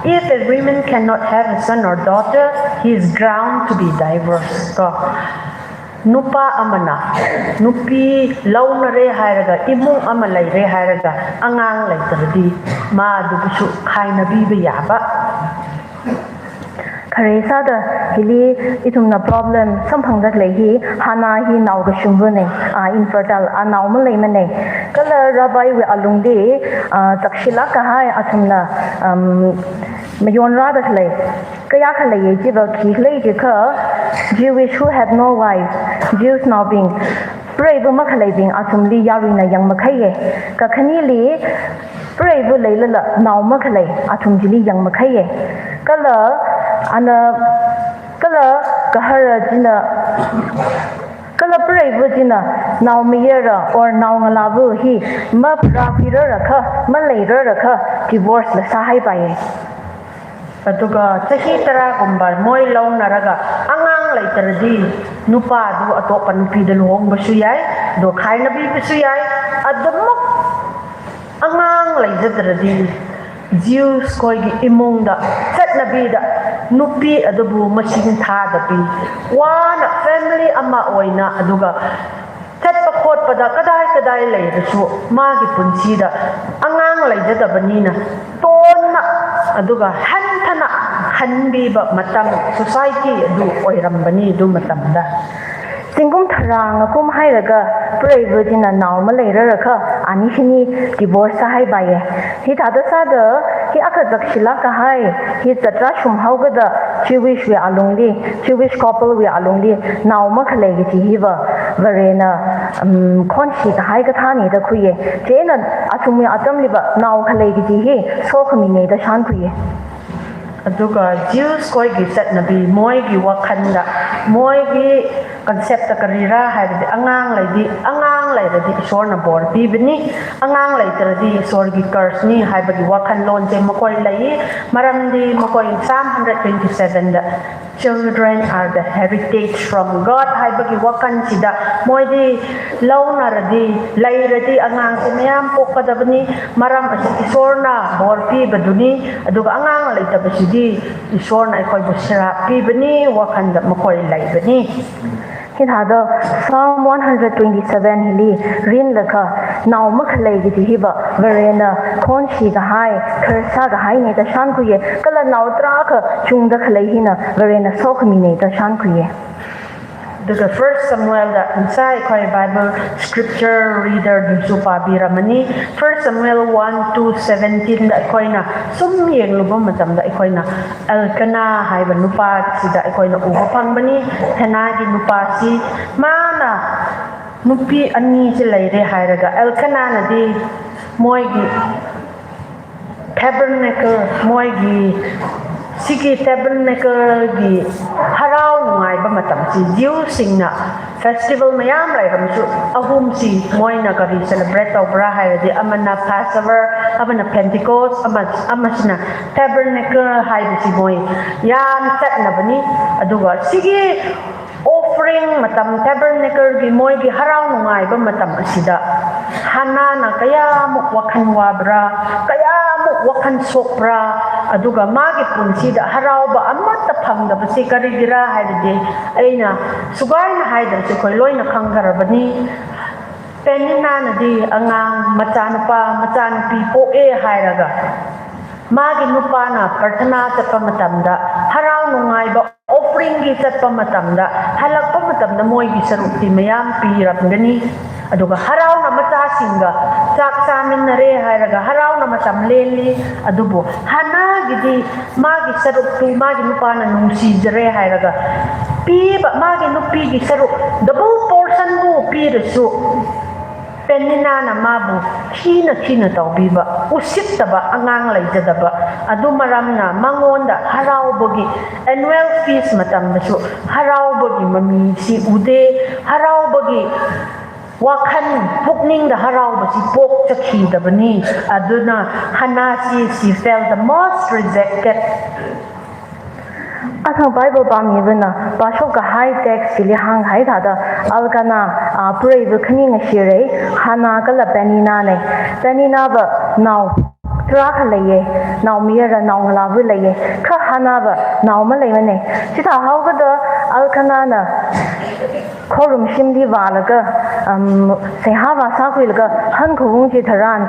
if a woman cannot have a son or daughter, he is ground to be divorced ꯀꯣ꯫ ꯅꯨꯄꯥ ꯑꯃꯅ ꯅꯨꯄꯤ ꯂꯧꯅꯔꯦ ꯍꯥꯏꯔꯒ, ꯏꯃꯨꯡ ꯑꯃ ꯂꯩꯔꯦ ꯍꯥꯏꯔꯒ, ꯑꯉꯥꯡ ꯂꯩꯇ꯭ꯔꯗꯤ ꯃꯥꯗꯨꯕꯨꯁꯨ ꯈꯥꯏꯅꯕꯤꯕ ꯌꯥꯕ꯫ ꯈꯔꯦ ꯁꯥꯗ ꯍꯤꯂꯤ ꯏꯊꯨꯝꯅ problem ꯁꯝꯐꯪꯗ ꯂꯩ ꯍꯤ, ꯍꯥꯟꯅ ꯍꯤ ꯅꯥꯎꯒ ꯁꯨꯝꯕꯨꯅꯦ, ꯑ, infertile, ꯑ, ꯅꯥꯎ ꯑꯃ ꯂꯩꯃꯅꯦ꯫ ꯀꯂ ꯔꯕꯥꯏ ꯋꯤ ꯑꯂꯨꯡꯗꯤ, ꯑ, ꯆꯛꯁꯤꯂꯥꯛ ꯀꯍꯥꯏ ꯑꯊꯨꯝꯅ, ꯑꯝ, ꯃꯌꯣꯟ ꯔꯥꯗ ꯂꯩ꯫ ꯀꯌꯥ ꯈ ꯂꯩꯌꯦ ꯖꯤꯕ ꯈꯤ ꯂꯩ ꯖꯤ ꯈ, Jewish who have no wife, Jews ꯅꯥꯎꯕꯤꯡ, ꯄ꯭ꯔꯩꯕ ꯃꯈ ꯂꯩꯕꯤꯡ ꯑꯊꯨꯝꯂꯤ ꯌꯥꯔꯨꯏꯅ ꯌꯥꯡ ꯃꯈꯩꯌꯦ꯫ ꯀꯈꯅꯤꯂꯤ, ꯄ꯭ꯔꯩꯕ ꯂꯩꯂꯂ ꯅꯥꯎ ꯃꯈ ꯂꯩ ꯑꯊꯨꯝ ꯖꯤꯂꯤ ꯌꯥꯡ ꯃꯈꯩꯌꯦ꯫ ꯀꯂ, ꯑꯅ, ꯀꯂ ꯀꯍꯔ ꯖꯤꯅ, ꯀꯂ ꯄ꯭ꯔꯩꯕ ꯖꯤꯅ ꯅꯥꯎ ꯃꯌꯦꯔ or ꯅꯥꯎ ꯉꯂꯥꯕꯨ ꯍꯤ ꯃ ꯄ꯭ꯔꯥ ꯄꯤꯔꯔ ꯈ, ꯃ ꯂꯩꯔꯔ ꯈ, divorce ꯂ ꯁꯥ ꯍꯥꯏ ꯄꯥꯏꯌꯦ꯫ ꯑꯗꯨꯒ ꯆꯍꯤ ꯇꯔꯥꯒꯨꯝꯕ ꯃꯣꯏ ꯂꯧꯅꯔꯒ ꯑꯉꯥꯡ ꯂꯩꯇ꯭ꯔꯗꯤ ꯅꯨꯄꯥꯗꯨ ꯑꯇꯣꯞꯄ ꯅꯨꯄꯤꯗ ꯂꯨꯍꯣꯡꯕꯁꯨ ꯌꯥꯏ, ꯑꯗꯣ ꯈꯥꯏꯅꯕꯤꯕꯁꯨ ꯌꯥꯏ꯫ ꯑꯗꯨꯃꯛ ꯑꯉꯥꯡ ꯂꯩꯖꯗ꯭ꯔꯗꯤ Jews ꯈꯣꯏꯒꯤ ꯏꯃꯨꯡꯗ ꯆꯠꯅꯕꯤꯗ nupee adubu mashing thāda pi. Vāna family ama oina aduga chatpa khotpada kadai kadai leirasu, magi punsida angang leidadabanina, tonna aduga hanthana hanbiba matam society adu oirambani adu matamda. Zingkum tharā ngakum hailaga preiva china nao maleirarakha ani shini divorce sāhaipaiye. Hithāda sāda hi akha zakshilāk kahai, hi zatra shumhaokada Jewish wui alungli, Jewish couple wui alungli nao makhalei kaji hiva Varena, um, khonshi kahai kathānei da khuiye. Chieina athumwui atamliva nao khalei kaji hi sokhaminei da shānkhuiye. Aduga Jews khoigi chatnabi, moigi wakhanda, moigi concept ta karira hairadi, angang leidi, angang leiradi Ishwarna bor pibani, angang leitharadi Ishwargi curse ni haibagi wakhan lon chi makhoi lei, maramdi makhoi Psalm hundred twenty-seven da, "Children are the heritage from God" haibagi wakhan chida, moidi launaradi, leiradi angang chi mayam pokadabani, maram ashi Ishwarna bor pibaduni, aduga angang leitaba shidi Ishwarna eikhoibu shrap pibani, wakhanda makhoi leibani. Hithāda Psalm one hundred twenty-seven hili rinlaga nao makhalei kaji hiva Varena khonshi kahai, kharsā kahainei da shānkhuiye, kala nao tarākha chungda khalei hina Varena sokhaminei da shānkhuiye. Aduga First Samuel da ngasā eikhoiva Bible scripture reader dusu pābiramani. First Samuel one two seventeen da eikhoina sum yangluba matamda eikhoina Elkanah haiba nupā chida eikhoina uba phangbani, Hannahgi nupā chi, mana nupee ani chi leira hairaga, Elkanah nadi moigi tabernacle, moigi siki tabernacle gi harau nungaiba matam chi, Jews singna festival mayam leiramasu, ahum chi moina kari celebrate tobra hairadi, amana Passover, amana Pentecost, ama, amashina tabernacle haiba chi moi yāmchatnabani, aduga siki offering matam, tabernacle gi moigi harau nungaiba matam ashida Hannahna kayāmuk wakhan vābra, kayāmuk wakhan shokbra, aduga magi punsida harauba amata phangdaba chi karigira hairadi, eina sugaina haida chi khoi loina khangkarabani. Peninnah nadi angang, machanupā, machanupee poka hairaga, magi nupāna prarthana chatpa matamda, harau nungaiba offering gi chatpa matamda, halakpa matamda moigi sarukti mayam piramgani. Aduga harauna machasingga chak chāminnara hairaga, harauna matam leli, adubu Hannahgidi magi saruktu magi nupāna nungsijara hairaga, piba magi nupeegi saruk double portion bu pirasu, Peninnahna mabu khina khina taubiba, usittaba, angang leijadaba, adu maramna mangānda haraubagi annual feast matamdasu haraubagi mami chi uda, haraubagi wakhan pukningda harauba chi pokchakhidabani. Aduna Hannah chi, she felt the most rejected. Athang Bible pāmibana pāshok kahai text chili hānghai thāda, Elkanah, ah, preiva khani ngashira, Hannah kala Peninnah na. Peninnah va nao tarākha leiya, naomayara naongalāva leiya, kha Hannah va nao maleimana. Chithāhaokada Elkanahna khorumshimli vālaga, um, seihā vāsākhuilaga hankhavung chitharan,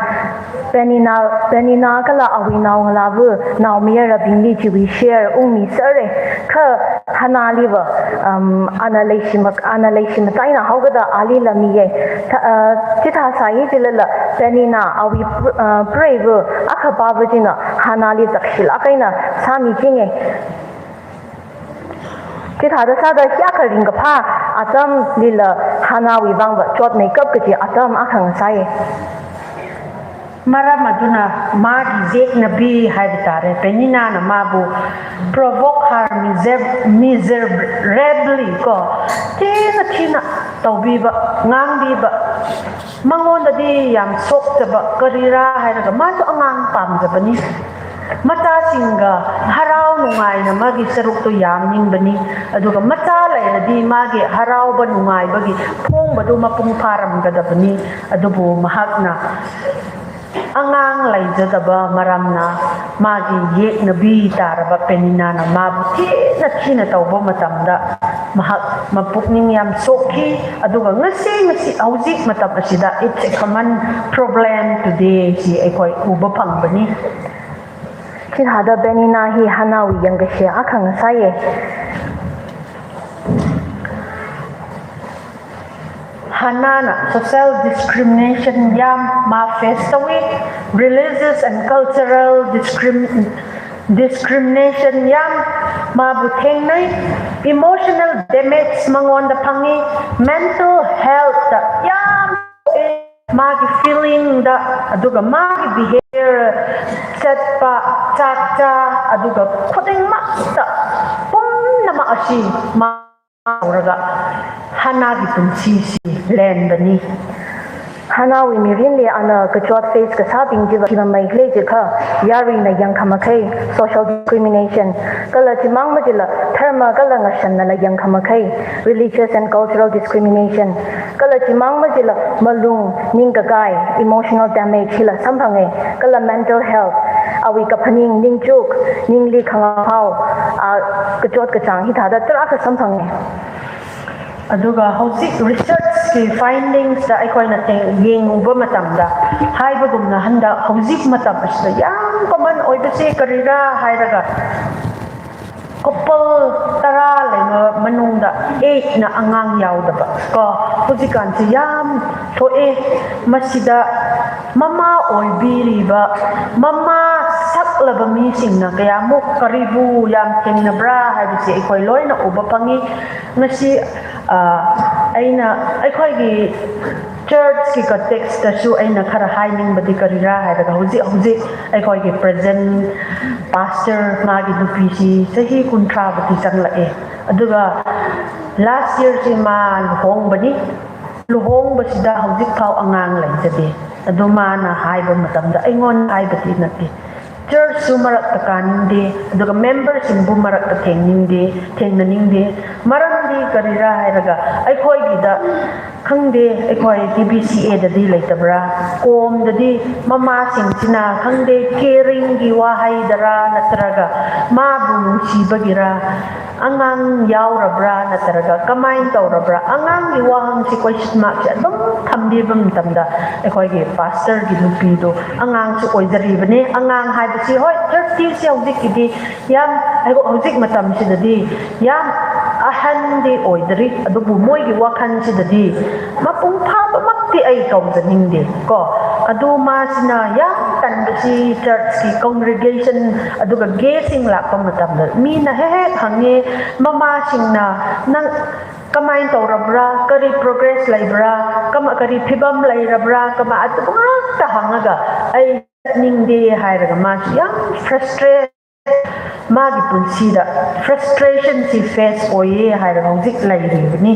Peninnah, Peninnah kala awui naongalāva naomayarabingli chiwui share ungmisera, kha Hannahliva, um, ana leishi mak-, ana leishi mataina haokada alila miya. Tha-, uh, chithāsai chilala Peninnah awui pr-, uh, preiva akhapāva china Hannahli zakshilāk eina sāmichinga. Chithāda sāda hiyākha ringkaphā atamlila Hannahwui vangva chotmeikap kaji atam akha ngasāya. Maram aduna magi zek nabi haibi tare, Peninnahna mabu provoke her miser-, miserably ko, thina thina taubiba, ngāngbiba, mangāndadi yāmshokdaba, karira hairaga masu angang pamdabani. Machasingga harau nungaina magi saruktu yāmningbani. Aduga macha leiradi magi harauba nungaibagi phongbadu mapung phāramkadabani. Adubu mahakna Angang leizatdaba maramna, magi yeknabi taraba Peninahna mabu thina thina tauba matamda, mahak mapukning yam sokki, aduga ngasi ngasi hojik matam asida, it's a common problem today, chi eikhoi uba phangbani. Chithāda Peninah hi Hannahwui yangkashe akha ngasāya. Hannahna social discrimination yam ma face tawui, religious and cultural discrim-, discrimination yam mabu thengnai, emotional damage mangānda phangi, mental health yam magi feeling da, aduga magi behavior, chatpa, chakcha, aduga khuding makta, pumnama ashi ma auraga Hannahwui pumsi chi lenbani. Hannahwui mirinli ana kachot face kasābing chiva chimamai khalei jikha, yaruina yangkhamakhei, social discrimination, kala chimang majila dharma kala ngashanna la yangkhamakhei, religious and cultural discrimination, kala chimang majila malung ningkakai, emotional damage hila samphange, kala mental health, awui kaphaning ningchuk, ningli khangaphao, a, kachot kachāng hithāda tarākha samphange. Aduga hojik research ki findings da eikhoi na theng yenguba matamda, haibagumna handa hojik matam asida yam common oibasi karira hairaga, couple tara leima manungda eight na angang yaodaba. Ko, hojikān chi yam thoe, masida mama oibiriba, mama saklaba misingna kayāmuk karibu yam thengnabra haibasi eikhoi loina uba phangi. Ngasi, ah, eina, eikhoigi church ki context dasu eina khara hainingbadi karira hairaga hojik, hojik, eikhoigi present pastor magi nupi chi, chahi kunthra badi zanglae. Aduga last year chi ma luhongbani, luhongbasida hojikphao angang leizade. Adu mana haiba matamda, eingon haibadi nate. Church su marakta kaningde, aduga member singbu marakta thengningde, thengnaningde, maramdi karira hairaga, eikhoigida, khangde, eikhoi T B C A dadi leitabra, komdadi, mamasing china, khangde, caring gi wahai dara, natraga, mabu nungshibagira, angang yaorabra, natraga, kamai taorabra, angang gi wahang chi question mark chi atam thambi bam tamda, eikhoigi pastor gi nupi do, angang chi oizari bane, angang haibasi hoi, thirty chi hojikidi, yam, eiho-, hojik matam chidadi, yam, ahandi oidari, adubu moigi wakhan chidadi, mapung phāba makti ei kauzaningde, ko, adu masina yam tanbasi church ki congregation, aduga gazing lakpa matamda, mina hehek hange, mamasingna, nang, kamai taorabra, kari progress leibra, kama kari phibam leirabra, kama atu ngakta hangaga, ei ningde hairaga mashi yam frustrate, magi punsida, frustration chi face oiye hairaga hojik leiribani.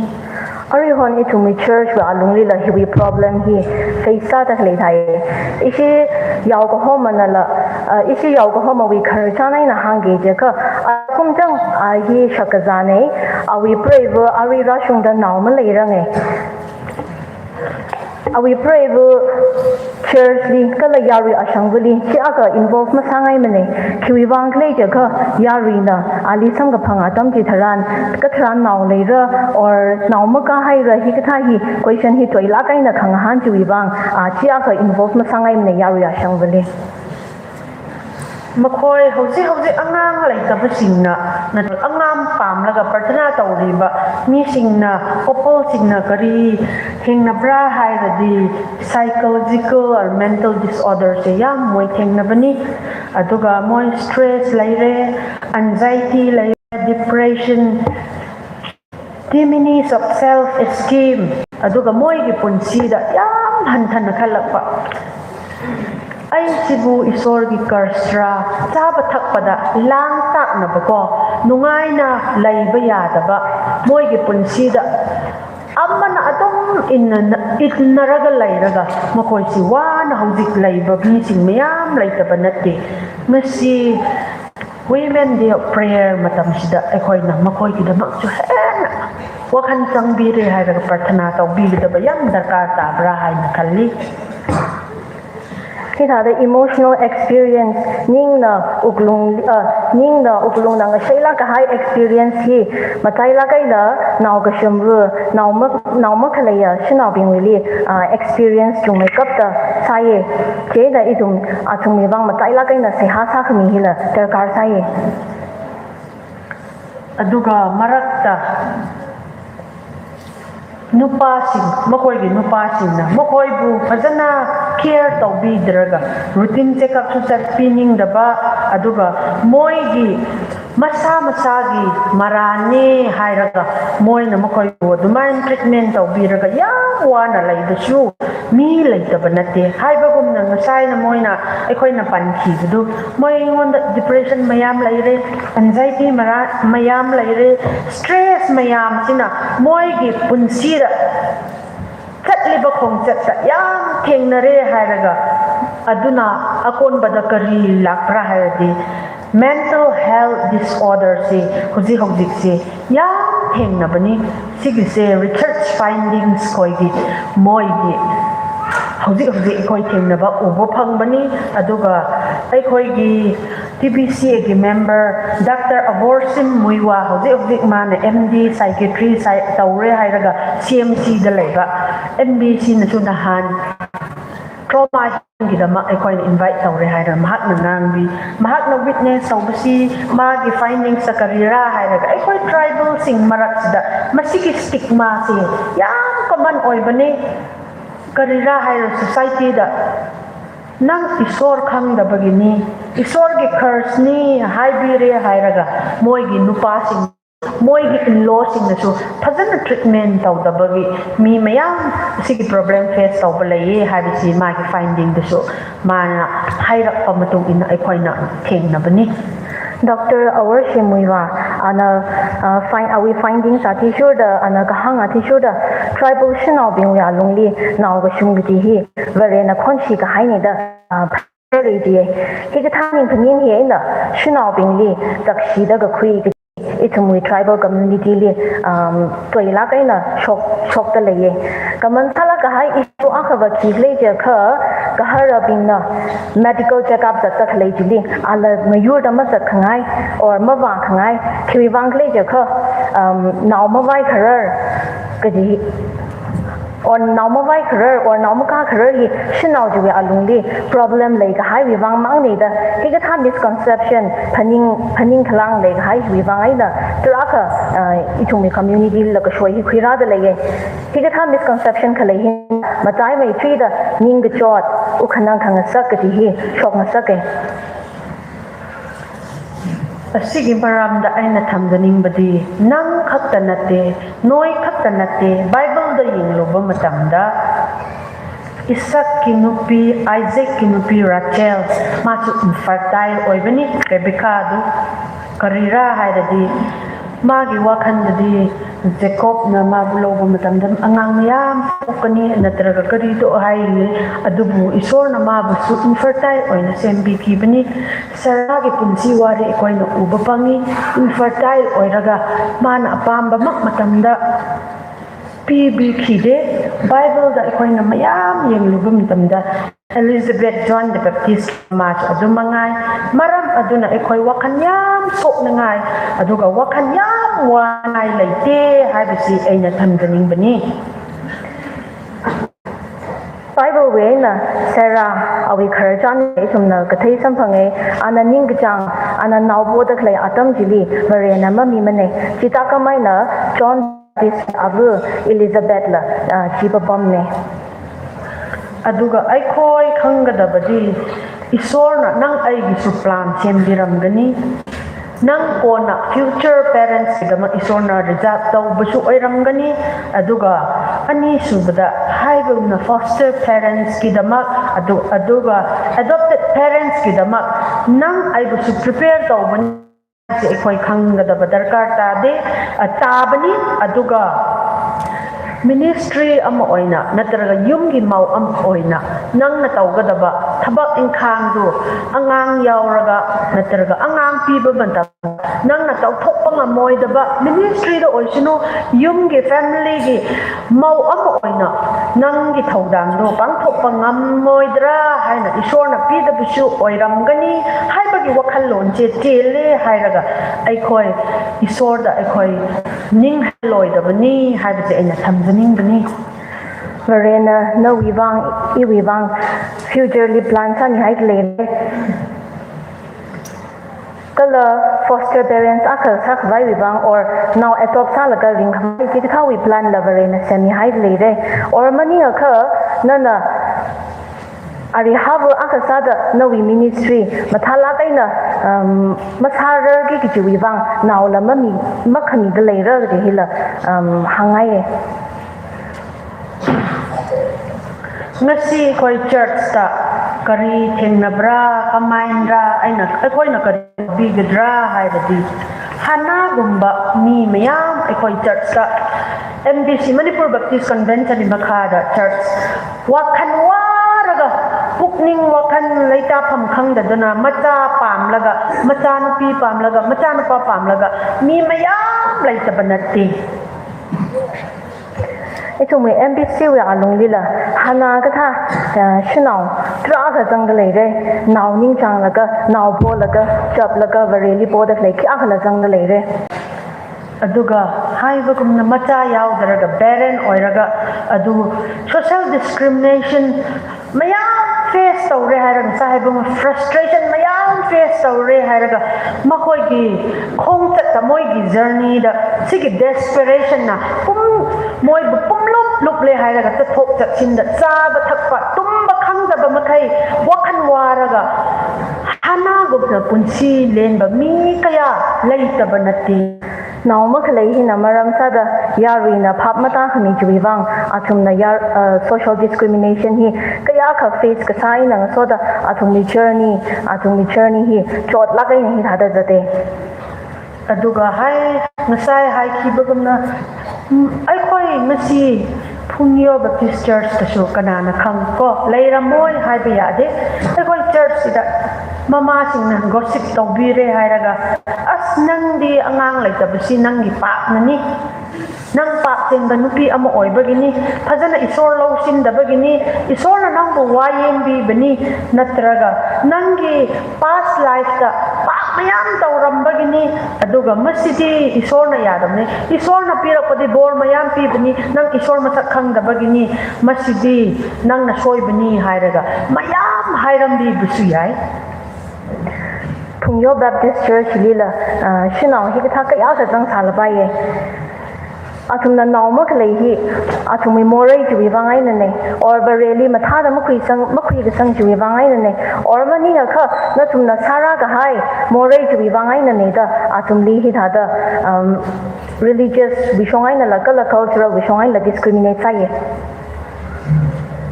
Aruihon ithumwui church wui alunglila hiwui problem hi face sāda khalei thai. Ishi yaokahomana la, ah, ishi yaokahomawui khararchan eina hāngki jiakha, akumchang, ah, hi shakkazāne, awui preiva arui rāshungda nao maleirange. Awui preiva church li, kala yarui ashangvali, chiakha involve masāngaimane. Khiwui vang khalei jiakha, yaruina, ali samkaphang atam chitharan, katharan nao leira, or nao makāhaira, hikathā hi, question hi toilāk eina khangahān chiwui vang, ah, chiakha involve masāngaimane, yarui ashangvali. Makhoi hojik hojik angang leikapasingna, na angang pamlaga prarthana taoriba, misingna, couple singna kari thengnabra hairadi, psychological or mental disorder chi yam moi thengnabani, aduga moi stress leire, anxiety leire, depression, diminish of self-esteem, aduga moigi punsida yam hanthana khalakpa. Ai chibu Isorgi curse ra, chāba thakpada, langtaknaba ko, nungaina leiba yadaba, moigi punsida, amana atam inna, innaraga leiraga, makhoi chi wana hojik leiba mising mayam leitaba nate. Ngasi Women Day of Prayer matamsida, eikhoina makhoikida makchu hena wakhan changbire hairaga prarthana taobigidaba yam darkar tābra haina khalli. Hithāda emotional experience, ningna wuklung, uh, ningna wuklungna ngashailāk kahai experience hi matailāk eina naokashimva, naoma, naomakhaleiya shanaobingwuili, uh, experience chungmeikapta sāya. Chieina ithum athumwui vang matailāk eina seihā sākhami hila darkar sāya. Aduga marakta nupāsing, makhoigi nupāsingna makhoibu phazana care taubidraga, routine checkup su zatpiningdaba, aduga moigi masā masāgi marānna hailaga, moina makhoibu adumain treatment taubilaga yāmwāna leidasu, mi leitaba natta. Haibagumna ngasaina moina, eikhoina pankhibadu, moingondali depression mayam leira, anxiety mara-, mayam leira, stress mayam china moigi punsida zatliba khongzatta yāmthengnara hailaga, aduna akonbada kari lākra hairadi, mental health disorder chi hojik hojik chi yāmthengnabani. Chigise research findings khoigi, moigi hojik hojik eikhoina thengnaba uba phangbani. Aduga eikhoigi T B C A gi member Doctor Aworshim Muivah, hojik hojik mana M D psychiatry sai taura hailaga C M C da leiba, M D C nasu nahān trauma healing gidamā eikhoina invite taura hailaga mahakna ngāngbi, mahakna witness tauba chi, magi findings sa karira hailaga, eikhoina tribal sing maraksida masigi stigma chi yāmkaman oibani. Karira haira society da, nang Ishwar khangdabagini, Ishwargi curse na haibira hailaga, moigi nupāsing, moigi in-law singnasu phazana treatment taudabagi mi mayam chigi problem face tauba leiya haiba chi magi finding dasu mana hailākpa matung eina eikhoina thengnabani. Doctor Aworshim Muivah, ana, uh, find, awui findings athishurda, ana kahāng athishurda, tribal shanaobingwui alungli naokashim kaji hi Varena khonshi kahaina da, uh, phaningra jiya. Hikathā ningphaning hi eina shanaobingli takshida kakhui kaji ithumwui tribal community li, um, toilāk eina shok, shokta leiya. Kaman sālāk kahai issue akhava khi khala jiakha, gaharabingna medical checkup zatta khalei chili, ala mayurda mazatkhangai or mavākhangai, khiwui vang khala jiakha, um, nao mavaikharar kaji, or nao mavaikharar or nao makākharar hi shanao chiwui alungli problem leikahaiwui vang mangna da, hikathā misconception, phaning, phaningkhalang leikahaiwui vang eina, tarākha, uh, ithumwui community la kashoi hi khuirāda leiya. Hikathā misconception khalei hi mataimeithuida ningkachot, wukkhanang khangasak kaji hi shokngasaka. Achigi maramda eina thamzaningbadi, nang khakta natta, noi khakta natta, Bible da yangluba matamda, Isaac ki nupi, Isaac ki nupi Rachel, machu infertile oibani, Rebecca du. Karira hairadi, magi wakhandadi, Jacobna mabu louba matamda angang mayam pokani, natraga kari to haili, adubu Ishwarna mabusu infertile oina sembikhibani. Sarahgi punshiwari eikhoina uba phangi, infertile oilaga, mana apambamak matamda pibikhida, Bible da eikhoina mayam yangluba matamda, Elizabeth, John the Baptist machu athum mangai, maram athumna eikhoi wakhan yam soknangai, aduga wakhan yam wāngai leite, haiba chi eina thamzaningbani. Bible wui eina Sarah awui khararchan ithumna kathei samphanga, ana ningkachāng, ana nao poda khalei atam chili Varena mamimana, chithākhamei eina John Baptist awui Elizabeth la, ah, chi papamna. Aduga eikhoi khangkadabadi, Ishwarna nang aigisu plan sembiramgani. Nang kona future parents kidamāk Ishwarna reserve taubasu oiramgani. Aduga anisubada haibuna foster parents kidamāk, adu-, aduga adopted parents kidamāk nang aigisu prepare taubani. Chi eikhoi khangkadaba darkar tāda, ah, tābani, aduga ministry ama oina, natraga yumgi mao ama oina, nangna taukadaba thabak ingkhangdu, angang yaoraga, natraga angang piba matam, nangna tauthokpa ngamoidaba, ministry da oisinu, yumki, family ki mao ama oina, nangki thaodangdu pangthokpa ngamoidra haina, Ishorna pidabasu oiramgani, haibaki wakhallon chi tili hairaga, aikhoi, Ishorda aikhoi, ning hailoidabani, haibasi eina thamzaningbani. Varena nawui vang, iwui vang, future li plan sāmihai leire. Kala foster parents akha sākhavaiwui vang or nao adopt sālaga ringkhavai chikathāwui plan la Varena semihai leire. Or maningakha nana arihavu akha sāda nawui ministry mathālāk eina, um, masārarki kajiwui vang naola mami, makhamida leira kaji hila, um, hāngngaiye. Ngasi khoi church ta kari thengnabra, kamainra, eina, aikhoina kari bigidra hairadi, Hannah gumba mi mayam aikhoi church ta, M B C, Manipur Baptist Convention li makhada church, wakhan waraga, pukning wakhan leita phamkhangdadana, machā pamlaga, machānupi pamlaga, machānupa pamlaga, mi mayam leitaba nate. Ithumwui M B C wui alunglila, Hannah kathā, eh, shanao tarākha zangda leire, nao ningchānglaga, nao polaga, chaplaga, Vareli poda khalei kayākhala zangda leire. Aduga, haivakumna machā yaoda laga barren oiraga, adu social discrimination mayam face tore hairaga, sāhaibung frustration mayam face tore hairaga, makhoiki khongchat ta moiki journey da, siki desperation na, pum, moibu pumlup luple hairaga, tathok tatsinda, chāba thakpa, tumba khangdaba makhai, wakhan waraga, Hannah gupna punsi lenba mi kayā leitaba nate. Nao makhalei hina maram sāda yaruina phap matākhami chiwui vang, athumna yar, uh, social discrimination hi kayākha face kasā eina ngasoda athumli journey, athumli journey hi chotlāk eina hithāda zate. Aduga hai, ngasai haikhiba kumna, mm, aikhoi ngasi Phungyo Baptist Church tasu kanana khangko, leiramoi haiba yade. Aikhoi church sida mamasingna gossip tobire hairaga, as nangdi angang leitabasi nangki paknani. Nang pakchengba nupi ama oibagini, phazana Ishor loshindabagini, Ishorna nangbu wayembibani, natraga nangki past life ta pak mayam taurambagini, aduga masidi Ishorna yadamne, Ishorna pirakpadi bor mayam pibani, nang Ishor masak khangdabagini, masidi nangna soibani hairaga, mayam hairambibasu yai. Phungyo Baptist Church lila, ah, shanao hikathā kayākha zangsālapaiye. Athumna nao makhalei hi, athumwui morei chiwui vang einane, or Vareli mathāda makhuisang, makhuikasang chiwui vang einane, or maningakha nathumna sārākahai morei chiwui vang einane da, athumli hithāda, um, religious wui shong einala kala cultural wui shong einala discriminate sāye.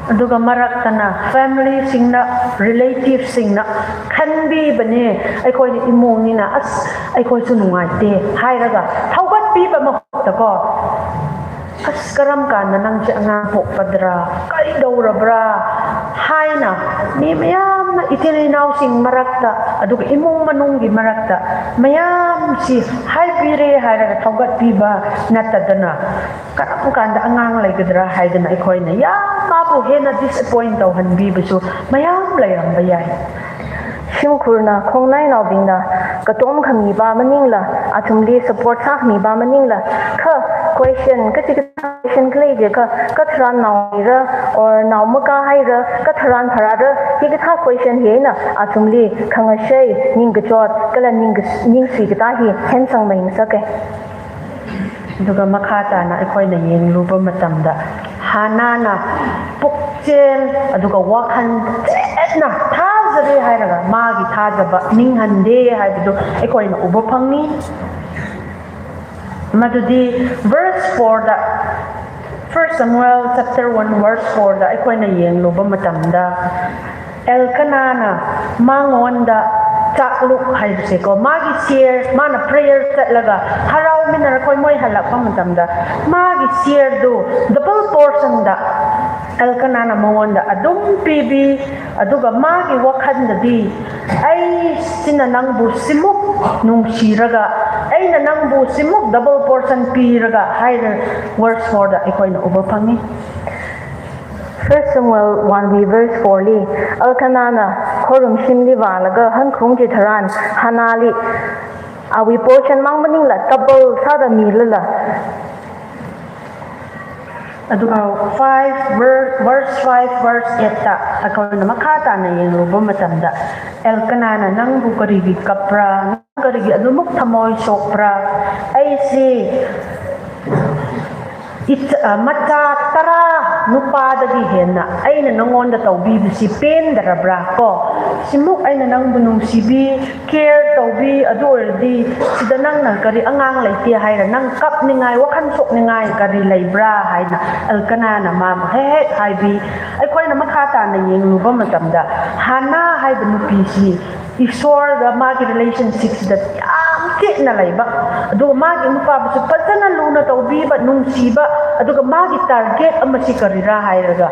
Aduga maraktana family singna, relative singna khanbibane, aikhoi imungnina, as, aikhoi su nungaite hairaga, thaugatpiba mahoktako. As, karamkanda nang chi angang phokpadra, kaidaurabra, haina, mi mayamna ichil inaosing marakta, aduga imung manungki marakta, mayamsi haipire hairaga thaugatpiba nattadana. Karamkanda angang leikadra haidana aikhoina yamabu hena disappoint tauhanbibasu mayam leiramba yai. Shimkhurna, khongnainaobingna katom khamiba maningla, athumli support sākhamiba maningla, kha question, kachika question khalei jiakha, katharan naoira, or nao makāhaira, katharan pharāra, hikathā question hina, athumli khangashei, ningkachot, kala ning, ningsui katā hi hensang mahingsake. Aduga makhātana aikhoina yangluba matamda, Hannahna pukchel, aduga wakhan chetna thāzare hairaga, maki thāzaba ninghande haibadu aikhoina uba phangni. Madudi verse four da, First Samuel chapter one verse four da aikhoina yangluba matamda, Elkanahna mangānda chakluk haibaseko, maki share, mana prayer zatlaga, harau mina rakhoi moi halakpa matamda, maki share du double portion da Elkanahna mangānda athum pibi, athumva magi wākhandadi, "Ai china nangbu shimuk nungshiraga, aina nangbu shimuk double portion piraga," haira verse four da akhona uba phangi. First Samuel one verse four li, Elkanahna khorum shimli vālaga hankhung chitharan, Hannahli awui portion mang maningla double sāda milala. Athumva five ver-, verse five, verse eight ta akhona makhātāna yangluba matamda, Elkanahna, "Nangbu karigi kapra, karigi athumuk thamoi shokpra, ai chi, it-, ah, machā tara nupādagi henna aina nangānda taobibasi pendarabra ko? Shimuk aina nangbu nungshibi, care taobi, athumli, chida nangna kari angang leite haira, nang kapningai, wākhan shokningai kari leibra?" haina Elkanahna mama hehet haibi. Akhona makhātāna yangluba matamda, Hannah haiba nupi chi Ishwarda magi relationship chida yāmkhuina leiba, athumva magi nupabusu phazana luna taobiba, nungshiba, athumva magi target ama chi karira hairaga,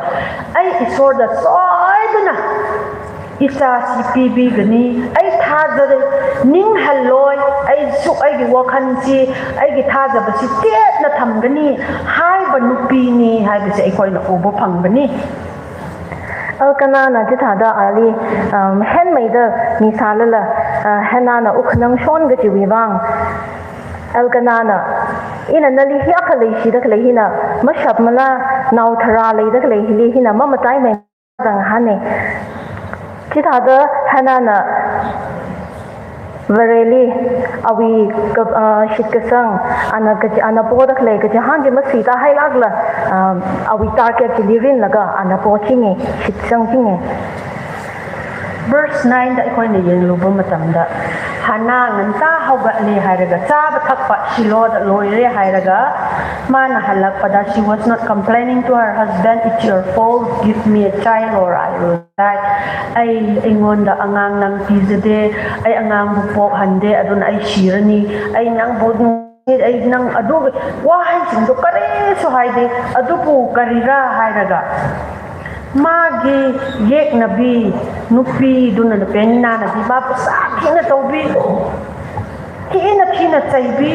"Ai Ishwarda soidana ichā chi pibigani, ai thāzada ninghalloi, ai suk aigi wākhan chi, aigi thāzaba chi tetna thamgani," haiba nupini haibasi akhona uba phangmani. Elkanahna chithāda ali, um, henmeida misālala, uh, Hannahna wukhanang shon kajiwui vang, Elkanahna, "Ina nali hiyākha leishida khalei hina mashapmala, nao tharā leida khalei hili hina mamataimei," da ngahāne. Chithāda Hannahna Vareli awui ka-, ah, shitkasang, ana kaji-, ana poda khalei kachihān chi masuita hailākla, ah, awui target chili rinlaga ana pochinge, shitsangchinge. Verse nine da akhona yangluba matamda, Hannah nganta haogatle hairaga, chāba thakba Shilohda loire hairaga, mana halakpada, she was not complaining to her husband, "It's your fault, give me a child or I will die." "Ai, aingānda angang nang pizade, ai angangbu pokhande, athum ai shirani, ai nangbu, ai nang," athum wahai singdo karisu haide, athumbu karira hairaga, magi yeknabi nupi athumna, Peninahnabi mabu sākhina taobi, khina khina chaibi,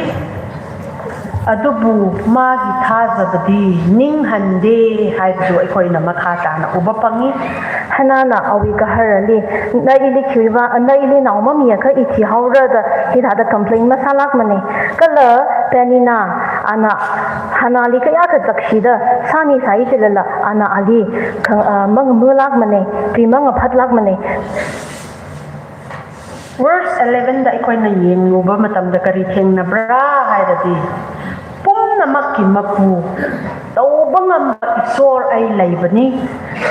athumbu magi thāzabadi ninghande haibu akhona makhātāna uba phangi. Hannahna awui gaharali, "Na ili khiva, na ili nao mamiakha ithi haora," da hithāda complain masālākmane. Kala Peninah, ana Hannahli kayākha zakshida sāmi sai chilala, ana ali khang, ah, mangamulākmane, pi mangaphatlākmane. Verse eleven da akhona yangluba matamda kari thengnabra hairadi, pumnamakki mapu, taoba ngamba Ishwar ai leibani,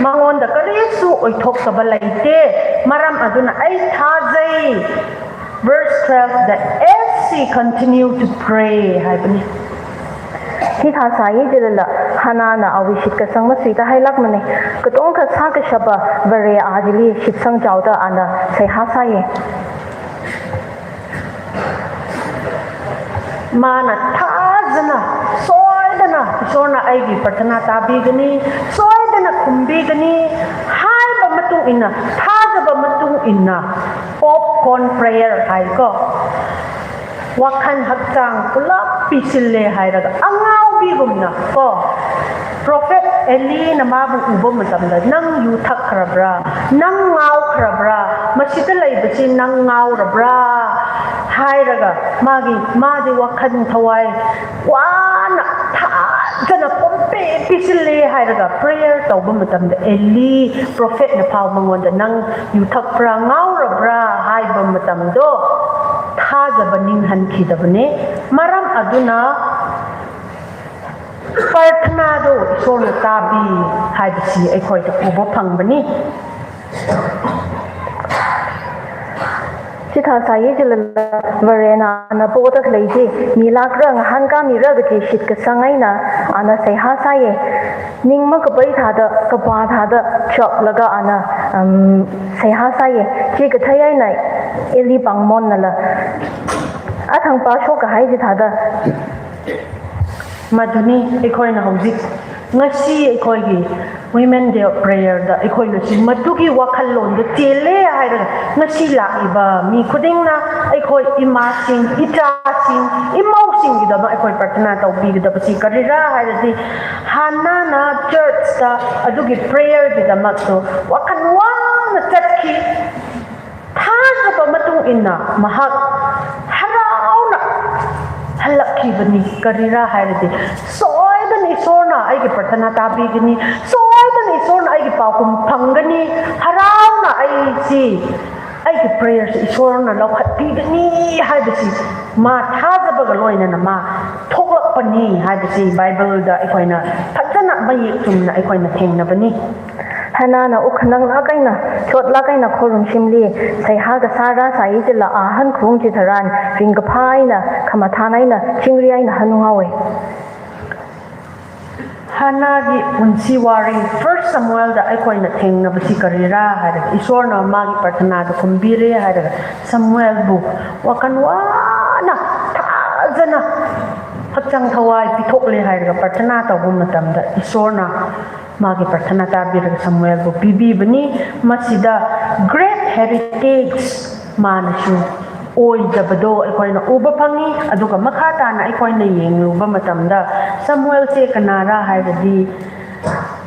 mangānda karisu oithok kaba leite, maram athumna ai thāzai. Verse twelve da, as she continued to pray haibani. Hithā sai chilala, Hannahna awui shitkasang masuita hailākmane. Katongkha sākashapa Vare ali shitsang chaoda ana seihā sāye. Mana thāzana, soidana, Ishwarna aigi prathana tābigani, soidana khumbigani, haiba matung eina, thāzaba matung eina, popcorn prayer haiko. Wākhan hakchāng pulap pisille hairaga, angaobigumna ko. Prophet Elina mabu uba matamda, "Nang yu thakrabra, nang ngaokharabra, mashita leibachi nang ngaorabra?" hairaga, magi, madi wākhan thawai, wana thāzana pompe pisille hairaga, prayer tauba matamda, Eli, prophetna phao mangānda, "Nang yu thakpra, ngaorabra?" haiba matamdo, thāzaba ninghankhidabane. Maram athumna, prathana do Ishwarna tābi haibasi akhona uba phangbane. Chithā sai chilala Varena ana poda khalei chi milākra, ngahānkāmira kaji shitkasang eina ana seihā sāye. Ning makapai thāda, kapā thāda choklaga ana, um, seihā sāye. Chikathā eina Eli pāngmonnala athang pāshok kahai chithāda. Madhuni, akhona hojik, ngasi akhoigi Women Day of Prayer da ꯑꯩꯈꯣꯏꯅ ꯁꯤ ꯃꯗꯨꯒꯤ ꯋꯥꯈꯜꯂꯣꯟꯗ ꯆꯦꯜꯂꯦ ꯍꯥꯏꯔꯒ ꯉꯁꯤ ꯂꯥꯛꯏꯕ ꯃꯤ ꯈꯨꯗꯤꯡꯅ ꯑꯩꯈꯣꯏ ꯏꯃꯥꯁꯤꯡ, ꯏꯆꯥꯁꯤꯡ, ꯏꯃꯧꯁꯤꯡꯒꯤꯗꯃꯛ ꯑꯩꯈꯣꯏ ꯄ꯭ꯔꯊꯅꯥ ꯇꯧꯕꯤꯒꯗꯕꯁꯤ ꯀꯔꯤꯔꯥ ꯍꯥꯏꯔꯗꯤ, ꯍꯥꯟꯅꯥꯅ church ꯇ ꯑꯗꯨꯒꯤ prayer ꯒꯤꯗꯃꯛꯇꯣ ꯋꯥꯈꯜ ꯋꯥꯅ ꯆꯠꯈꯤ꯫ ꯊꯥꯖꯕ ꯃꯇꯨꯡ ꯏꯟꯅ ꯃꯍꯥꯛ ꯍꯔꯥꯎꯅ ꯍꯜꯂꯛꯈꯤꯕꯅꯤ꯫ ꯀꯔꯤꯔꯥ ꯍꯥꯏꯔꯗꯤ, ꯁꯣꯏꯗꯅ ꯏꯁꯣꯔꯅ ꯑꯩꯒꯤ ꯄ꯭ꯔꯊꯅꯥ ꯇꯥꯕꯤꯒꯅꯤ, ꯁꯣꯏꯗꯅ ꯏꯁꯣꯔꯅ ꯑꯩꯒꯤ ꯄꯥꯎꯈꯨꯝ ꯐꯪꯒꯅꯤ, ꯍꯔꯥꯎꯅ ꯑꯩꯁꯤ, ꯑꯩꯒꯤ prayer ꯁꯤ ꯏꯁꯣꯔꯅ ꯂꯧꯈꯠꯄꯤꯒꯅꯤ ꯍꯥꯏꯕꯁꯤ ꯃꯥ ꯊꯥꯖꯕꯒ ꯂꯣꯏꯅꯅ ꯃꯥ ꯊꯣꯛꯂꯛꯄꯅꯤ ꯍꯥꯏꯕꯁꯤ Bible ꯗ ꯑꯩꯈꯣꯏꯅ ꯐꯖꯅ ꯃꯌꯦꯛ ꯆꯨꯝꯅ ꯑꯩꯈꯣꯏꯅ ꯊꯦꯡꯅꯕꯅꯤ꯫ ꯍꯥꯟꯅꯥꯅ ꯎꯈꯅꯪ ꯂꯥꯛ ꯑꯩꯅ, ꯆꯣꯠ ꯂꯥꯛ ꯑꯩꯅ ꯈꯣꯔꯨꯝ ꯁꯤꯝꯂꯤ, ꯁꯩꯍꯥ ꯀꯁꯥꯔꯥ ꯁꯥꯏ ꯆꯤꯜꯂ ꯑꯍꯟ ꯈꯣꯡ ꯆꯤꯊꯔꯥꯟ, ꯔꯤꯡ ꯀꯐꯥ ꯑꯩꯅ, ꯈꯃꯊꯥꯟ ꯑꯩꯅ, ꯆꯤꯡꯔꯤ ꯑꯩꯅ ꯍꯅꯨ ꯉꯥꯎꯋꯦ꯫ ꯍꯥꯟꯅꯥꯒꯤ ꯄꯨꯟꯁꯤ ꯋꯥꯔꯤ First Samuel ꯗ ꯑꯩꯈꯣꯏꯅ ꯊꯦꯡꯅꯕꯁꯤ ꯀꯔꯤꯔꯥ ꯍꯥꯏꯔꯒ, ꯏꯁꯣꯔꯅ ꯃꯥꯒꯤ ꯄ꯭ꯔꯊꯅꯥꯗ ꯈꯨꯝꯕꯤꯔꯦ ꯍꯥꯏꯔꯒ, ꯁꯃꯨꯑꯦꯜꯕꯨ ꯋꯥꯈꯜ ꯋꯥꯅ, ꯊꯥꯖꯅ, ꯍꯛꯆꯥꯡ ꯊꯋꯥꯏ ꯄꯤꯊꯣꯛꯂꯦ ꯍꯥꯏꯔꯒ ꯄ꯭ꯔꯊꯅꯥ ꯇꯧꯕ ꯃꯇꯝꯗ, ꯏꯁꯣꯔꯅ ꯃꯥꯒꯤ ꯄ꯭ꯔꯊꯅꯥ ꯇꯥꯕꯤꯔꯒ ꯁꯃꯨꯑꯦꯜꯕꯨ ꯄꯤꯕꯤꯕꯅꯤ꯫ ꯃꯁꯤꯗ great heritage ꯃꯥꯅꯁꯨ ꯑꯣꯏꯗꯕꯗꯣ ꯑꯩꯈꯣꯏꯅ ꯎꯕ ꯐꯪꯉꯤ꯫ ꯑꯗꯨꯒ ꯃꯈꯥ ꯇꯥꯅ ꯑꯩꯈꯣꯏꯅ ꯌꯦꯡꯂꯨꯕ ꯃꯇꯝꯗ, ꯁꯃꯨꯑꯦꯜꯁꯦ ꯀꯅꯥꯔꯥ ꯍꯥꯏꯔꯗꯤ,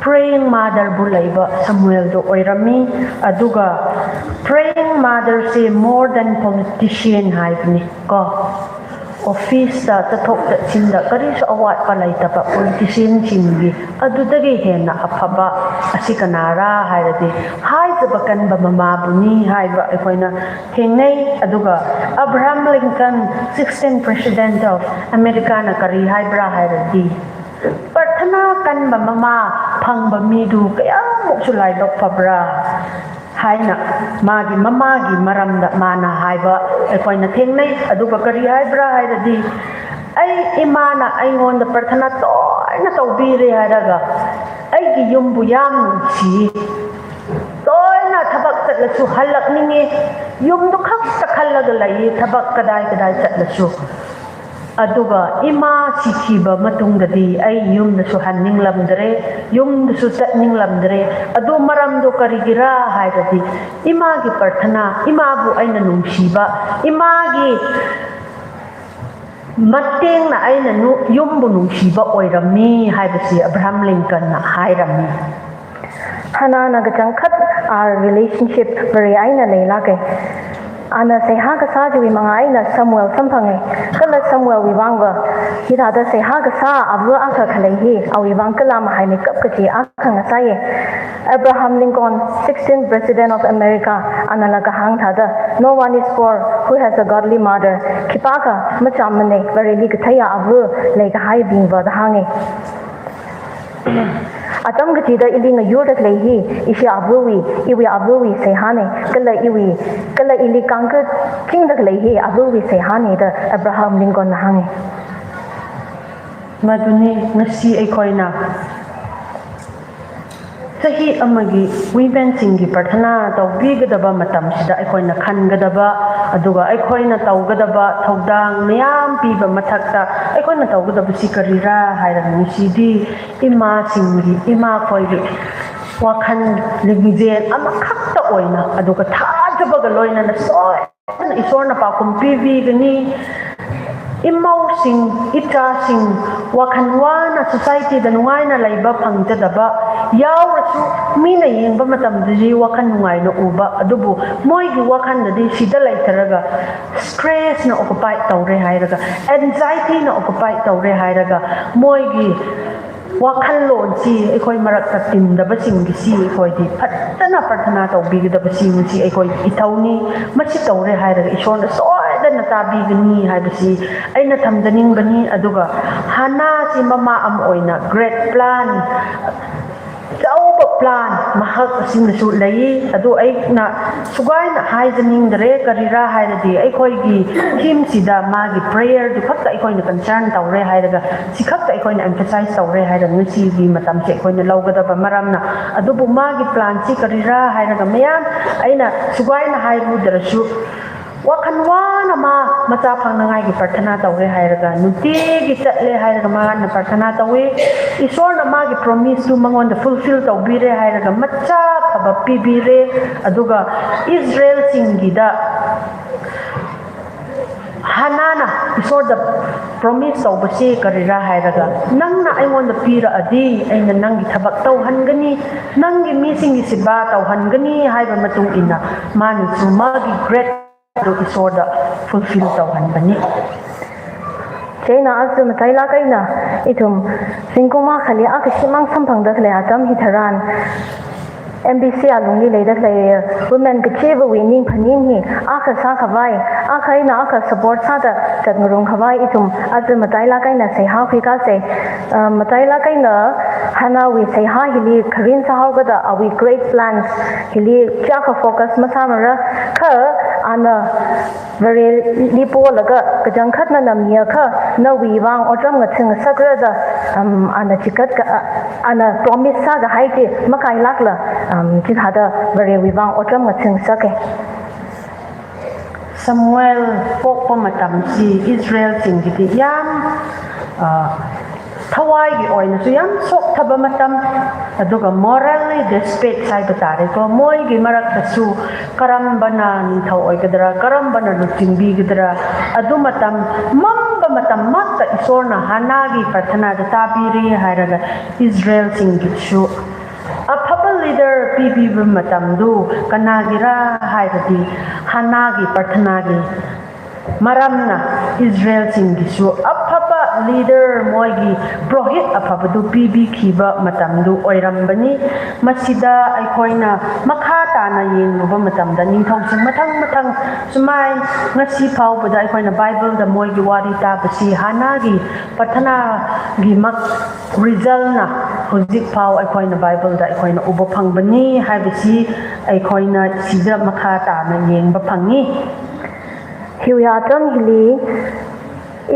praying mother ꯕꯨ ꯂꯩꯕ ꯁꯃꯨꯑꯦꯜꯗꯣ ꯑꯣꯏꯔꯝꯃꯤ꯫ ꯑꯗꯨꯒ praying mother ꯁꯦ more than politician ꯍꯥꯏꯕꯅꯤ ꯀꯣ꯫ Office ꯇ ꯆꯠꯊꯣꯛ ꯆꯠꯁꯤꯟꯗ ꯀꯔꯤꯁꯨ ꯑꯋꯥꯠꯄ ꯂꯩꯇꯕ politician ꯁꯤꯡꯒꯤ ꯑꯗꯨꯗꯒꯤ ꯍꯦꯟꯅ ꯑꯐꯕ ꯑꯁꯤ ꯀꯅꯥꯔꯥ ꯍꯥꯏꯔꯗꯤ, ꯍꯥꯏꯖꯕ ꯀꯟꯕ ꯃꯃꯥꯕꯨꯅꯤ ꯍꯥꯏꯕ ꯑꯩꯈꯣꯏꯅ ꯊꯦꯡꯅꯩ꯫ ꯑꯗꯨꯒ Abraham Lincoln, sixteenth President of America ꯅ ꯀꯔꯤ ꯍꯥꯏꯕ꯭ꯔꯥ ꯍꯥꯏꯔꯗꯤ, ꯄ꯭ꯔꯊꯅꯥ ꯀꯟꯕ ꯃꯃꯥ ꯐꯪꯕ ꯃꯤꯗꯨ ꯀꯌꯥꯃꯨꯛꯁꯨ ꯂꯥꯏꯕꯛ ꯐꯕ꯭ꯔꯥ ꯍꯥꯏꯅ ꯃꯥꯒꯤ ꯃꯃꯥꯒꯤ ꯃꯔꯝꯗ ꯃꯥꯅ ꯍꯥꯏꯕ ꯑꯩꯈꯣꯏꯅ ꯊꯦꯡꯅꯩ꯫ ꯑꯗꯨꯒ ꯀꯔꯤ ꯍꯥꯏꯕ꯭ꯔꯥ ꯍꯥꯏꯔꯗꯤ, "ꯑꯩ ꯏꯃꯥꯅ ꯑꯩꯉꯣꯟꯗ ꯄ꯭ꯔꯊꯅꯥ ꯇꯣꯏꯅ ꯇꯧꯕꯤꯔꯦ ꯍꯥꯏꯔꯒ ꯑꯩꯒꯤ ꯌꯨꯝꯕꯨ ꯌꯥꯝ ꯅꯨꯡꯁꯤ꯫ ꯇꯣꯏꯅ ꯊꯕꯛ ꯆꯠꯂꯁꯨ ꯍꯜꯂꯛꯅꯤꯡꯉꯤ, ꯌꯨꯝꯗꯨ ꯈꯛꯇ ꯈꯜꯂꯒ ꯂꯩꯌꯦ, ꯊꯕꯛ ꯀꯗꯥꯏ ꯀꯗꯥꯏ ꯆꯠꯂꯁꯨ꯫ ꯑꯗꯨꯒ ꯏꯃꯥ ꯁꯤꯈꯤꯕ ꯃꯇꯨꯡꯗꯗꯤ ꯑꯩ ꯌꯨꯝꯗꯁꯨ ꯍꯟꯅꯤꯡꯂꯝꯗ꯭ꯔꯦ, ꯌꯨꯝꯗꯁꯨ ꯆꯠꯅꯤꯡꯂꯝꯗ꯭ꯔꯦ꯫ ꯑꯗꯨ ꯃꯔꯝꯗꯣ ꯀꯔꯤꯒꯤꯔꯥ ꯍꯥꯏꯔꯗꯤ, ꯏꯃꯥꯒꯤ ꯄ꯭ꯔꯊꯅꯥ, ꯏꯃꯥꯕꯨ ꯑꯩꯅ ꯅꯨꯡꯁꯤꯕ, ꯏꯃꯥꯒꯤ ꯃꯇꯦꯡꯅ ꯑꯩꯅ ꯅꯨ-, ꯌꯨꯝꯕꯨ ꯅꯨꯡꯁꯤꯕ ꯑꯣꯏꯔꯝꯃꯤ" ꯍꯥꯏꯕꯁꯤ ꯑꯕ꯭ꯔꯥꯍꯝ ꯂꯤꯡꯀꯟꯅ ꯍꯥꯏꯔꯝꯃꯤ꯫ ꯍꯥꯟꯅꯥꯅ ꯀꯆꯪꯈꯠ ꯑꯥ relationship ꯃꯔꯤ ꯑꯩꯅ ꯂꯩꯂꯥꯛꯀꯦ꯫ ꯑꯥꯅ ꯁꯩꯍꯥ ꯀꯁꯥ ꯆꯤꯋꯤ ꯃꯉꯥ ꯑꯩꯅ ꯁꯃꯨꯑꯦꯜ ꯁꯝꯐꯪꯉꯦ꯫ ꯀꯜꯂ ꯁꯃꯨꯑꯦꯜ ꯋꯤꯋꯥꯡꯒ ꯍꯤꯗꯥꯗ ꯁꯩꯍꯥ ꯀꯁꯥ ꯑꯕꯨ ꯑꯥꯈ ꯈꯂꯩ ꯍꯤ, ꯑꯋꯤꯋꯥꯡ ꯀꯂꯥ ꯃꯍꯥꯏ ꯃꯤꯀꯞ ꯀꯆꯤ ꯑꯥꯈ ꯉꯁꯥꯏꯌꯦ꯫ Abraham Lincoln, sixteenth President of America, ꯑꯥꯅ ꯂꯥꯛꯀ ꯍꯥꯡ ꯊꯥꯗ, "No one is poor who has a godly mother." ꯈꯤꯄꯥꯀ ꯃꯆꯥ ꯃꯅꯦ ꯃꯔꯤꯂꯤ ꯀꯊꯩꯌꯥ ꯑꯕꯨ ꯂꯩꯀ ꯍꯥꯏ ꯕꯤꯡꯕꯗ ꯍꯥꯡꯉꯦ꯫ ꯑꯇꯝ ꯀꯆꯤꯗ ꯏꯂꯤ ꯉꯌꯨꯔꯗ ꯂꯩ ꯍꯤ, ꯏꯁꯤ ꯑꯕꯨꯋꯤ, ꯏꯋꯤ ꯑꯕꯨꯋꯤ ꯁꯩꯍꯥꯅꯦ, ꯀꯜꯂ ꯏꯋꯤ, ꯀꯜꯂ ꯏꯂꯤ ꯀꯥꯡꯀ ꯆꯤꯡꯗ ꯂꯩ ꯍꯤ, ꯑꯕꯨꯋꯤ ꯁꯩꯍꯥꯅꯦ ꯗ ꯑꯕ꯭ꯔꯥꯍꯝ ꯂꯤꯡꯀꯣꯟꯅ ꯍꯥꯡꯉꯦ꯫ ꯃꯗꯨꯅꯤ ꯉꯁꯤ ꯑꯩꯈꯣꯏꯅ ꯆꯍꯤ ꯑꯃꯒꯤ women ꯁꯤꯡꯒꯤ ꯄ꯭ꯔꯊꯅꯥ ꯇꯧꯕꯤꯒꯗꯕ ꯃꯇꯝꯁꯤꯗ ꯑꯩꯈꯣꯏꯅ ꯈꯟꯒꯗꯕ, ꯑꯗꯨꯒ ꯑꯩꯈꯣꯏꯅ ꯇꯧꯒꯗꯕ ꯊꯧꯗꯥꯡ ꯃꯌꯥꯝ ꯄꯤꯕ ꯃꯊꯛꯇ, ꯑꯩꯈꯣꯏꯅ ꯇꯧꯒꯗꯕꯁꯤ ꯀꯔꯤꯔꯥ ꯍꯥꯏꯔꯒ, ꯉꯁꯤꯗꯤ ꯏꯃꯥꯁꯤꯡꯒꯤ, ꯏꯃꯥꯈꯣꯏꯒꯤ ꯋꯥꯈꯜ ꯂꯤꯡꯖꯦꯜ ꯑꯃꯈꯛꯇ ꯑꯣꯏꯅ, ꯑꯗꯨꯒ ꯊꯥꯖꯕꯒ ꯂꯣꯏꯅꯅ ꯁꯣꯏ ꯏꯁꯣꯔꯅ ꯄꯥꯎꯈꯨꯝ ꯄꯤꯕꯤꯒꯅꯤ꯫ ꯏꯃꯧꯁꯤꯡ, ꯏꯆꯥꯁꯤꯡ, ꯋꯥꯈꯜ ꯋꯥꯅ society ꯗ ꯅꯨꯡꯉꯥꯏꯅ ꯂꯩꯕ ꯐꯪꯖꯗꯕ ꯌꯥꯎꯔꯁꯨ, ꯃꯤꯅ ꯌꯦꯡꯕ ꯃꯇꯝꯗꯗꯤ ꯋꯥꯈꯜ ꯅꯨꯡꯉꯥꯏꯅ ꯎꯕ, ꯑꯗꯨꯕꯨ ꯃꯣꯏꯒꯤ ꯋꯥꯈꯜꯗꯗꯤ ꯁꯤꯗ ꯂꯩꯇꯔꯒ stress ꯅ occupy ꯇꯧꯔꯦ ꯍꯥꯏꯔꯒ, anxiety ꯅ occupy ꯇꯧꯔꯦ ꯍꯥꯏꯔꯒ, ꯃꯣꯏꯒꯤ ꯋꯥꯈꯜꯂꯣꯟꯁꯤ ꯑꯩꯈꯣꯏ ꯃꯔꯛꯇ ꯇꯤꯟꯗꯕꯁꯤꯡꯒꯤꯁꯤ ꯑꯩꯈꯣꯏꯗꯤ ꯐꯖꯅ ꯄ꯭ꯔꯊꯅꯥ ꯇꯧꯕꯤꯒꯗꯕꯁꯤ ꯃꯁꯤ ꯑꯩꯈꯣꯏꯒꯤ ꯏꯊꯧꯅꯤ꯫ ꯃꯁꯤ ꯇꯧꯔꯦ ꯍꯥꯏꯔꯒ ꯏꯁꯣꯔꯅ ꯁꯣꯏꯗꯅ ꯇꯥꯕꯤꯒꯅꯤ ꯍꯥꯏꯕꯁꯤ ꯑꯩꯅ ꯊꯝꯖꯅꯤꯡꯕꯅꯤ꯫ ꯑꯗꯨꯒ ꯍꯥꯟꯅꯥꯁꯤ ꯃꯃꯥ ꯑꯃ ꯑꯣꯏꯅ great plan, ꯑꯆꯧꯕ plan ꯃꯍꯥꯛ ꯑꯁꯤꯅꯁꯨ ꯂꯩ꯫ ꯑꯗꯨ ꯑꯩꯅ ꯁꯨꯒꯥꯏꯅ ꯍꯥꯏꯖꯅꯤꯡꯗ꯭ꯔꯦ, ꯀꯔꯤꯔꯥ ꯍꯥꯏꯔꯗꯤ ꯑꯩꯈꯣꯏꯒꯤ theme ꯁꯤꯗ ꯃꯥꯒꯤ prayer ꯗꯨ ꯈꯛꯇ ꯑꯩꯈꯣꯏꯅ concern ꯇꯧꯔꯦ ꯍꯥꯏꯔꯒ, ꯁꯤ ꯈꯛꯇ ꯑꯩꯈꯣꯏꯅ emphasize ꯇꯧꯔꯦ ꯍꯥꯏꯔꯒ, ꯉꯁꯤꯒꯤ ꯃꯇꯝꯁꯦ ꯑꯩꯈꯣꯏꯅ ꯂꯧꯒꯗꯕ ꯃꯔꯝꯅ꯫ ꯑꯗꯨꯕꯨ ꯃꯥꯒꯤ plan ꯁꯤ ꯀꯔꯤꯔꯥ ꯍꯥꯏꯔꯒ, ꯃꯌꯥꯝ ꯑꯩꯅ ꯁꯨꯒꯥꯏꯅ ꯍꯥꯏꯔꯨꯗ꯭ꯔꯁꯨ, Wakhan wana mā machā phangnangaiwui prarthana tauge hailaga, nutiki zatle hailaga mā na prarthana tauge. Ishwarna māwui promise tu mangānda fulfill taubire hailaga, machā phāva pibire. Aduga Israel singkida Hannahna Ishwarda promise taubasi karira hailaga, nangna aingānda pira adi, eina nangwui thabak tauhāngani, nangwui misingwui sipa tauhāngani haiva matung eina, māna sumagi great do Ishwarda fulfill tauhānbani. Chieina aja matailāk eina ithum zingkum akhali akha shimāng samphangda khalei atam hitharan, M B C alungli leida khalei women kachivawui ning phaning hi akha sākhavai, akha eina akha support sāda zatngarumkhavai ithum aja matailāk eina seihā khuikasei. Uh, matailāk eina Hannahwui seihā hili kharing sāhaokada awui great plans hili chiyākha focus masāmara, kha ana Vareli polaga kachangkhat nana miakha nawui vang otram ngaching ngasakra da, um, ana chikat ka, uh, ana promise sākahai chi makailākla, um, chithāda Varewui vang otram ngaching ngasake. Samuel pokpa matam chi Israel singkida yam, uh, thawaiwui einasu yam shokthaba matam, aduga morally desperate sāhaipa tare ko, moiwui maraktasu karambana ningthao oikadara, karambana luchingbi kadara, adu matam, mampa matam makta Ishwarna Hannahwui prarthana da tāpire hailaga Israel singkisu aphapa leader pipiba matamdu kanāgira hairadi Hannahwui prarthanawui maramna Israel singkisu aphapa leader moiwui prohit aphapadu pipikhiba matamdu oirambani. Masida aikhoina makhātāna yangluba matamda ningthao sing mathang mathang sumai ngasi phaopada aikhoina Bible da moiwui wari tāpasi Hannahwui prarthanawui mak result na hujik phao aikhoina Bible da aikhoina uba phangbani haibasi aikhoina sida makhātāna yangba phangi. Hiwui atam hili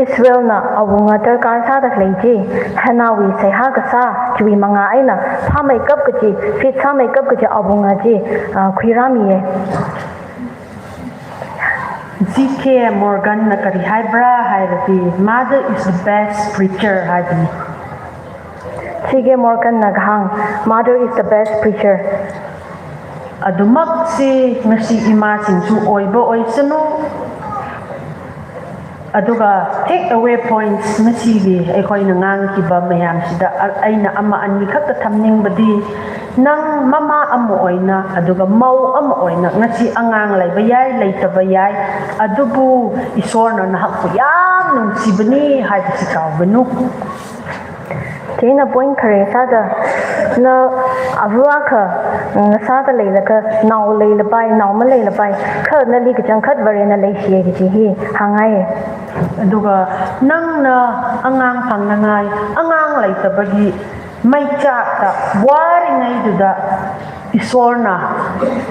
Israelna awunga darkar sāda khalei chi, Hannahwui seihā kasā chiwui mangā eina phāmeikap kaji, fit sāmeikap kaji awunga chi, ah, khuirāmiye. G K Morgan na kari haibra hairadi, "Mother is the best preacher," haibani. G K Morgan na kahāng, "Mother is the best preacher." Adumaksi ngasi imāsingsu oiba oisanu. Aduga take away points ngasiwui aikhoina ngāngkhiba mayamsida a-, eina ama ani khakta thamningbadi, nang mama ama eina, aduga mao ama eina, ngasi angang leiba yai, leitaba yai, adubu Ishwarna nahakpu yam nungsibani haibasi kaoganu. Chieina point khare sāda, na ava akha ngasāda leilaga, nao leilapai, nao maleilapai, kha nali kachangkhat Varena leishiye kaji hi hāngngai. Aduga nangna angang phangnangai, angang leitabagi meichakta waringaida Ishwarna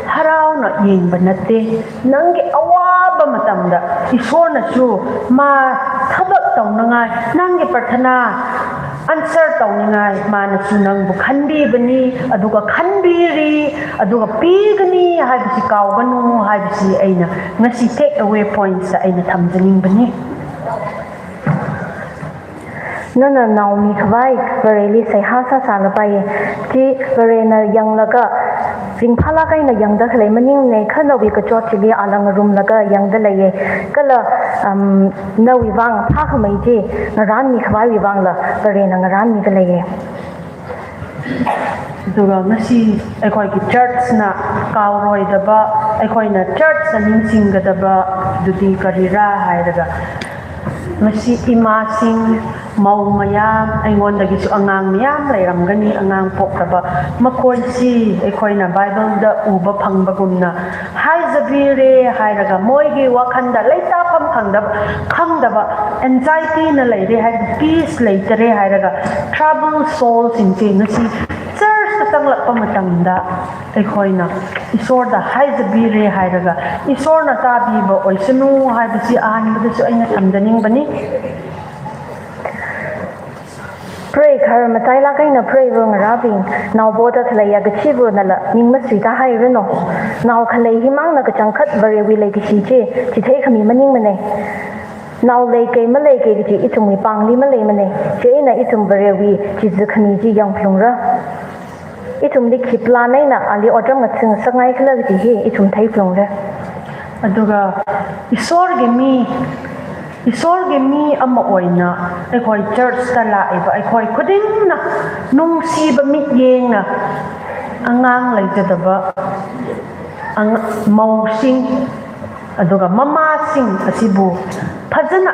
haraona yangba nate. Nangwui awaba matamda Ishwarnasu mā thabak taonangai, nangwui prarthana answer taonangai, mānasu nangbu khanbibani, aduga khanbiri, aduga pigani haibasi kaoganu haibasi eina ngasi take away points eina thamzaningbani. Nana nao mikhavai Vareli seihā sāsālapai. Chi Varena yanglaga, ringphālāk eina yangda khalei maningne, kha nawui kachot chili ala ngarumlaga yangda leiye. Kala, um, nawui vang phākhamei chi ngarānmikhavaiwui vangla Varena ngarānmida leiye. Aduga ngasi aikhoiki church na kaoroidaba, aikhoina church na ningsingkadaba dudi karira hailaga, ngasi imāsing mao mayam, aingāndagisu angang mayam leiramgani, angang pokdaba, makhoisi aikhoina Bible da uba phangbagumna, haizabire hailaga, moiwui wakhanda leitā pham khangdaba, khangdaba, anxiety na leire hailaga, peace leitare hailaga, trouble soul sing chi ngasi church ta tanglakpa matamda, aikhoina Ishwarda haizabire hailaga, Ishwarna tāpiba oisanu haibasi ahanbadasu eina thamzaningbani. Pray Har matailāk eina preiva ngarābing, naopoda khaleiya kachiva nala ning masuita hairanu. Nao khalei himangna kachangkhat Varewui leikashi chi, chitheikhami maningmana. Nao leikei maleikei kaji ithumwui pāngli maleimana. Chieina ithum Varewui chizikhami chi yangphalungra. Ithumli khiplan eina ali otram ngathangasakngai khala kaji hi ithum theiphalungra. Aduga Ishwarwui mi, Ishwarwui mi ama oina, eikhoi church ta laiva eikhoi khudingna nungshiba mityengna, angang leizatdaba, ang-, maosing, aduga mamasing asibu phazana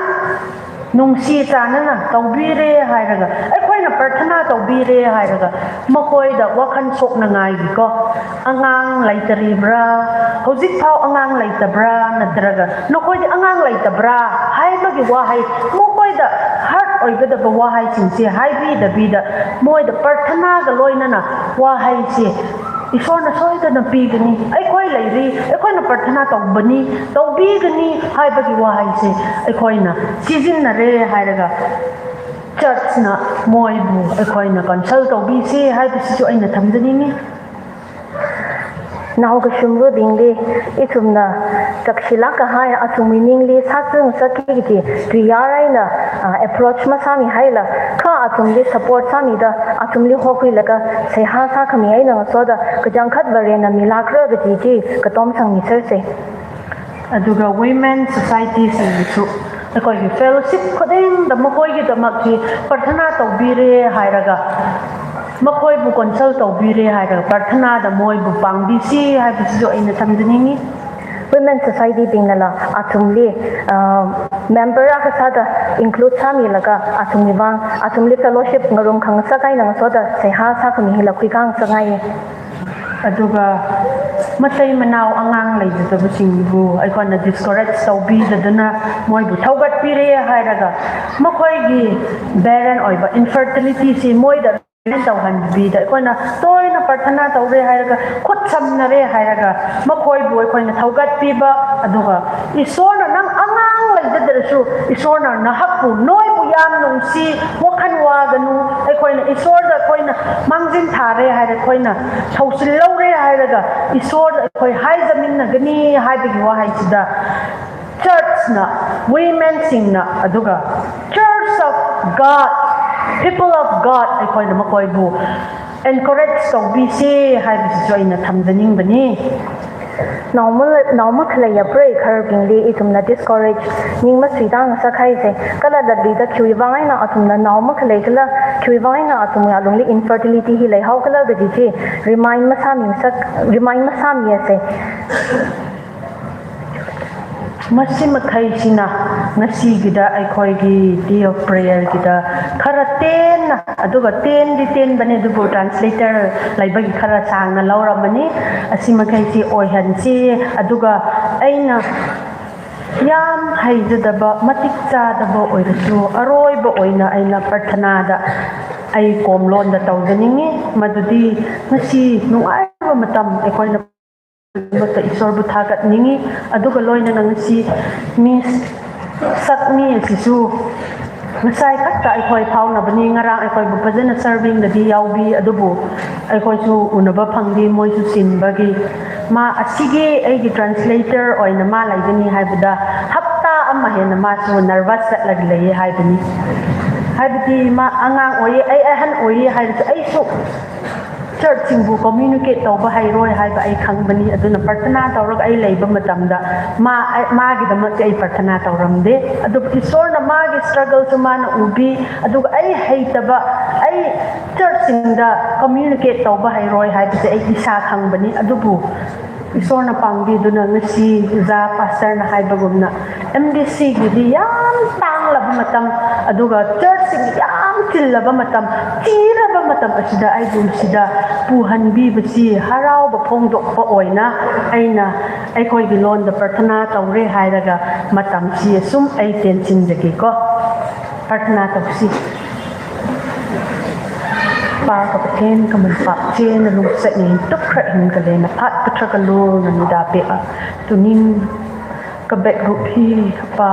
nungshi chānana taobira hailaga, eikhoina prarthana taobira hailaga, makhoida wakhan shoknangaiki ko, angang leitaribra, hojikphao angang leitabra, natraga, nakhoida angang leitabra, haimagi wahai, makhoida hurt oikadaba wahai singse haibidabida, moida prarthana kaloinana wahaise Ishwarna soidana pigani, eikhoi leiri, eikhoina prarthana taobani, taobigani, haibagi wahaise, eikhoina sizinnara hailaga, church na moibu, eikhoina consult taobisa, haibasichu eina thamzaninga. Nao kashumrabingli, ithumna, takshilāk kahai, athumwui ningli, sākzang sāki kaji, tuiyār eina, ah, approach masāmihaila, kha athumli support sāmida, athumli hokhuilaga, seihā sākhami eina ngasoda, kachangkhat Varena milākra kaji chi, katom sangmisersa. Aduga women society singsu, eikhoiwui fellowship khudingda makhoiwui damakchi, prarthana taobira hailaga, makhoibu consult taobira hailaga, prarthana da moibu pāngbisa, haibasichu eina thamzaninga. Women society bingnala, athumli, ah, member akha sāda include sāmilaga, athumwui vang, athumli fellowship ngarumkhangasak eina ngasoda, seihā sākhami hila khuikhangasakngaiya. Aduga, mataimanao angang leizatdabasingbu, eikhoina discourage taobidadana, moibu thaugatbira hailaga, makhoiwui barren oiva infertility si moida tauhanbida, eikhoina toina prarthana taora hailaga, khut samnara hailaga, makhoibu eikhoina thaugatpiba, aduga, Ishwarna nang angang leizatrasu, Ishwarna nahakpu, noibu yāmnungshi, wakhan waganu, eikhoina Ishwarda eikhoina mangzin thāra hailaga, eikhoina thousil laora hailaga, Ishwarda eikhoihai zaminnagani, haibagi wahai sida. Church na, women singna, aduga, Church of God, people of God, eikhoina makhoibu encourage taobisa, haibasichu eina thamzaningbana. Nao mala-, nao makhaleiya preikharbingli, ithumna discourage, ning masuita ngasakhaisa, kala latluida khiwui vang eina athumna nao makhalei kala, khiwui vang eina athumwui alungli infertility hi leihao kala kaji chi, remind masāmisak, remind masāmiyasa. Masi makhaisina, ngasikida eikhoiwui day of prayer kida, khara tenna, aduga tendi tenbana adubu translator leibagi khara sāngna laoramana, asi makhaisi oihansa, aduga eina yāmhai zadaba, matik chādaba oirasu, aroiba oina eina prarthana da ei komlonda taozaninga, madudi ngasi nungaiva matam eikhoina Ishwarbu thāgatninga, aduga loinana ngasi mi sakmi asisu, ngasai khatta eikhoi phaonabani, ngarang eikhoibu phazana serving dadi yaobi, adubu eikhoisu unaba phangdi, moisu sinbagi. Ma asigi eigi translator oina ma leigani haibada, hapta ama hena masu nervous zatlaga leiya haibani. Haibadi ma angang oi, ei, ei han oi haisu, eisu church singbu communicate taoba hairoi haiba ei khangbani, aduna prarthana taoraga ei leiba matamda, ma, ei, magidamakti ei prarthana taoramda, adubu Ishwarna magi struggle su mana ubi, aduga ei heitaba, ei church singda communicate taoba hairoi haibasi ei isa khangbani, adubu Ishwarna pāngbiduna ngasi za pastor na haibagumna, M D C gidi yāmtanglaba matam, aduga church sing yāmchillaba matam, chilaba matam asida, aidum sida puhanbibasi, haraoba phongdokba oina, eina eikhoiwui londa prarthana taora hailaga, matam si asum ei tensinzaki ko. Prarthana taosi. Pā kapathen, kaman pākchina lungset ningtuk khra hin kale, naphat kathra kalur nana mida pea. Tuning kabek rup hi pa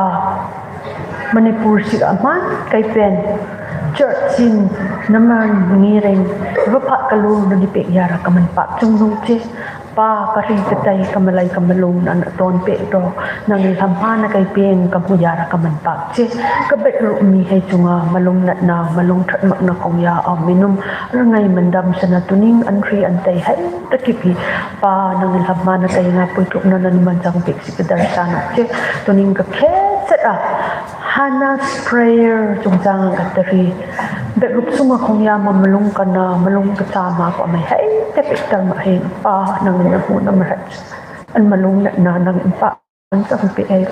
Manipur sik aman kaipen Church in naman ngiring, vaphat kalu nani pek yara kaman pak chungnung che. Pa, kari katai kamalai kamalung nana ton pek ro, nangli lhamhāna kai peng kamu yara kaman pak che. Kabet ru mi hai chunga malung natna, malung thatmakna khongya aw minum, rangai mandam sana tuning anri antai hai takipi. Pa, nangli lhamhāna kai nga pui tuk nana ni manchang pek si kadar sana che. Tuning kakhe set a Hannah's prayer chungchang katari. Bek rup suma khongya ma malung kana, malung kachama ko mai hai, te pek tar ma hai, Pa, nangli nahu na marat. An malung na, na, nang pa, an chang pe ai.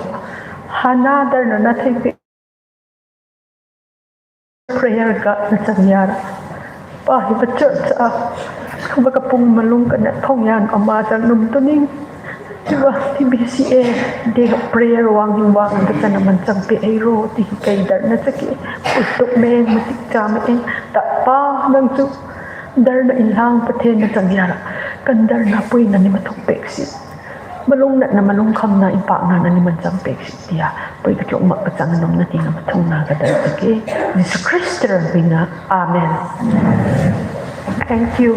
Hannah darna na thei pe. Prayer ka na chang yara. Pa, hi pa church a, kaba kapung malung kana thong yan ama chang num tuning. Tiwa, T B C A, day of prayer wang hin wang, da chana manchang pe ai ro, ti kai darna chake. Utuk meng, matik cha meng, ta Pa nang chu. Darna inlang pathen na chang yara. Kan darna pui nani mathuk pek si. Malung natna malung khamna in pak nana ni manchang pek si tia. Pui kachok mak kachang nung nati na mathung na kadar chake. Jesu Christ ra bina. Amen. Thank you.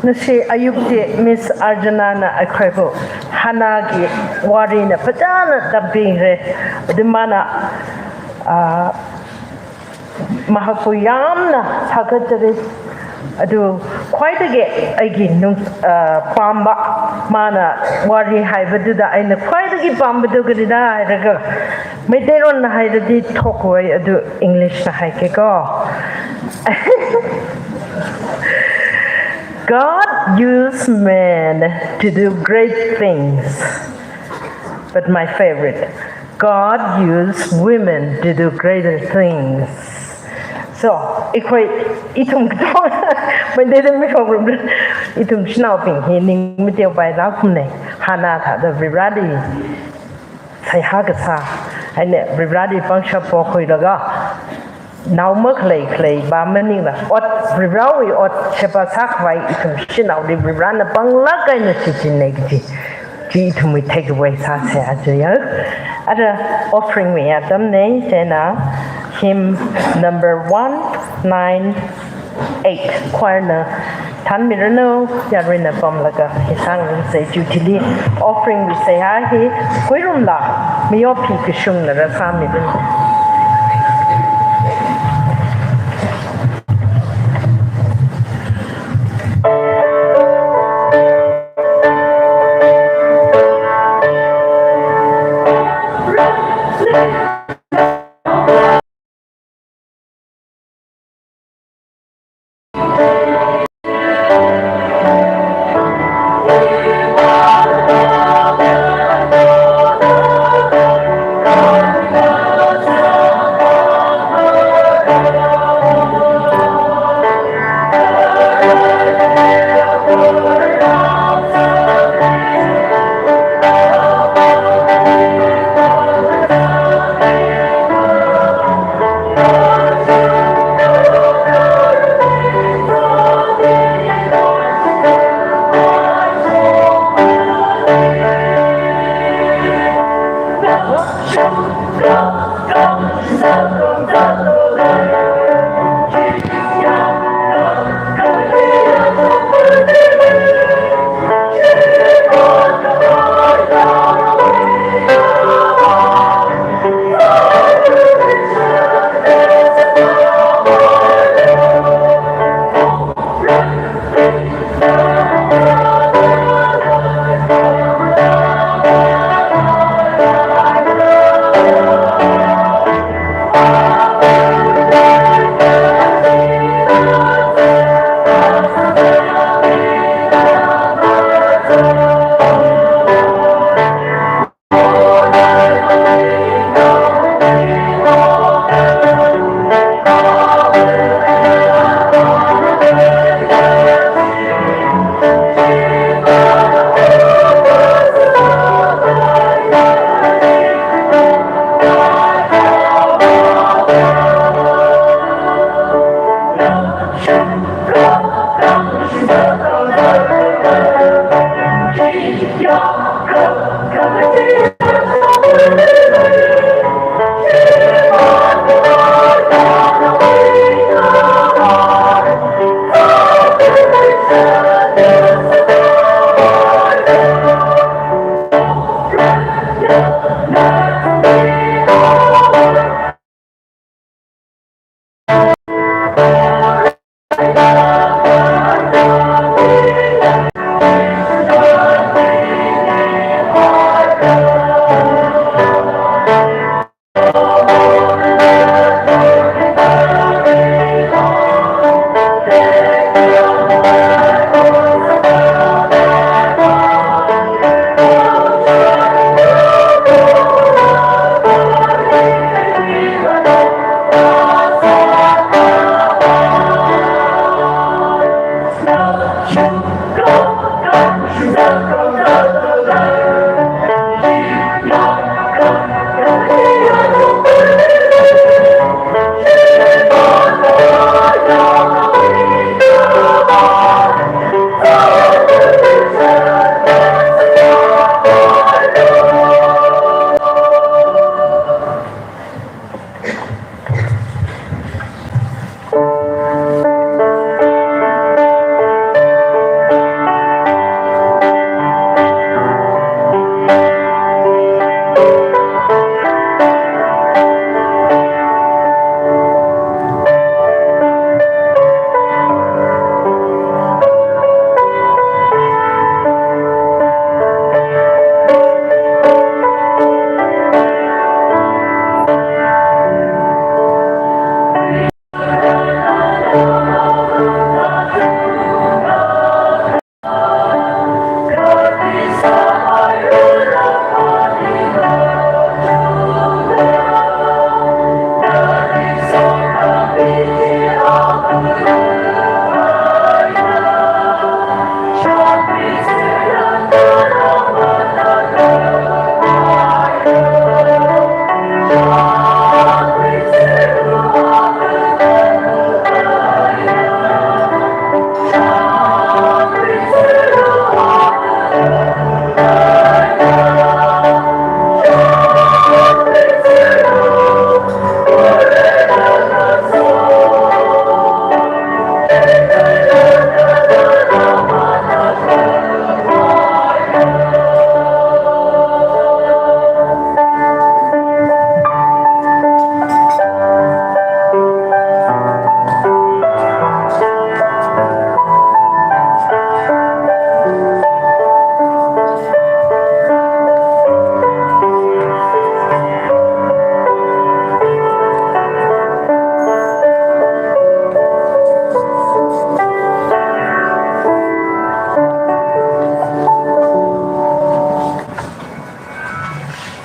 Ngasi ayuk chi Miss Arjuna na akhoi bu Hannah ki wari na pachana tamping re. Dimana, ah, Mahakpu yamna sakachari. Adu khwaidagi aigi nung, ah, pamba, mana wari haiba duda aina khwaidagi pamba du kari da hairaga. Meiteilon na hairadi thokoi adu English na haike ko. God used men to do great things, but my favorite, God used women to do greater things. So, ikhoi, ithum kato, Monday mi program, ithum shinaobing hi ning miteo bai rākhum ne, Hannah thāda Varivarāli seihā kasā, aina Varivarāli pangshap pokhuilaga, nao makhalei khalei ba maningla, ot Varivarāwui ot sheba sākhavai ithum shanaoli Varivarāna panglāk eina shichinne kaji. Chi ithumwui takeaway sāsa aja ya. Ara offering wui atamne, chieina hymn number one nine eight. Choir na thanmiranu, yaruina pamlaga hi sāngarumsa. Chiwuithili offering wui seihā hi khuirumla, miyophi kashungna rāsāmiranu.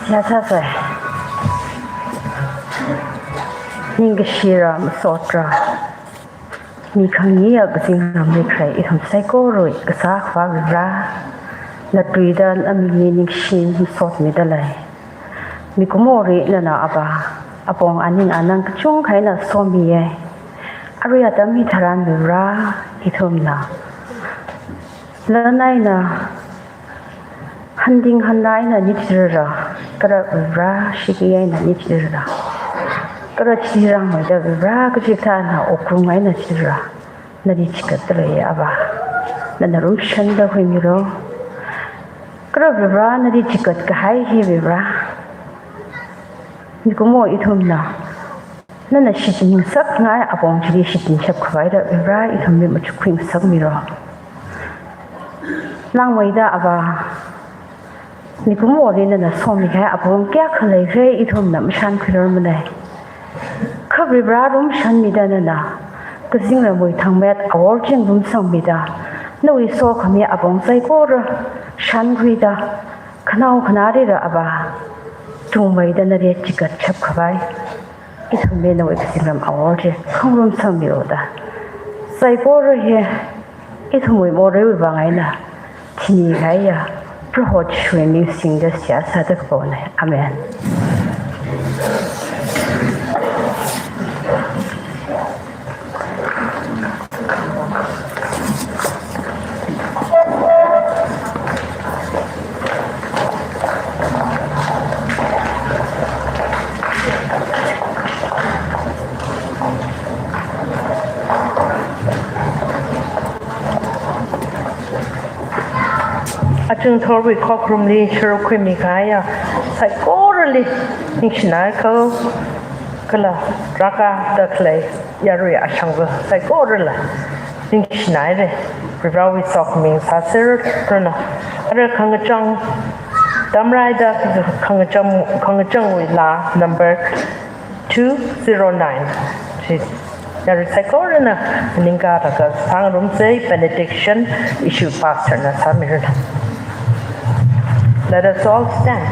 Yasāsai. Ningkashira, masotra, mi khangayā kazingramli khalei ithum saikorawui kasā Akhava Vare, na tuida na mingli ningshi masotmida lei. Mikumoli nana Avā, apong aning anang kachungkha eina somiya. Arui atam hitharan Vare, ithumna lan eina, handing handa eina nichithura, kala Vare shiki eina nichithura, kala chithurangmeida Vare kachikathāna okrung eina chithura, nali chigatda lei Avā. Nana rumshanda huimilu. Kala Vare nali chigat kahai hi Vare, mikumo ithumna nana shichin ngasakngai apong chili shichinshap khavaida Vare ithumli machukkhui ngasakmilu. Langmeida Avā, mikumoli nana somihai apong kayākha leikhala ithumna mashānkhuirar malei. Kha Vare rumshanmida nana kazingramwui thangmet awor ching rumsangmida, nawui sokhami apong saikora shānkhuida, khanao khanarila Avā, tungmeida nali chigatshap khavai ithumli nawui kazingram awor chi khangarum sangmiluda. Saikora hi ithumwui moreiwui vang eina thimi kahaiya Proho Jishuwui ming singda seihā sāda kapona. Amen. Achungthorwui khokharumli sharuk khuimi kahaiya saikorali ningshinai ko, kala rākada khalei yarui ashangva saikorala ningshinaire. Varewui sokhami sāserranu. Ara khangachang tamraida, khangachang, khangachangwui laa number two zero nine. Chi yarui saikorana ningkalaga sāngarumsei, benediction issue pastor na sāmiranu. Let us all stand.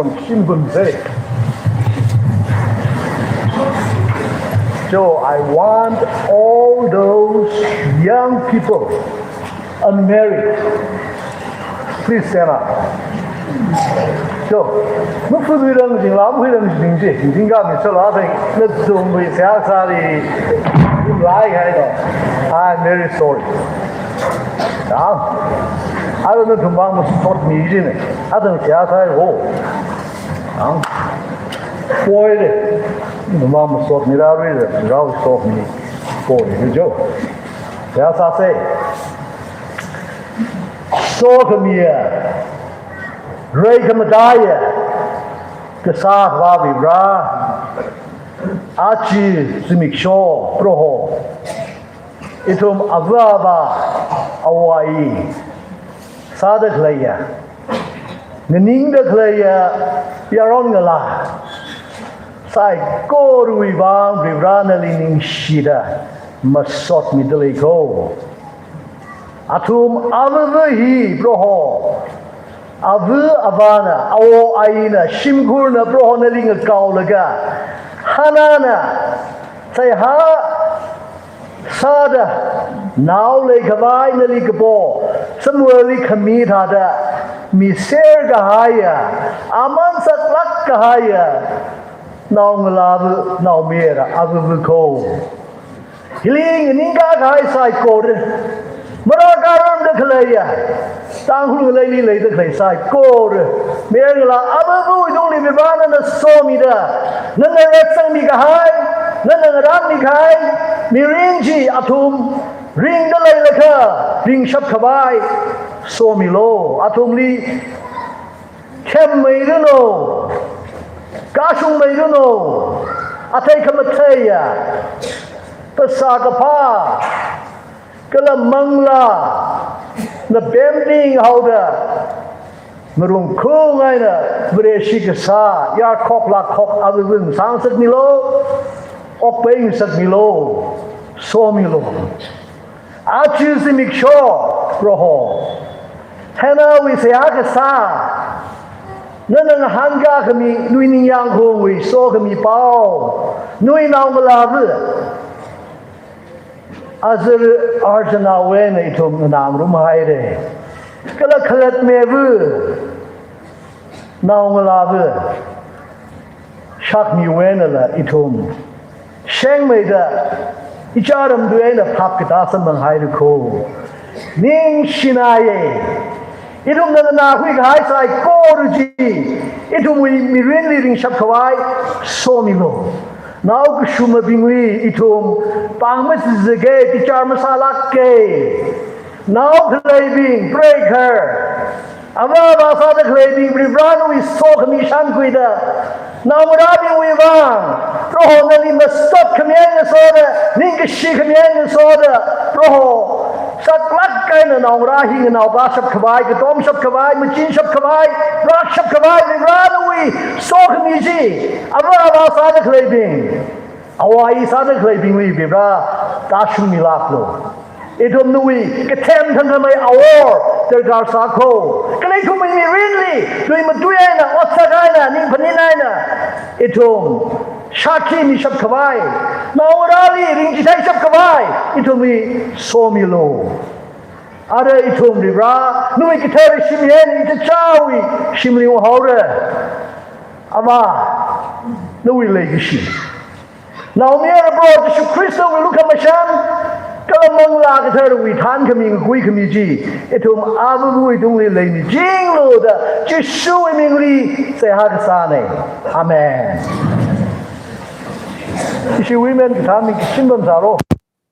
Shimbun say. So I want all those young people, unmarried, please stand up. So, mafutwui rang jing la, mafutwui rang jing ji, jing ka mi sala thing, na zung mi sia sa li, lai hai do. I'm very sorry. Ah, I don't know to mang sot mi ji ne. I don't sia sa ho. Ah, boy de, mang sot mi ra ri de, ra sot mi, boy de jo. Sia sa se. Sokhamiya, reikhamataiya kasā Akhava Vare, aja zimiksho Proho, ithum ava avā, awo ayi sāda khaleiya, nganingda khaleiya yaron ngalā saikorawui vang Vare nali ningshida masotmida lei ko. Athum avava hi Proho, ava avāna, awo ayina, shimkhurna Proho nali ngakaolaga, Hannahna seihā sāda, nao leikhavai nali kapo Samuelli khami thāda miser kahaiya, aman saklāk kahaiya naongalāva, naomayara avava ko. Hili nganingkahai saikora, marākaramda khaleiya, Tangkhul ngaleili leida khalei saikora, mayarngalā avavawui tungli Vare nana somida, nana ratsangmi kahai, nana ngarānmi kahai mirin chi athum ringda leilakha ringshap khavai somilu. Athumli khemmeiranu, kashungmeiranu, athei khamatheiya, phasā kaphā, kala manglā, na pemting haoda, ngarung khung eina Vareshi kasā yarkhok lākhok avavawui sāngasakmilu, okpai ngasakmilu, somilu. Aja zimiksho Proho, Hannahwui seihā kasā, nana ngahānkā khami nawui ningyāng khungwui sokhami pao, nawui naongalāva azar arjana eina ithum nganāngarumhaira. Kala khalatmeva naongalāva shakmiwui einala ithum shengmeida ichāram tui eina phap katā samphanghaira ko. Ningshinaiya. Ithumna nganākhui kahai saikora chi ithumwui mirinli ringshap khavai somilu. Nao kashumabingli ithum pāng mazizake, bichar masālāke. Nao khaleibing, preikhar, ava avā sāda khaleibing Vare nawui sokhami shānkhuida, naongarābingwui vang Proho nali masot khami eina ngasoda, ningkashi khami eina ngasoda, Proho saklāk eina naongarā hi nganaopā shap khavai, katom shap khavai, machin shap khavai, rak shap khavai Vare nawui sokhami chi, ava avā sāda khaleibing, awo ayi sāda khaleibingli Vare tāshungmilāklu. Ithum nawui kathem thangkhamei awor darkar sā ko. Kala ithumwui mirinli, tui matui eina, otsak eina, ningphanin eina ithum shākhi mishap khavai, naongarāli ringchithei shap khavai ithumli somilu. Ara ithum Vare, nawui kathara shim eina ichichāwui shimli unghaora. Ava, nawui leikashi, naomayara Proho Jishu Khristawui lukhamashan, kala Manglā Katharawui thānkhami, ngakuikhami chi ithum avavawui tungli leimichinglu da Jishuwui mingli seihā kasāna. Amen. Ishi women kathānbing kashimpam sālu.